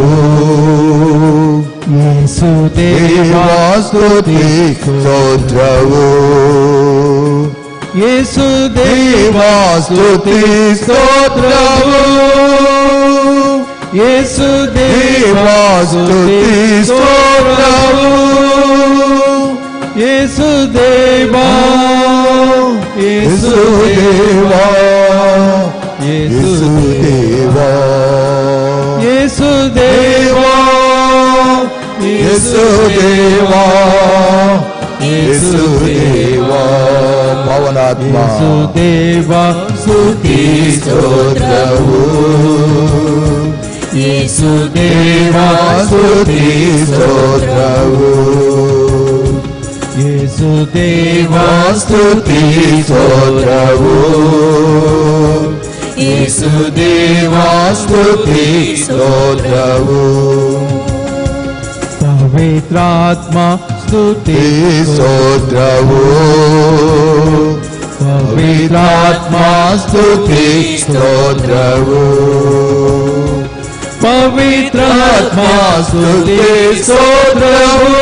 येसु देवा स्तुति स्तोत्रभू येसु देवा स्तुति स्तोत्रभू येसु देवा स्तुती स्तोत्रवु येसु देवा येसु देवा येसु देवा येसु देवा येसु देवा येसु देवा पवनात्मा येसु देवा स्तुती स्तोत्रवु येसु देवा स्तुती स्तोत्रवु येसु देवा स्तुती स्तोत्रवु येसु देवा स्तुती स्तोत्रवु पवित्रात्मा स्तुती स्तोत्रवु पवित्रात्मा स्तुती स्तोत्रवु पवित्रात्मा स्तुती स्तोत्रवु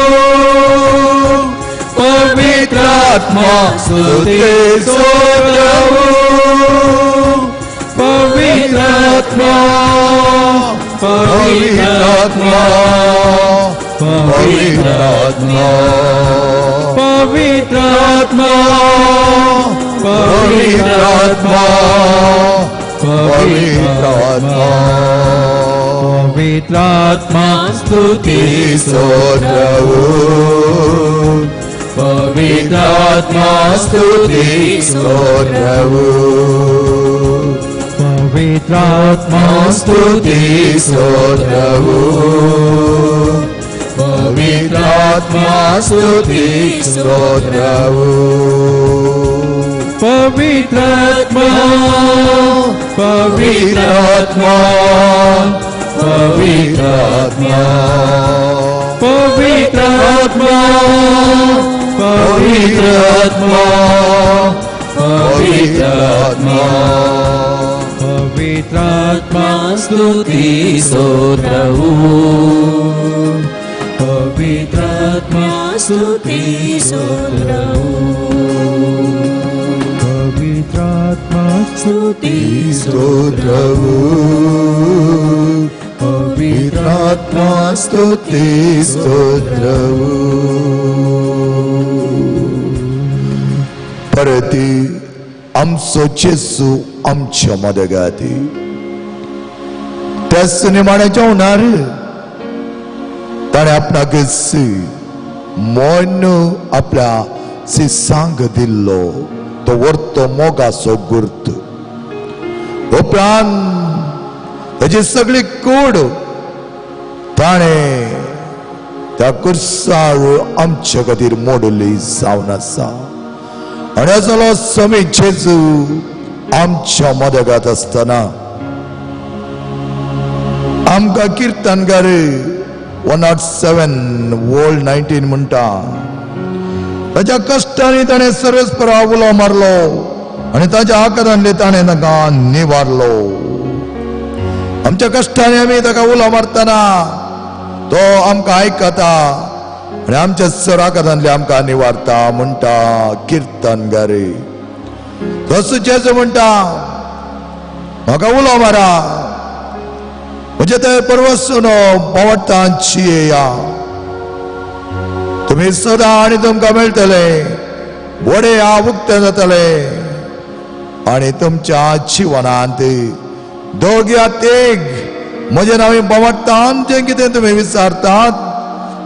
पवित्रात्मा स्तुती स्तोत्रवु पवित्रात्मा पवित्रात्मा पवित्रात्मा पवित्रात्मा पवित्रात्मा पवित्रात्मा पवित्रात्मा स्तुती स्तोत्रवु पवित्रात्मा स्तुती स्तोत्रवु पवित्रात्मा स्तुती स्तोत्रवु पवित्रात्मा स्तुती स्तोत्रवु पवित्रात्मा पवित्रात्मा पवित्रात्मा पवित्रात्मा पवित्रात्मा पवित्रात्मा पवित्रात्मा स्तुती स्तोत्रवु पवित्रात्मा स्तुती स्तोत्रवु पवित्रात्मा स्तुती स्तोत्रवु पवित्रात्मा स्तुती स्तोत्रवु परती आमचो जेजू आमच्या मदगाती त्याच निमाण्या जेवणार ताणें आपणाक मन आपल्या सांग दिल्लो तो वर्तो मोगाचो गुर्त. उपरांत ताची सगळी कूड ताणें त्या कुर्सार आमच्या खातीर मोडली जावन आसा. आनी असलो समी जेजू आमच्या मदगात आसतना आमकां किर्तनकार 107 वोल्ड 19 म्हणटा ताच्या कश्टांनी ताणें सर्वेस्परा उलो मारलो आनी ताच्या आकारांतले ताणें ताका निवारलो. आमच्या कश्टांनी आमी ताका उलो मारतना तो आमकां आयकता आनी आमच्या सर आकारांतले आमकां निवारता म्हणटा किर्तनगार. तसो जेजू म्हणटा म्हाका उलो मारा म्हजे थंय परवसून पावटांची येया तुमी सदां आनी तुमकां मेळटले वडे उक्ते जातले आनी तुमच्या जिवनांत दोग या तेग म्हजें नांव पावटान जें कितें तुमी विचारतात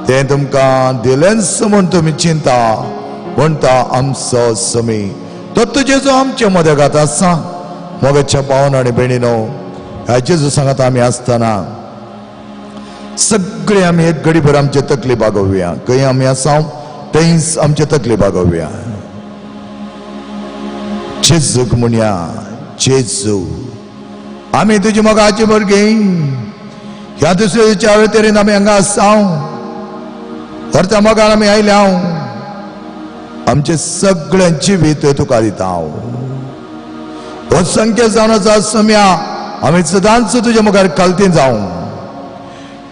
तें तुमकां दिलेंच म्हूण तुमी चिंता म्हणटा आमचो समी. तो तुजेचो आमचे मदगात आसा. मोगाच्या पावन आनी भयणीनो ह्या जेजू सांगात आमी आसतना सगळे आमी एक घडीभर आमचे तकली बागोवया. खंय आमी आसा थंयच आमचे तकली बागोवया. जेजूक म्हणया जेजू आमी तुजी मोगाची भुरगीं ह्या दुसऱ्या वेळेन आमी हांगा आसा व्हरता मोगान आमी आयल्या आमचें सगळें जिवीत तुका दिता हांव. हो संकेत जावन आसा सम्या आमी सदांच तुज्या मुखार खालती जावं.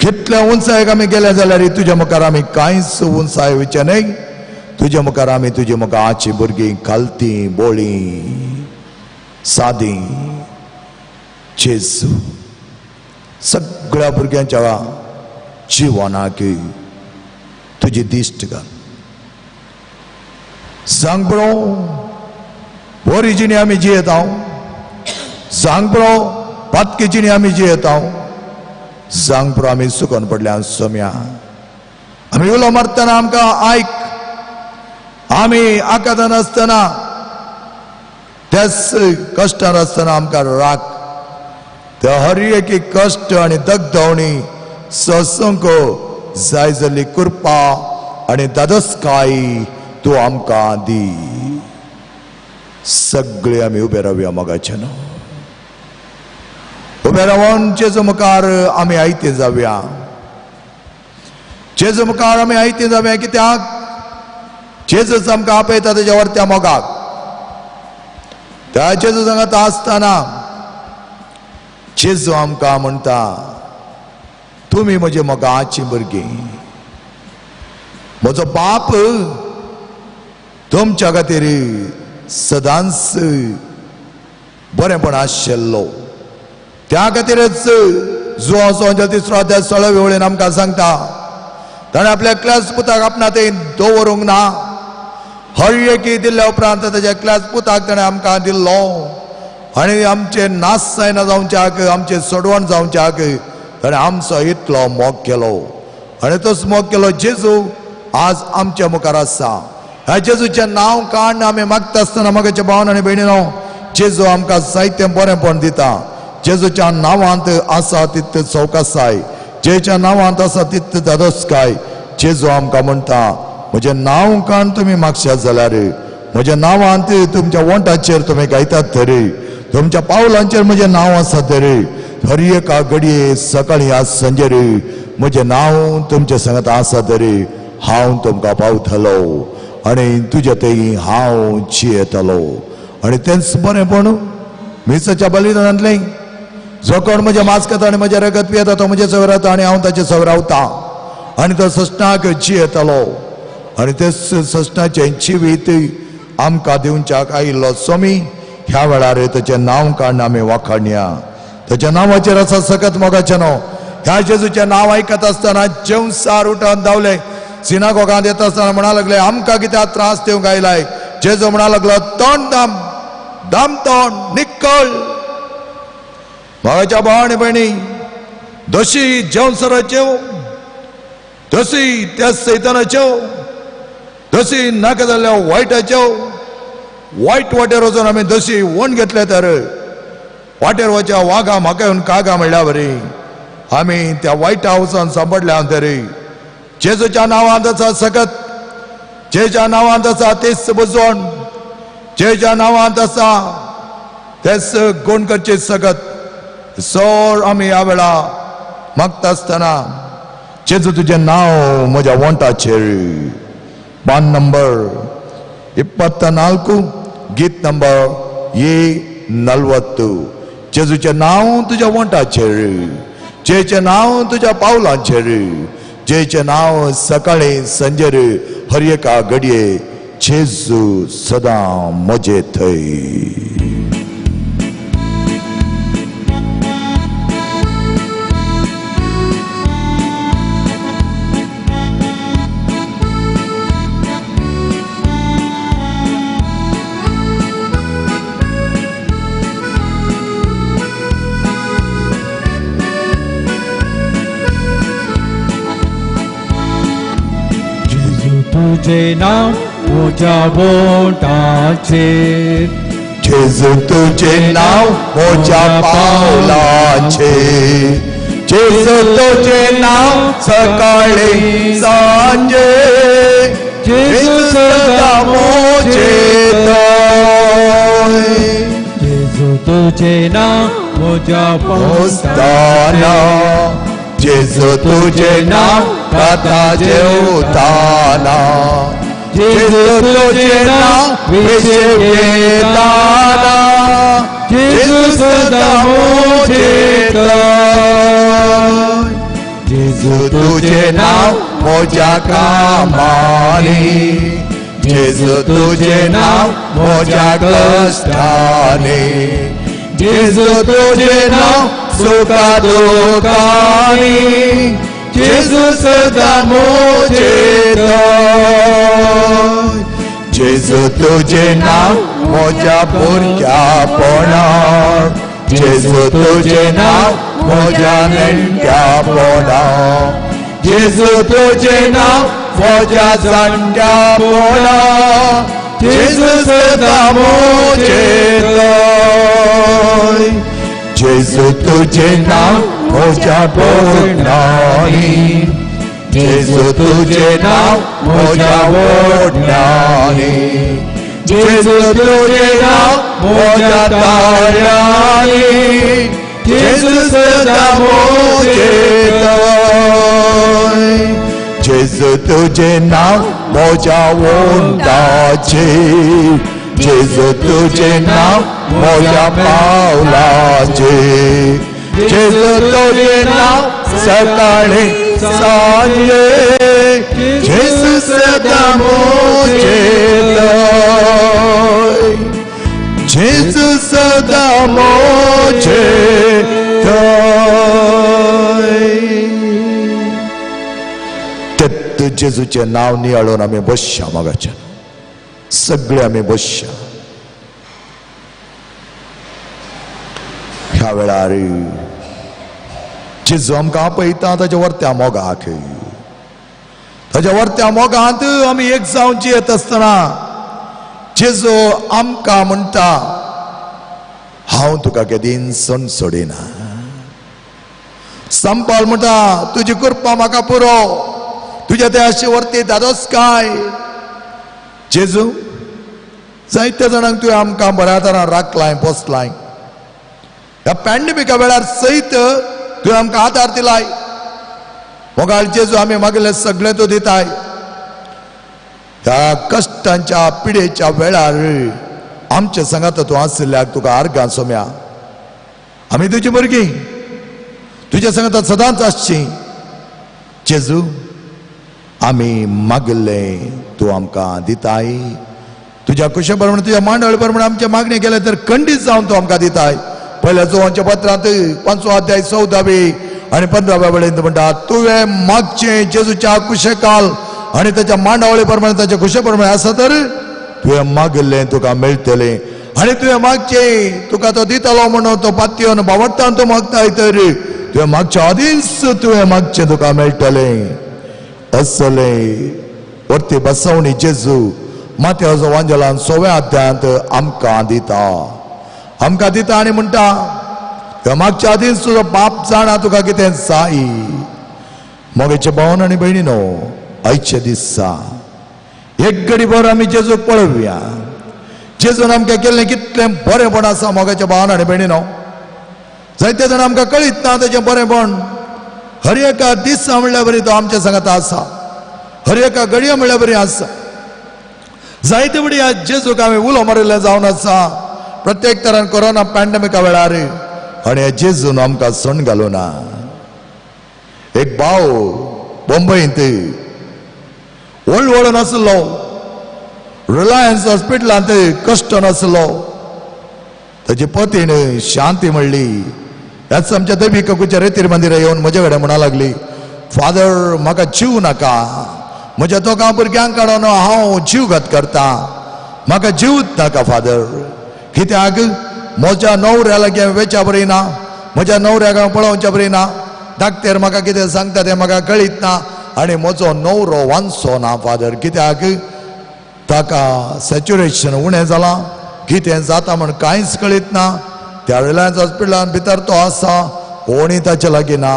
कितल्या उंचायेक आमी गेले जाल्यार तुज्या मुखार आमी कांयच उंचाय वयचें न्हय. तुज्या मुखार आमी तुजे मुखार भुरगीं खालती बोळी सादी. जेजू सगळें सगळ्या भुरग्यांच्या जिवनाक तुजी दिश्ट घाल. सांग पळो बरी जिणी आमी जियेता, सांग पळो पातकी जिणी आमी जियेता, सांग पळो आमी सुकोन पडल्या सोम्या. आमी उलो मारतना आमकां आयक, आमी आकादान आसतना त्याच कश्टान आसतना आमकां राख. त्या हर एकी कश्ट आनी दगदवणी ससंक जाय जाल्ली कृपा आनी दादसकाय तूं आमकां दी. सगळे आमी उबे रावया मोगाचे न्हू, उबे रावन जेजू मुखार आमी आयते जावया, जेजू मुखार आमी आयते जावया. कित्याक जेजूच आमकां आपयता तेज्या वरत्या मोगाक. त्या जेजू सांगता आसतना जेजू आमकां म्हणटा, तुमी म्हजे मोगाची भुरगीं, म्हजो बाप तुमच्या खातीर सदांच बरेंपण आशिल्लो. त्या खातीरच जो असो तिसरो अध्याय 16 वळीन आमकां सांगता, ताणें आपल्या क्लास पुताक आपणा ते दवरूंक ना. हर एकी दिल्ल्या उपरांत ताच्या क्लास पुताक ताणें आमकां दिल्लो आनी आमचें नाश जायना जावच्याक, आमचें सोडवण जावच्याक ताणें आमचो इतलो मोग केलो. आनी तोच मोग केलो जेजू आज आमच्या मुखार आसा. ह्या जेजूचें नांव काडून आमी मागता आसतना मोगाच्या भावन आनी भयणीनो, जेजू आमकां जायतें बरेंपण दिता. जेजूच्या नांवांत आसा तितली चवकसाय, जेच्या नांवांत आसा तितली दादोसकाय. जेजू आमकां म्हणटा, म्हजें नांव काडून तुमी मागशात जाल्यार, म्हज्या नांवांत तुमच्या वोंटाचेर तुमी गायतात तरी, तुमच्या पावलांचेर म्हजें नांव आसा तरी, हर एका घडये सकाळीं आज सांजेर म्हजें नांव तुमच्या सांगत आसा तरी हांव तुमकां पावतलो आनी तुज्या थंय हांव जियेतलो. आनी तेंच बरेंपण मिसाच्या बलिदानांतलें, जो कोण म्हजें मांस खाता आनी म्हजें रगत पियेता तो म्हजें सवर रावता आनी हांव ताचे सवर रावता आनी तो सस्नाक जियेतलो. आनी तें सस्नाचें जिवीत आमकां दिवच्याक आयिल्लो स्वामी ह्या वेळार ताचें नांव काडून आमी वाखाणया. ताच्या नांवाचेर आसा सकत मोगाचें नांव. ह्या जेजूचें नांव आयकत आसतना जेवसार उठून धांवले, सिनागोगांत येता आसतना म्हणा लागले, आमकां कित्याक त्रास दिवंक आयलाय? जेजू म्हणा लागलो, तोंड दाम दाम तोंड निकळ. मोगाच्या भाव आनी भयणी, दशी जेवसराच्यो, दशी त्या सैतानाच्यो, दशी नाका जाल्ल्या वायटाच्यो, वायट वाटेर वचून आमी दशी वण घेतले तर वाटेर वच्या वागा म्हाका येवन कागा म्हणल्या बरी आमी त्या वायटा वचून सांपडल्या तरी जेजूच्या नांवांत आसा सकत, जेच्या नांवांत आसा तेच बसवण, जेच्या नांवांत आसा तेच गुण करचे सकत. सोर आमी ह्या वेळा मागता आसतना जेजू तुजें नांव म्हज्या वोंटाचेर. पान नंबर 24, गीत नंबर 40. जेजूचें नांव तुज्या वोंटाचेर, जेचें नांव तुज्या पावलांचेर, जेचें नांव सकाळीं सांजेर हर एका घडये, जेजू सदां म्हजे थंय. तुझे नाव म्हज्या बोटाचेर, जेजू तुझे नाव म्हज्या पावलाचेर, जेजू तुझे नाव सकाळीं सांजे, जेजू सदां म्हजे थंय. जेजू तुझे नाव म्हज्या पोस्ताना, जेजू तुझे नाव खाता जेवताना, जेजू तुझे नाव विशेव घेताना, जेजू सदां म्हजे थंय. जेजू तुझे नाव म्हज्या कामांनी, जेजू तुझे नाव म्हज्या कश्टांनी, जेजू तुझे नाव सुखा दुखांनी जेजू सदां म्हजें थंय. जेजू तुजें नांव म्हज्या भुरग्यापणार, जेजू तुजें नांव म्हज्या नेणट्यापणार, जेजू तुजें नांव म्हज्या जाणट्यापणार, जेजू सदां म्हजें थंय. जेजू तुजें नांव म्हज्या बोलण्यांनी, जेजू तुजें नांव म्हज्या ओडण्यांनी, जेजू तुजें नांव म्हज्या ताळ्यांनी, जेजू सदां म्हजें थंय. जेजू तुजें नांव म्हज्या ओंठाचेर, जेजू तुजें नांव म्हज्या पावलाचेर, जेजू तुजें नांव सकाळीं सांजे, जेजू सदां म्हजें थंय, जेजू सदां म्हजें थंय. तेत्त जेजूचें नांव नियाळून आमी बसया मोगाच्यान, सगळे आमी बसया. ह्या वेळार जेजू आमकां आपयता ताच्या वर्त्या मोगाक, ताच्या वर्त्या मोगांत आमी एक जावन जियेत आसतना जेजू आमकां म्हणटा, हांव तुका केदीन सण सोडिना. संपाल म्हणटा, तुजी कृपा म्हाका पुरो, तुज्या त्या वरती दादोस काय. जेजू जायत्या जाणांक तुवें आमकां बऱ्या तरान राखलाय पोसलाय, ह्या पॅन्डेमिका वेळार सयत तुवें आमकां आदार दिलाय. मोगाळ जेजू आमी मागले सगळें तूं दिताय. ह्या कश्टांच्या पिडेच्या वेळार आमच्या सांगात तूं आशिल्ल्याक तुका आर्गां सोम्या. आमी तुजी भुरगीं, तुज्या सांगात सदांच आसची. जेजू आमी मागले तूं आमकां दिताय, तुज्या कुशे प्रमाणे तुज्या मांडवळे प्रमाणे आमचे मागणें केलें तर खंडीत जावन तूं आमकां दिताय. पयल्या जोवांच्या पत्रांत 5वो अध्याय 14वी आनी 15व्या वेळेंत म्हणटा, तुवें मागचें जेजूच्या कुशेकाल आनी ताच्या मांडावळे प्रमाणे ताच्या कुशे प्रमाणे आसा तर तुवें मागिल्लें तुका मेळटलें, आनी तुवें मागचें तुका तो दितलो म्हणून तो पातयेवन बावडटान तो मागताय तर तुवें मागच्या आदींच तुवें मागचें तुका मेळटलें. असलें वरती बसवणी जेजू मात्याचो वांजेलान 6व्या अध्यायांत आमकां दिता, आमकां दिता आनी म्हणटा, मागच्या आदींच तुजो बाप जाणा तुका कितें जाय. मोगेचे भावन आनी भयणीनो, आयचे दिसा एक घडी भर आमी जेजूक पळोवया. जेजून आमकां केल्लें कितलें बरेंपण आसा. मोगाचे भावन आनी भयणीनो, जायते जाण आमकां कळीत ना तेजें बरेंपण. हर एका दिसा म्हणल्यार बरी तो आमच्या सांगाता आसा, हर एका घडये म्हणल्यार बरी आसा. जायते बडी आज जेजूक आमी उलो मारिल्लें जावन आसा प्रत्येक तरान कोरोना पॅन्डेमिका वेळार, आनी जेजून आमकां सण घालूं ना. एक भाव बॉम्बयंत वळवळून आसलो, रिलायन्स हॉस्पिटलांत कश्ट नासलो. ताची पतीण शांती म्हणली, ह्याच आमच्या देवी ककुच्या रेतीर मंदिरा येवन म्हजे कडेन म्हणा लागली, फादर म्हाका जीव नाका, म्हज्या दोगां भुरग्यांक काडून हांव जीवघात करता, म्हाका जीवच नाका फादर. कित्याक म्हज्या न्हवऱ्या लागीं वेच्या बरी ना, म्हज्या न्हवऱ्याक हांव पळोवच्या बरी ना, डाक्टर म्हाका कितें सांगता तें म्हाका कळीत ना, आनी म्हजो न्हवरो वांचो ना फादर. कित्याक ताका सॅच्युरेशन उणें जालां, कितें जाता म्हण कांयच कळीत ना. त्या रिलायन्स हॉस्पिटलान भितर तो आसा, कोणूय ताचे लागीं ना.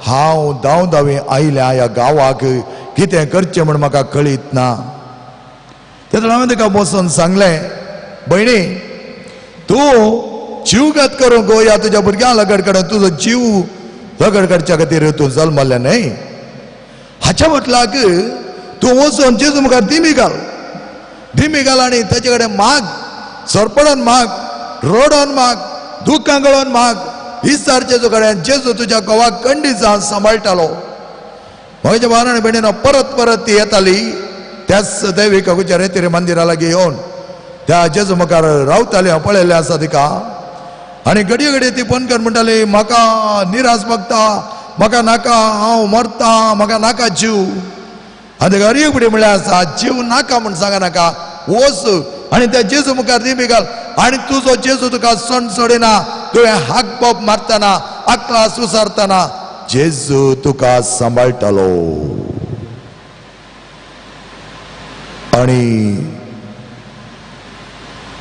हांव धांव धांवी आयल्या ह्या गांवाक, कितें करचें म्हण म्हाका कळीत ना. तेन्ना हांवें ताका बसून सांगलें, भयणी तूं जीवघात करूंक या तुज्या भुरग्यांक लगड काडून तुजो जीव लगड काडच्या खातीर तूं जल्मल्लें न्हय. हाच्या बदलाक तूं वचून जेजू मुखार दिमी घाल, दिमी घाल आनी ताचे कडेन माग, सरपळून माग, रडोन माग, दुकां गळोन माग. विचार जेजू कडेन, जेजू तुज्या घोवाक कंडी जावन सांबाळटालो. म्हज्या भावान आनी भयणीनो, परत परत ती येताली त्याच देवी काकूच्या रेतीर मंदिरा लागीं येवन त्या जेजू मुखार रावताली. हांव पळयल्लें आसा तिका. आनी घडये घडये ती फोन कर म्हणटाली, म्हाका निराश बगता, म्हाका नाका, हांव मरता, म्हाका नाका जीव. आनी तेका हर एक फुडें म्हणल्यार आसा, जीव नाका म्हूण सांगा नाका, वच आनी त्या जेजू मुखार दिमी घाल आनी तुजो जेजू तुका सण सोडिना. तुवें हाक बोब मारतना, आकलास उसारतना जेजू तुका सांबाळटलो. आनी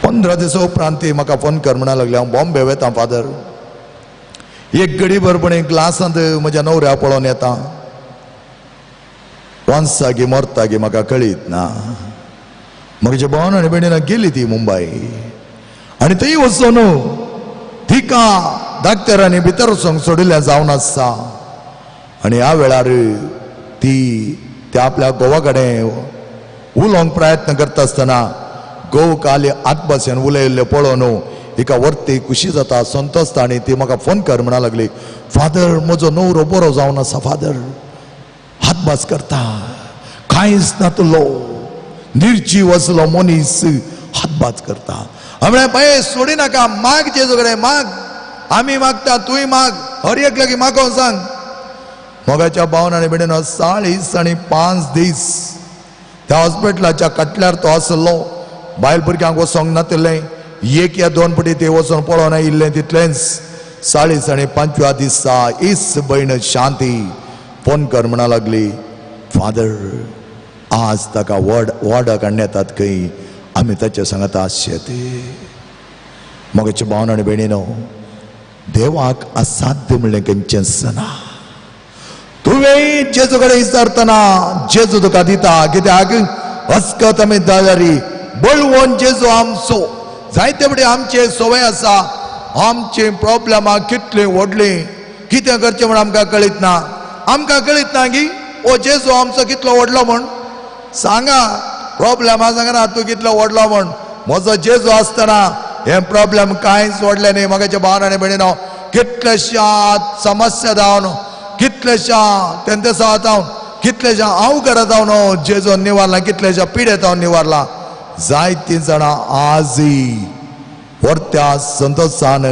15 दिसां उपरांत ती म्हाका फोन कर म्हणा लागली, हांव बॉम्बे वेता फादर, एक घडी भरपणी ग्लासांत म्हज्या न्हवऱ्या पळोवन येता, वांसागी मरतागी म्हाका कळीत ना. म्हजे भावन आनी भयणीन गेली ती मुंबय आनी थंय वचून तिका डाक्टरांनी भितर वचूंक सोडिल्लें जावन आसता. आनी ह्या वेळार ती त्या आपल्या घोवा कडेन उलोवंक प्रयत्न करता आसतना घोव काल आत्मासेन उलयल्लें पळोवन हिका वरती खुशी जाता, संतोषता. आनी ती म्हाका फोन कर म्हणा लागली, फादर म्हजो न्हवरो बरो जावन आसा, फादर हातभास करता, कांयच नातलो निर्जीव आसलो मनीस हातभास करता. म्हळ्यार बाये सोडी नाका, माग जेजू कडेन माग, आमी मागता तूंय माग, हर एक लागीं मागोवंक सांग. मोगाच्या भावन आनी भयणीनो 45 दीस त्या हॉस्पिटलाच्या कटल्यार तो आसलो. बायल भुरग्यांक वचोंक नातिल्लें, एक या दोन पटी ते वचोन पळोवन आयिल्लें तितलेंच. 45व्या दिसा इस भयण शांती फोन कर म्हणा लागली, फादर आज ताका वॉर्डाक हाडून येतात खंय, आमी ताच्या सांगाता आसचे ते. मोगाच्या भावन आनी भयणीनो देवाक असाध्य म्हणलें खंयचेंच ना. तुवें जेजू कडेन विचारतना जेजू तुका दिता, कित्याक अस्कत आमी दादारी बळवंत जेजू आमचो. जायते फुडें आमचे संवय आसा, आमची प्रॉब्लेमां कितलीं व्हडलीं, कितें करचें म्हूण आमकां कळीत ना. आमकां कळीत ना की ओ जेजू आमचो कितलो व्हडलो म्हूण. सांगा प्रॉब्लेमां सांगना तूं कितलो व्हडलो म्हूण. म्हजो जेजू आसतना हें प्रॉब्लेम कांयच व्हडलें न्ही. म्हज्या भावान आनी भयणीनो कितलेश्या समस्या जावन, कितलेश्या तेंतेसां जावन, कितलेश्या अवघड जावन जेजू निवारला, कितलेश्या पिडे जावन निवारला. जायतीं जाणां आजय व्हरत्या संतोशान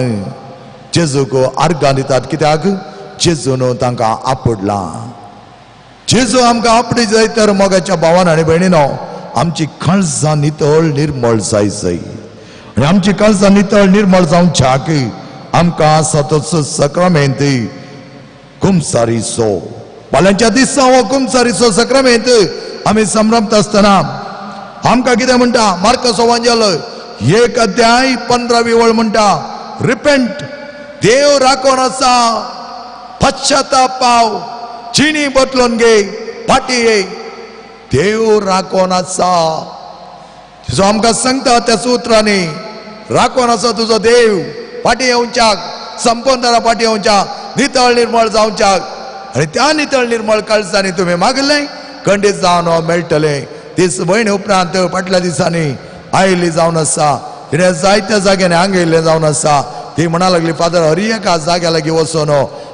जेजूक आर्गां दितात, कित्याक जेजून तांकां आपडलां. जेजू आमकां आपडी जाय तर मोगाच्या भावान आनी भयणीनो आमची काळजां नितळ निर्मळ जाय जाय. आनी आमची काळजां नितळ निर्मळ जावच्याक आमकां आसा तोच सक्रामेंत कुमसारीचो. फाल्यांच्या दिसा हो कुमसारीचो सक्रामेंत आमी संभ्रमता आसतना आमकां कितें म्हणटा मार्कस वांजेल 1 अध्याय 15वी वळ म्हणटा, रिपेंट, देव राखोन आसा, पश्चाताप पाव, जिणी बदलून घे, फाटी ये, देव राखोन आसा. तुजो आमकां सांगता त्या सुत्रांनी, राखोन आसा तुजो देव, फाटी येवच्याक, संपंदरा फाटी येवच्याक, नितळ निर्मळ जावच्याक. आनी त्या नितळ निर्मळ काळजांनी तुमी मागलें खंडीत जावन मेळटलें. तीस भयणी उपरांत फाटल्या दिसांनी आयिल्ली जावन आसा, तिणें जायत्या जाग्यांनी आंगयल्लें जावन आसा. ती म्हणा लागली, फादर हर एका जाग्या लागीं वचून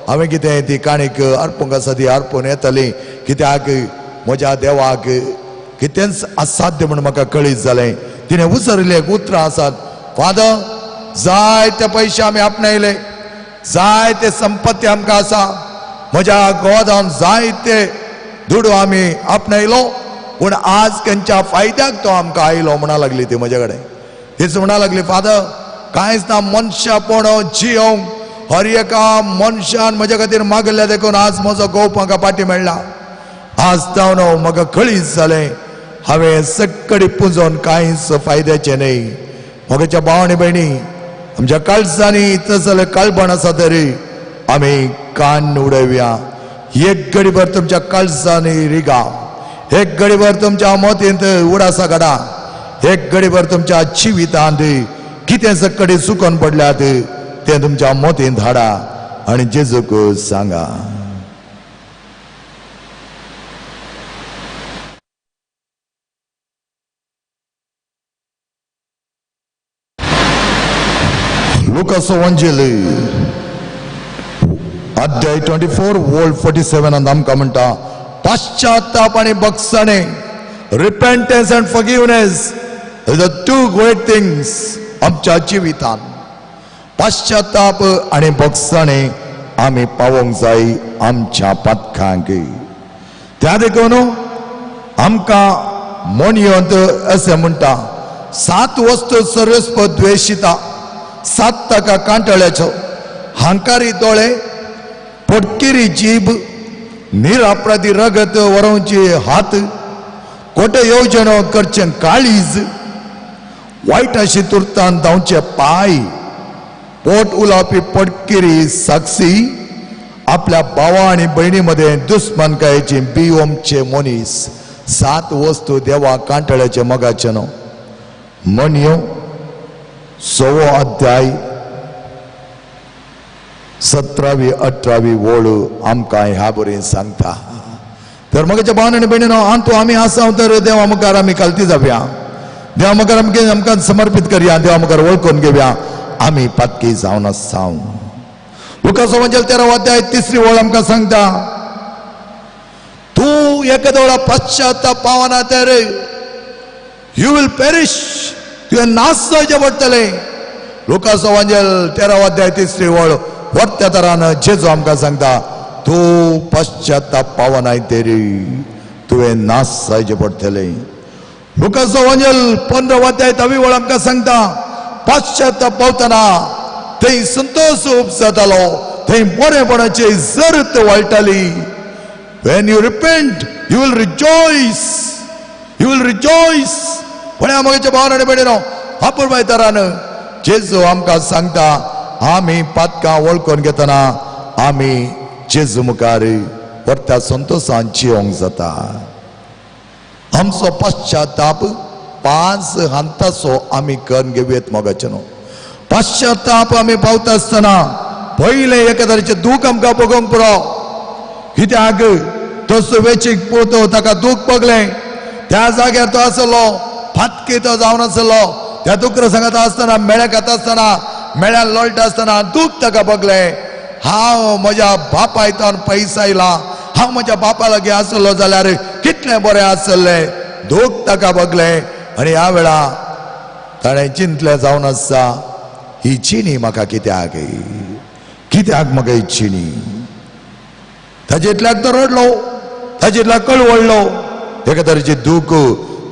हांवें कितें ती काणीक अर्पूंक आसा ती अर्पून येतली, कित्याक म्हज्या देवाक कितेंच असाध्य म्हूण म्हाका कळीत जालें. तिणें उचरिल्लें एक उतरां आसात, फादर जायते पयशे आमी आपणायले, जायते संपत्ती आमकां आसा, म्हज्या घोवा जावन जायते दुडू आमी आपणायलो, पूण आज खंयच्या फायद्याक तो आमकां आयलो म्हणा लागली ती म्हजे कडेन. तीच म्हणा लागली, फादर कांयच ना, मनशापण जियोंक हर एका मनशान म्हज्या खातीर मागल्या देखून आज म्हजो घोव म्हाका फाटी मेळ्ळा. आज जावन म्हाका कळीत जालें हांवें सक्कडी पुंजोवन कांयच फायद्याचें न्हय. म्हज्या भाव आनी भयणी आमच्या काळजांनी तसलें काळपण आसा तरी आमी कान उडोवया. एक घडीभर तुमच्या काळजांनी रिगा, एक घडीभर तुमच्या मतींत उडासा काडा, एक घडीभर तुमच्या जिवितांत कितें सक्कडी चुकोन पडल्यात तें तुमच्या मतींत हाडा आनी जेजूक सांगा. लुकासो वंजेल अध्याय 24 वोल्ड 47 आमकां म्हणटा, पश्चाताप आनी बक्षणे, repentance and forgiveness is the two great things आमच्या जिवितान. पश्चाताप आनी भोगसणे आमी पावोंक जाय आमच्या पातकांक. त्या देखून आमकां मोणयोंत अशें म्हणटा, सात वस्तू सर्वस्व द्वेशिता, सात ताका कांटळ्याच्यो, हांकारी दोळे, पोटकिरी जीब, निरापराधी रगत वरोवची हात, खोटे येवजणो करचें काळीज, वायट अशी तुर्तान धांवचे पांय, पोट उलावपी पटकिरी साक्षी, आपल्या भावा आनी भयणी मदें दुस्मानकायेची बी ओमचे मनीस. सात वस्तू देवा कांटळ्याचे मोगाचे न्हू. म्हणयो 6वो अध्याय 17वी 18वी ओळ आमकां ह्या बरें सांगता. तर मगाच्या भावान आनी भयणीनो, आंतू आमी आसा तर देवा मुखार आमी खालती जावया, देवा मुखार आमकां आमकां समर्पीत करया, देवा मुखार वळखून घेवया आमी पातकी जावन आसा. लुकास वंजेल 13 अध्याय 3री ओळ आमकां सांगता, तूं एका वेळा पश्चाताप पावना तर you will perish, तुवें नाश जावचें पडटलें. लुकास वंजेल 13 अध्याय 3री ओळ वरत्या तरान जेजू आमकां सांगता, तूं पश्चाताप पावनाय तरी तुवें नाश जावचें पडटलें. लुकास वंजेल 15 अध्याय 10वी ओळ आमकां सांगता, पश्चाताप पावतना थंय संतोष उपजातालो, थंय बरेपणाची जरत वाळटाली. When you repent, you will rejoice. You will rejoice. पळया मगेच्या भावान आनी भयणीनो, अपुरबाय तरान जेजू आमकां सांगता, आमी पातकां वळखून घेतना आमी जेजू मुखार परत्या संतोशान जियोंक जाता. आमचो पश्चाताप 5 हंताचो आमी करून घेवयेत मोगाचे न्हू. पश्चाताप आमी पावता आसतना पयलें एका तरेचें दूख आमकां भोगोवंक पुरो. कित्याक तो सुवेचीक पोतो ताका दूख भोगलें, त्या जाग्यार तो आसलो, फातकी तो जावन आसलो, त्या दुकरा सांगता आसतना, मेळ्या खाता आसतना, मेळ्यान लोळटा आसतना दूख ताका भोगलें. हांव म्हज्या बापायतान पयस आयला, हांव म्हज्या बापा लागीं आसलो जाल्यार कितलें बरें आसलें. दूख ताका भोगलें आनी ह्या वेळा ताणें चिंतलें जावन आसा, ही चिनी म्हाका कित्याक, कित्याक म्हाका ही चिनी. ताजे इतल्याक तो रडलो, ताजे इतल्याक कळवळलो, एका तरेची दूख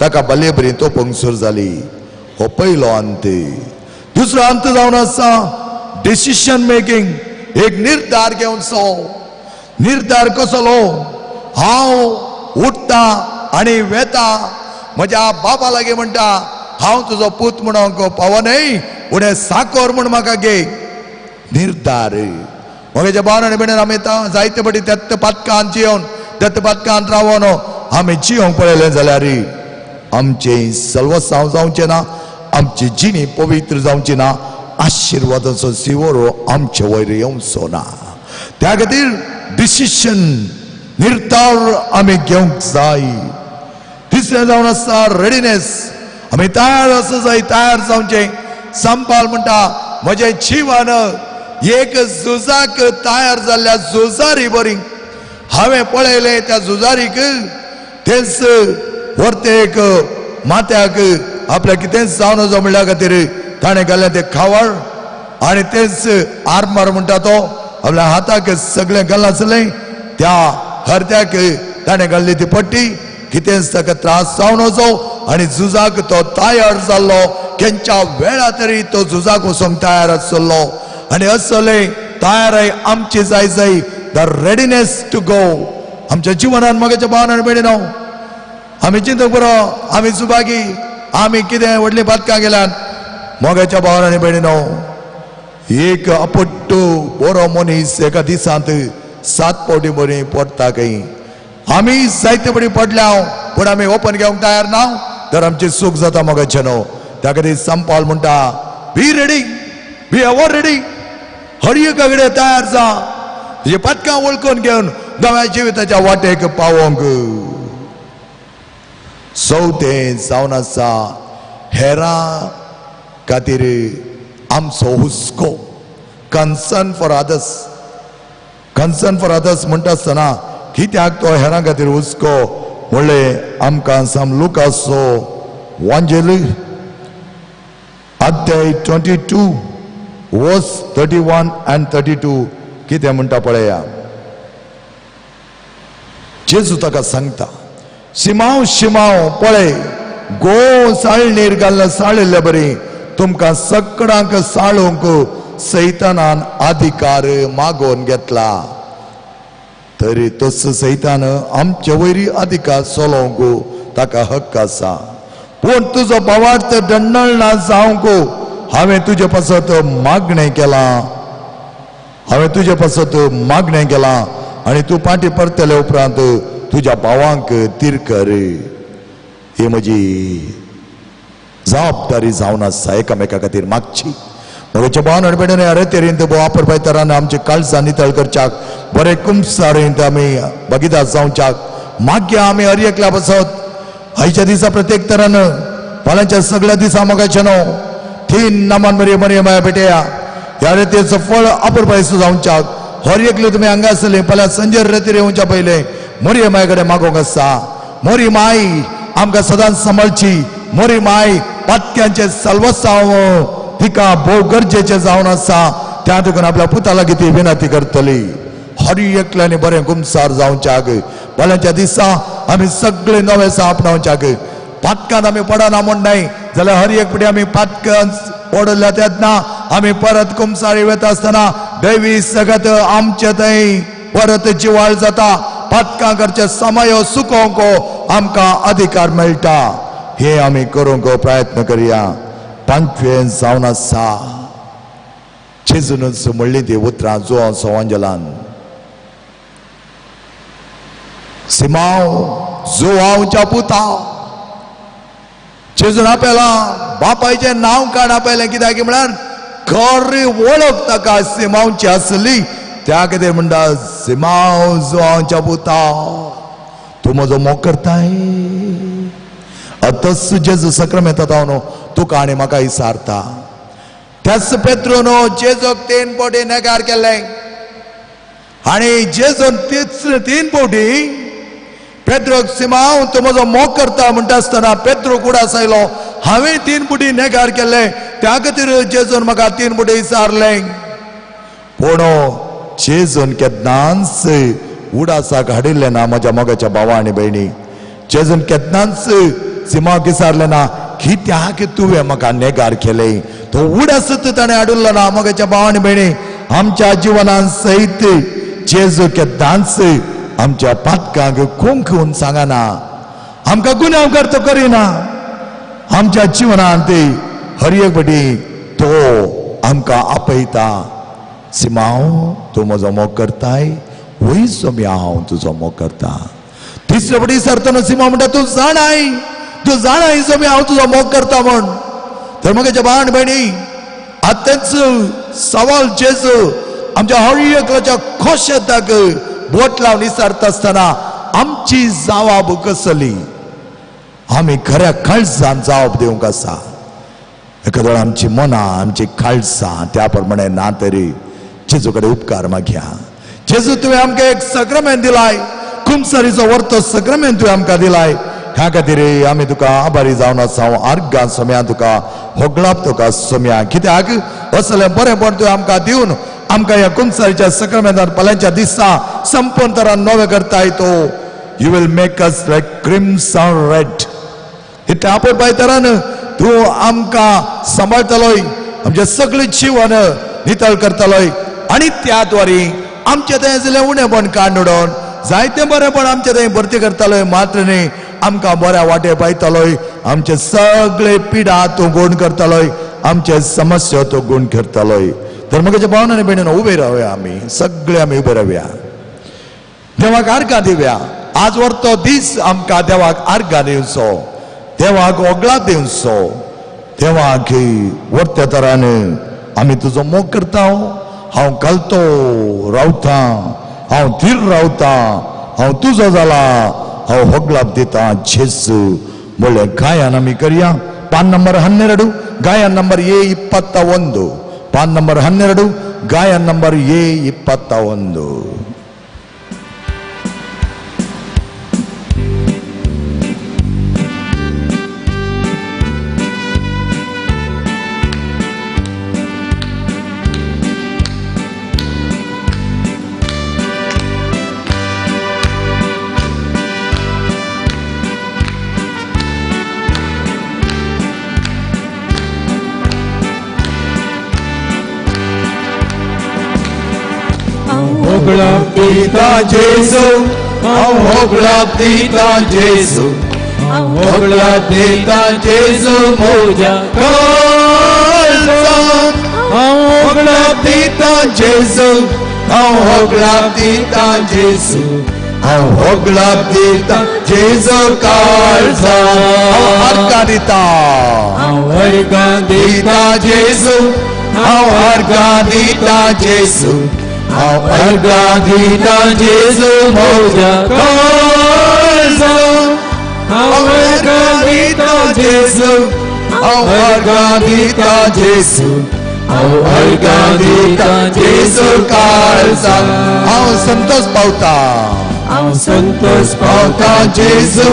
ताका बले बरी तोपूंक सुरू जाली. हो पयलो अंत. दुसरो अंत जावन आसा डिसिशन मेकिंग, एक निर्धार घेवचो. निर्धार कसलो? हांव उठता आनी वेता म्हज्या बाबा लागीं म्हणटा, हांव तुजो पूत म्हणूंक पावनय, उणें साकोर म्हूण म्हाका घे. निर्धार. म्हज्या भावान आनी भयणीन, आमी जायते फावटी त्याच पातकान जियोवन, त्याच पातकान रावन आमी जियोंक पळयलें जाल्यार आमचें सल्वसांव जावचें ना, आमची जिणी पवित्र जावची ना, आशिर्वादाचो सिवरो आमचे वयर येवचो ना. त्या खातीर डिसिशन, निर्धार आमी घेवंक जाय. तिसरें जावन आसा रेडिनेस, आमी तयार आसूं जाय, तयार जावचें. संपाल म्हणटा, म्हजें जिवन एक झुजाक तयार जाल्ल्या झुजारी बरी. हांवें पळयलें त्या झुजारीक, तेच वरतेक माथ्याक आपल्या कितेंच जावन वचो म्हणल्या खातीर ताणें घालें तें खावड आनी तेच आर्मर म्हणटा तो आपल्या हाताक सगळें घाल आसलें, त्या हरत्याक ताणें घाल्ली ती पट्टी, कितेंच ताका त्रास जावन वचो आनी झुजाक तो तयार जाल्लो. केंच्या वेळा तरी तो झुजाक वचोंक तयार आसलो. आनी असले तयार आमची जाय जाय, the readiness to go. आमच्या जिवनान मगाच्या भावान आनी भयणीनो, आमी चिंतूंक पुरो, आमी सुभागी, आमी कितें व्हडलीं पातकां गेल्यान. मोगाच्या भावान आनी भयणीनो, एक अपट्टू बरो मनीस एका दिसांत 7 फावटी बरी पडटा खंय. आमी जायते फावटी पडल्या, पूण आमी ओपन घेवंक तयार ना, तर आमची चूक जाता मोगाचे न्हू. त्या खातीर संपाल म्हणटा, be ready, be ever ready. हर एका कडेन तयार जा, तुजी पातकां वळखून घेवन नव्या जिविताच्या वाटेक पावोंक. चवथें जावन आसा हेरां खातीर आमचो हुस्को, concern for others. Concern for others म्हणटा आसतना कित्याक तो हेरां खातीर हुस्को म्हणलें आमकां साम लुकासो वांजेल अध्याय 22 वर्स 31 आनी 32 कितें म्हणटा पळया. जेजू ताका सांगता, शिमांव शिमांव पळय गो साळणीर घालून साळिल्ले बरी तुमकां सगळ्यांक साळूंक सैतानान अधिकार मागोवन घेतला. तरी तस सैतान आमचे वयरी अधिकार चलोवंक ताका हक्क आसा. पूण तुजो भावार्थ दंडळ ना जावंक हांवें तुजे पासत मागणें केलां, हांवें तुजे पासत मागणें केलां आनी तूं पाटी परतले उपरांत तुज्या भावांक तीर कर. ही म्हजी जबाबदारी जावन आसा एकामेका खातीर मागची. म्हज्या भावन आनी भयणींनी अरे तेरेन वापर पायतरान आमचे काळजां नितळ करच्याक बरे कुमसारेंत आमी भागीदार जावच्याक मागया. आमी हर एकल्या पासत आयच्या दिसा प्रत्येक तरान फाल्यांच्या सगळ्या दिसा मोगाचें न्हू तीन नामान मरे मरे माया भेटया. ह्या रेतीचो फळ अपुरबायेचो जावच्याक हर एकले तुमी हांगा आसले फाल्यां संजय रेतीर येवच्या पयलें मोरी माय कडेन मागोवंक आसा. मोरी माय आमकां सदांच सांबाळची. मोरी माय पातक्यांचें सलवसांव तिका भोव गरजेचें जावन आसा. त्या देखून आपल्या पुता लागीं ती विनंती करतली. हर एकल्यानी बरें कुमसार जावच्याक फाल्यांच्या दिसा आमी सगळे नवे सा आपणावच्याक. पातकांत आमी पडना म्हूण न्हय जाल्यार हर एक फावटी आमी पातकांत पडल्या तेन्ना आमी परत कुमसारी वता आसतना दैवी सगत आमचे थंय परत जिवाळ जाता. पातकां करचे समय सुकोवंक आमकां अधिकार मेळटा. हे आमी करूंक प्रयत्न करया. पांचवें जावन आसा जेजूनच म्हणली ती उतरां जुवांव सवांजलान, सिमांव जुवांवच्या पुता. जेजून आपयला बापायचें नांव काड आपयलें कित्याक म्हळ्यार खरी वळख ताका सिमांवची आसली. त्या कितें म्हणटा, सिमांव जुवांवच्या पुता तूं म्हजो मोग करताय. आतांच जेजू सक्रमेंत न्हू तुका आनी म्हाका विचारता. त्याच पेत्रून जेजूक 3 फावटी नेगार केलें आनी जेजून 3 फावटी पेत्रोक सिमांव तूं म्हजो मोग करता म्हणटा आसतना पेत्रो कुडास आयलो, हांवें 3 फावटी नेगार केलें त्या खातीर जेजून म्हाका 3 फावटी विचारलें. पूण जेजून केन्नाच उडासाक हाडिल्लें ना म्हज्या मोगाच्या भावा आनी भयणी. जेजून केन्नाच सिमांवाक विचारलें ना कित्याक तुवें म्हाका नेगार केलें. तो उडासत ताणें हाडिल्लो ना. मोगाच्या भावा आनी भयणी, आमच्या जिवनान सयत जेजू केन्नाच आमच्या पातकांक कोंकून सांगना, आमकां गुन्यांवकार तो करिना. आमच्या जिवनांत हर एक फावटी तो आमकां आपयता, सिमांव तूं म्हजो मोग करताय, वय सोम्या हांव तुजो मोग करता. तिसरे फावटी सरतना सिमांव म्हणटा तूं जाणाय, तूं जाणाय सोम्या हांव तुजो मोग करता म्हूण. तर म्हज्या भाव भयणी, आतांच सवाल जेजू आमच्या हर एकल्याच्या खोशेताक बोट लावन विचारता आसतना आमची जबाब कसली? आमी खऱ्या काळजान जबाब दिवंक आसा. एखाद्या आमची मनां आमची काळजां त्या प्रमाणे ना तरी जेजू कडेन उपकार मागया. जेजू तुवें आमकां एक सक्रमेंत दिलाय, कुमसारीचो वर्तो सक्रमेंत तुवें आमकां दिलाय. ह्या खातीर आमी तुका आभारी जावन आसा. आर्गां सोम्या तुका होगळाप तुका सोम्या, कित्याक असलें बरेंपण तुवें आमकां दिवन आमकां ह्या कुमसारीच्या सक्रमेंतान फाल्यांच्या दिसा संपूर्ण तरान नवें करताय. तो you will make us like crimson red. इतलें आपूण पायतरान तूं आमकां सांबाळटलोय, आमचें सगळें जिवन नितळ करतलोय आनी त्या द्वारे आमचें थंय आशिल्लें उणेपण काडून उडोवन जायतें बरेंपण आमचें थंय भरती करतलोय. मात्र न्ही आमकां बऱ्या वाटे पायतलोय, आमचे सगळे पिडा तूं गूण करतलोय, आमचे समस्या तूं गूण करतलोय. तर म्हज्या भावन आनी भयणीनो, उबे रावया आमी सगळे, आमी उबे रावया, देवाक आर्गां दिवया. आज वर्तो दीस आमकां देवाक आर्गां दिवचो, देवाक ओगळा दिवचो. देवाक वर्त्या तरान आमी तुजो मोग करता, हांव घालतो रावता, हांव धीर रावता, हांव तुजो जाला, हांव होगलाप दिता जेजू म्हणलें गायन आमी करया. पान नंबर 12, गायन नंबर A21. PAN number 12, गायन नंबर A21. होगळाप दिता जेजू, हांव होगळाप दिता जेजू, हांव होगळाप दिता जेजू म्हज्या काळजान. हांव होगळाप दिता जेजू, हांव होगळाप दिता जेजू, हांव होगळाप दिता जेजू काळजान. हांव अर्गां दिता, हांव अर्गां दिता जेजू, हांव अर्गां दिता जेजू, हांव अर्गां दिता जेजू म्हज्या काळजान. हांव अर्गां दिता जेजू, हांव अर्गां दिता जेजू, हांव अर्गां दिता जेजू काळजान. हांव संतोष पावता, हांव संतोष पावता जेजू,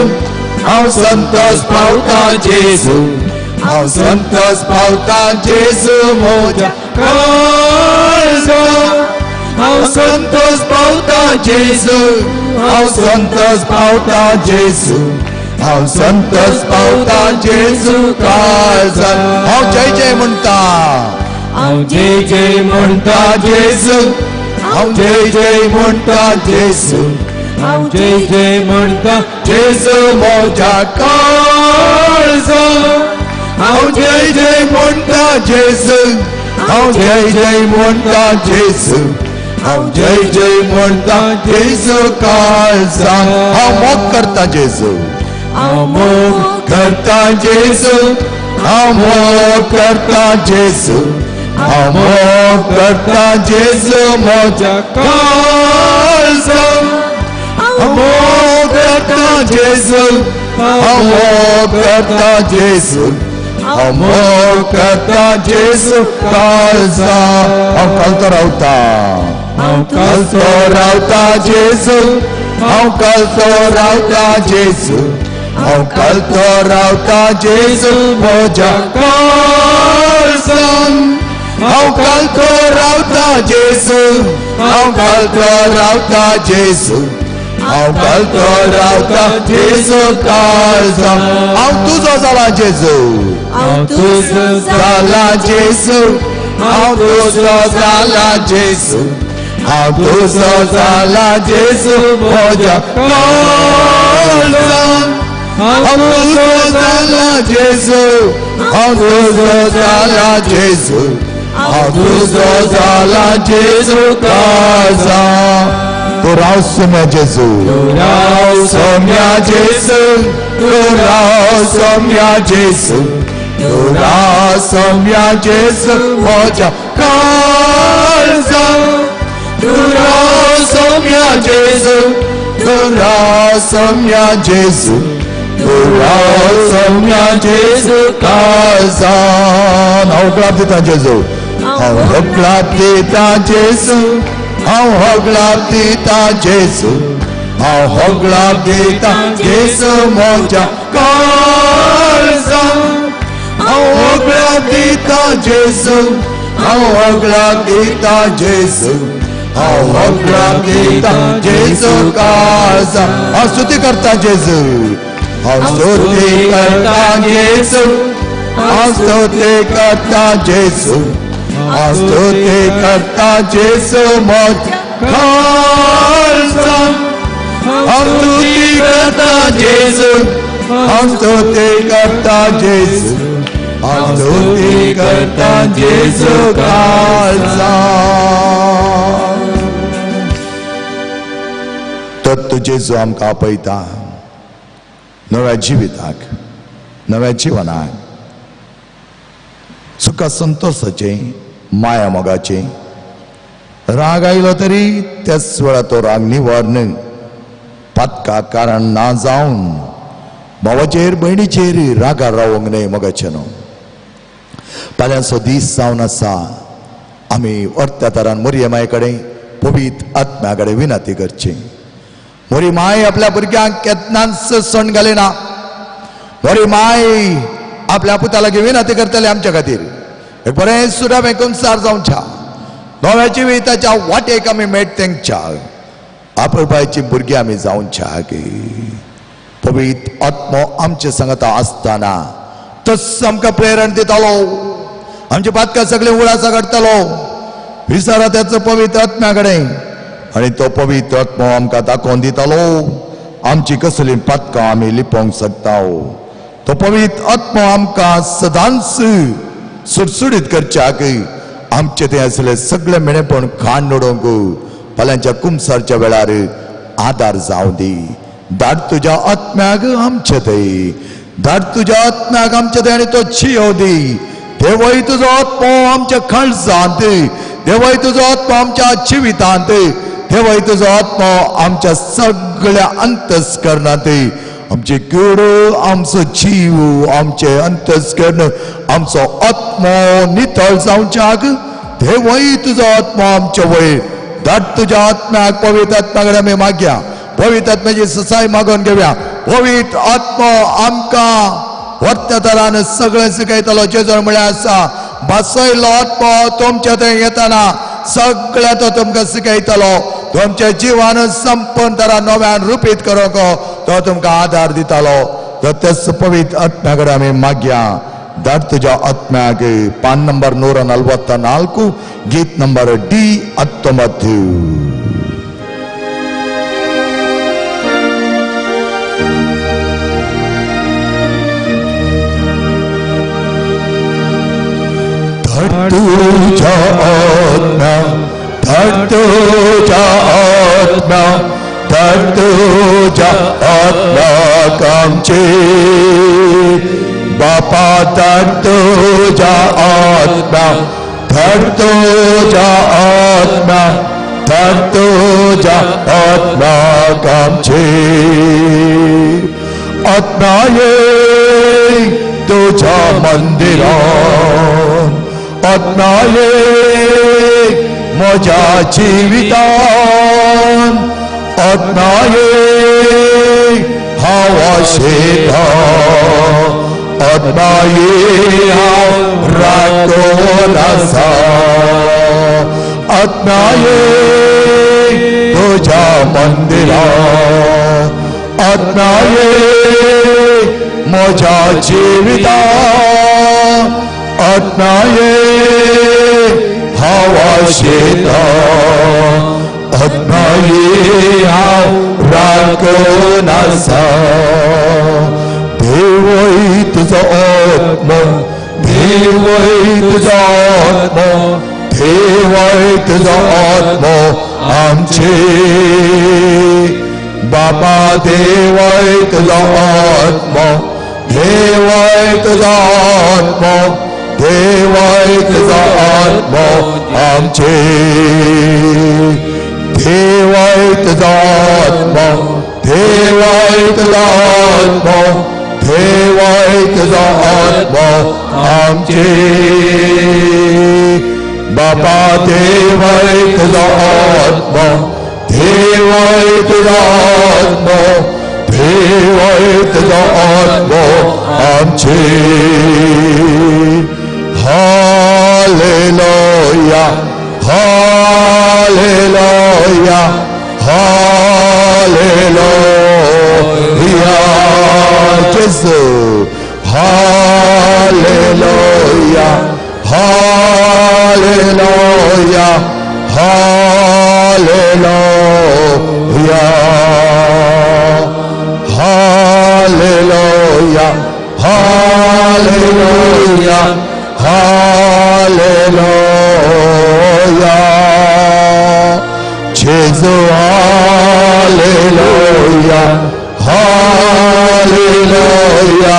हांव संतोष पावता जेजू, हांव संतोष पावता जेजू म्हज्या काळजान. हांव संतोष पावता जेजू, हांव संतोष पावता जेजू, हांव संतोष पावता जेजू काळजान. हांव जय जय म्हणटा, हांव जय जय म्हणटा जेजू, हांव जय जय म्हणटा जेजू, हांव जय जय म्हणटा जेजू म्हज्या काळजान. हांव जय जय म्हणटा जेजू, हांव जय जय म्हणटा जेजू, हांव जय जय म्हणटा जेजू काळजान. हांव मोग करता जेजू, हांव मोग करता जेजू, हांव मोग करता जेजू, हांव मोग करता जेजू म्हज्या काळजान. हांव मोग करता जेजू, हांव मोग करता जेजू, हांव मोग करता जेजू काळजान. हांव कलतो रावता, हांव कलतो रावता जेजू, हांव कलतो रावता जेजू, हांव कलतो रावता जेजू म्हज्या काळजान. हांव कलतो रावता जेजू, हांव कलतो रावता जेजू, हांव कलतो रावता जेजू काळजान. हांव तुजो जाला जेजू, हांव तुजो जाला जेजू, हांव तुजो जाला जेजू, हांव तुजो जाला जेजू म्हज्या काळजान. हांव तुजो जाला जेजू, हांव तुजो जाला जेजू, हांव तुजो जाला जेजू काळजान. तूं राव सोम्या जेजू, राव सोम्या जेजू, तूं राव सोम्या जेजू, तूं राव सोम्या जेजू म्हज्या काळजान. तूं राव सोम्या जेजू, तूं राव सोम्या जेजू, तूं राव सोम्या जेजू काळजान. हांव होगळाप दिता जेजू, हांव होगळाप दिता जेजू, हांव होगळाप दिता जेजू, हांव होगळाप दिता जेजू म्हज्या काळजान. हांव होगळाप दिता जेजू, हांव होगळाप दिता जेजू, हांव होगळाप दिता जेजू काळजान. हांव स्तुती करता जेजू, हांव स्तुती करता जेजू, हांव स्तुती करता जेजू, हांव स्तुती करता जेजू म्हज्या काळजान. हांव स्तुती करता जेजू, हांव स्तुती करता जेजू, हांव स्तुती करता जेजू काळजान. तत्व जेजू आमकां आपयता नव्या जिविताक, नव्या जिवनाक, सुखा संतोषाचें, माया मोगाचें. राग आयलो तरी त्याच वेळा तो राग निवारण पातका कारण ना जावन भावाचेर भयणीचेर रागार रावंक न्हय मोगाचें न्हू. फाल्यांचो दीस जावन आसा, आमी अर्त्या तरान मोरये माये कडेन, पवित्र आत्म्या कडेन विनंती करची. मोरी माय आपल्या भुरग्यांक केन्नाच सण घालिना. मोरी माय आपल्या पुता लागीं विनंती करतले आमच्या खातीर. एक बरें सुरावें कुमसार जावच्या नव्या जिविताच्या वाटेक आमी मेट तेंच्या आपरबायची भुरगीं आमी जावच्या. पवित्र आत्मो आमचे सांगता आसतना तस आमकां प्रेरण दितालो, आमचे पातकां सगळीं उडासां काडटालो. विचारा त्याचो पवित्र आत्म्या कडेन, आनी तो पवित्र आत्मो आमकां दाखोवन दितालो आमची कसली पातकां आमी लिपोवंक शकता. तो पवित्र आत्मो आमकां सदांच सुडसुडीत करच्याक आमचे थंय आसले सगळे मेणेपण खाण उडोवंक फाल्यांच्या कुमसारच्या वेळार आदार जावं दी. धाड तुज्या आत्म्याक आमचे थंय, धाड तुज्या आत्म्याक आमचे थंय आनी तो जियो दी. देवय तुजो आत्मो आमच्या काळजांत, देवय तुजो आत्मो आमच्या जिवितांत, देवय तुजो आत्मो आमच्या सगळ्या अंतस्करणांत, आमचे कूड, आमचो जीव, आमचे अंतस्करण, आमचो आत्मो नितळ जावच्याक देवय तुजो आत्मो आमचे वयर धाड. तुज्या आत्म्याक पवित्र आत्म्या कडेन आमी मागया, पवित्र आत्म्याची ससाय मागून घेवया. पवित्र आत्मो आमकां व्हडल्या तरान सगळें शिकयतलो. जेजू म्हळ्यार आसा बसयलो आत्मो तुमच्या थंय येतना सगळें तो तुमकां शिकयतलो. तुमच्या जिवान संपूर्ण तरा नव्यान रुपीत करूंक तो तुमकां आदार दितालो. तर तेच पवित्र आत्म्या कडेन आमी मागया. धाड तुज्या आत्म्याक. पान नंबर 144, गीत नंबर D19. धाड तुज्या आत्म्या, धाड तुज्या आत्म्या, धाड तुज्या आत्म्याक आमचे बापा. धाड तुज्या आत्म्या, धाड तुज्या आत्म्या, धाड तुज्या आत्म्याक आमचे. आत्म्या ये तुज्या मंदिरान, आत्म्या ये म्हज्या जिवितान, आत्म्या ये हांव आशेतां, आत्म्या ये हांव राखून आसा, आत्म्या ये तुज्या मंदिरान, आत्म्या ये म्हज्या जिवितान, आत्म्या ये हांव आशेतां, आत्म्या ये हांव राखून आसा. देवय तुजो आत्मो, देवय तुजो आत्मो, देवय तुजो आत्मो आमचे बाबा. देवय तुजो आत्मो, देवय तुजो आत्मो, देवय तुजो आत्मो आमचे. देवय तुजो आत्मो, देवय तुजो आत्मो, देवय तुजो आत्मो आमचे बाबा. देवय तुजो आत्मो, देवय तुजो आत्मो, देवय तुजो आत्मो आमचे. Hallelujah, hallelujah, hallelujah. जेजू hallelujah, hallelujah, hallelujah, hallelujah, hallelujah, hallelujah. जेजू हालेलुया, हालेलुया,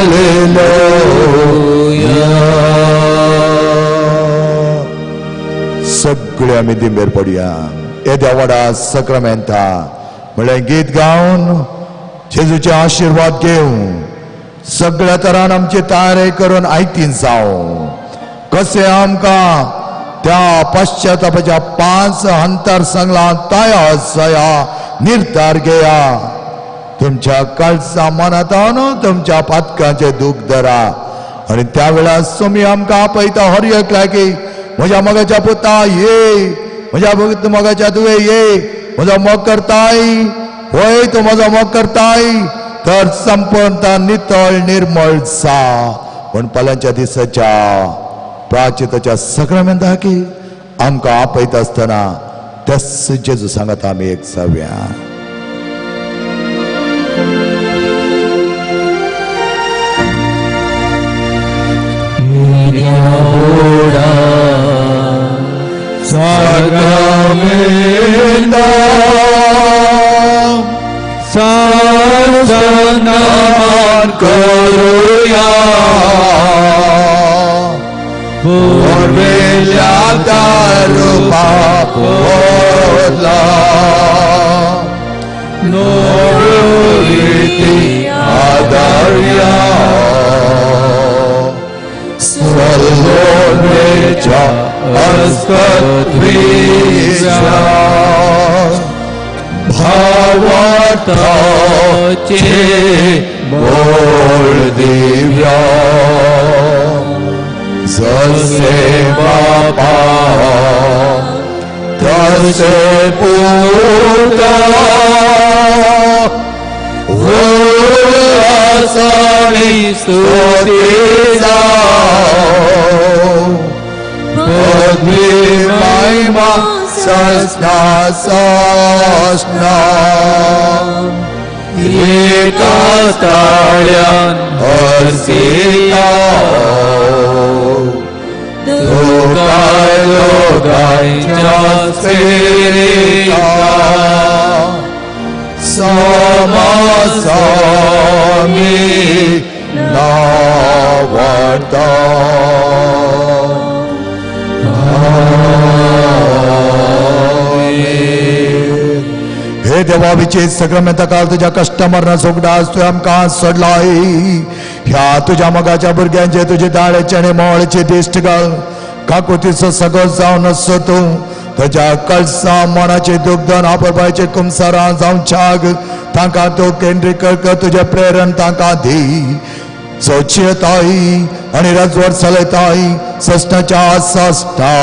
हालेलुया. सगळे आमी दिंबेर पडया. येद्या व्हडा सक्रामेंता म्हणल्यार गीत गावन जेजूचे आशिर्वाद घेवन सगळ्या तरान आमची तयारी करून आयतीन जावं. कशें आमकां त्या पश्चातापाच्या 5 हंतार सांगला तयार जाया, निर्धार घेया. तुमच्या काळजा मनात तुमच्या पातकांचे दूख धरा. आनी त्या वेळार स्वामी आमकां आपयता हर एकल्याक, म्हज्या मोगाच्या पुता ये, म्हज्या मोगाच्या तुवें ये, म्हजो मोग करताय, होय तूं म्हजो मोग करताय तर संपूर्णता नितळ निर्मळ जा. पूण फाल्यांच्या दिसाच्या प्राचिताच्या सगळ्या की आमकां आपयता आसतना त्याच जेजू सांगता आमी एक जावया. साक्रामेंता सासनान करुया पुर्विल्ल्या रुपा बदला नोरिती आदार्या सलोनेच्या अस्पत्वीच्या भावार्थाचे बोल दिव्या जसे बापा तसे पुता उल्हासाने स्तुती जाओ पदवी महिमा सस्ना सस्ना एका ताळ्यान हर्षिता दोगांच्या सेवेता समासामी नावडता. हे देवा विचे सक्रमेंता काल तुझ्या कस्टमरना सोगडास तुवें आमकां सोडलाय. ह्या तुज्या मोगाच्या भुरग्यांचे तुजे दाळेचे आनी मोळेचे दिश्ट घाल. काकुतीचो सगळो जावन आसो तूं तुज्या कळसा मनाचे दुग्धन आपरपायचे कुमसारां जावच्याक तांकां तूं केंद्रीत कर. तुजें प्रेरण तांकां दी सोचयताय आनी राजवट चलयताय सस्नाच्या सस्ता.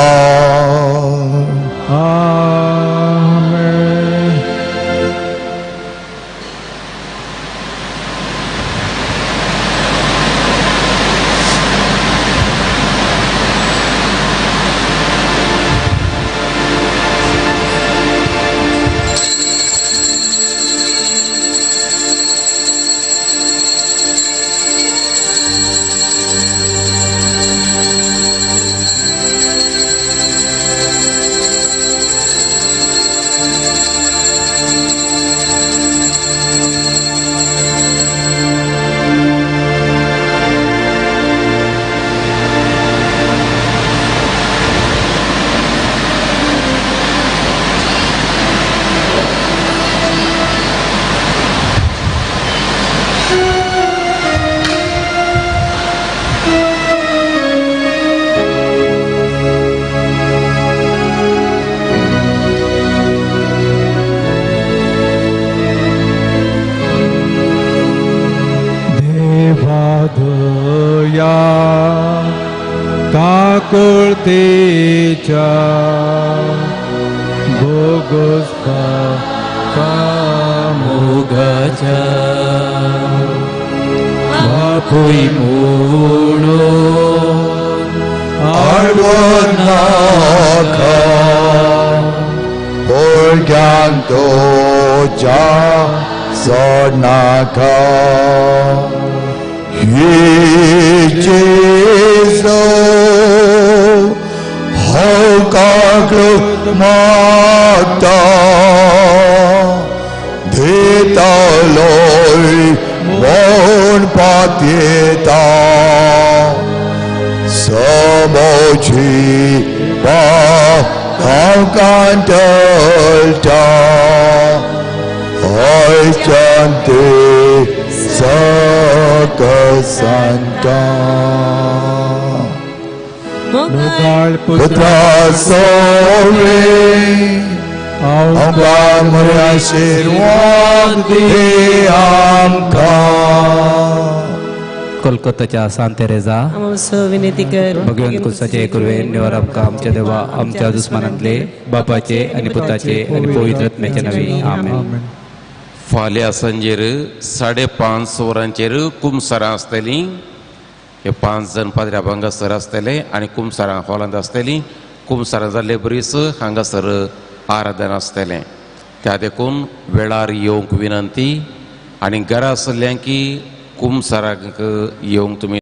काकुळतेच्या गोगोस्पा मोगाच्या बापूय म्हणून आडवनाका भुरग्यांक तुज्या सोडनाका. जेजू हांव काकूट मागता दितलोय म्हूण पातयेता समोजी पावकां टळटा हयच्यान सकसंता पुत्रा सोवे आमकां म्हऱ्या आशिर्वाद दी आमकां. कोलकाताच्या सांत तेरेजा विनंती कर. भगवंत कुसाचे कुरवे निवार आमकां आमच्या देवा आमच्या दुस्मानांतले बापाचे आनी पुताचे आनी पवित्र आत्म्याचे नांवी आमेन. फाल्यां सांजेर 5:30 वरांचेर कुमसारां आसतलीं. हे 5 जाण पाद्र्या हांगासर आसतले आनी कुमसारां हॉलांत आसतलीं. कुमसारां जाल्ले बरीच हांगासर आराधन आसतलें. त्या देखून वेळार येवंक विनंती आनी घरा आसल्ल्यांकी कुमसाराक येवंक तुमी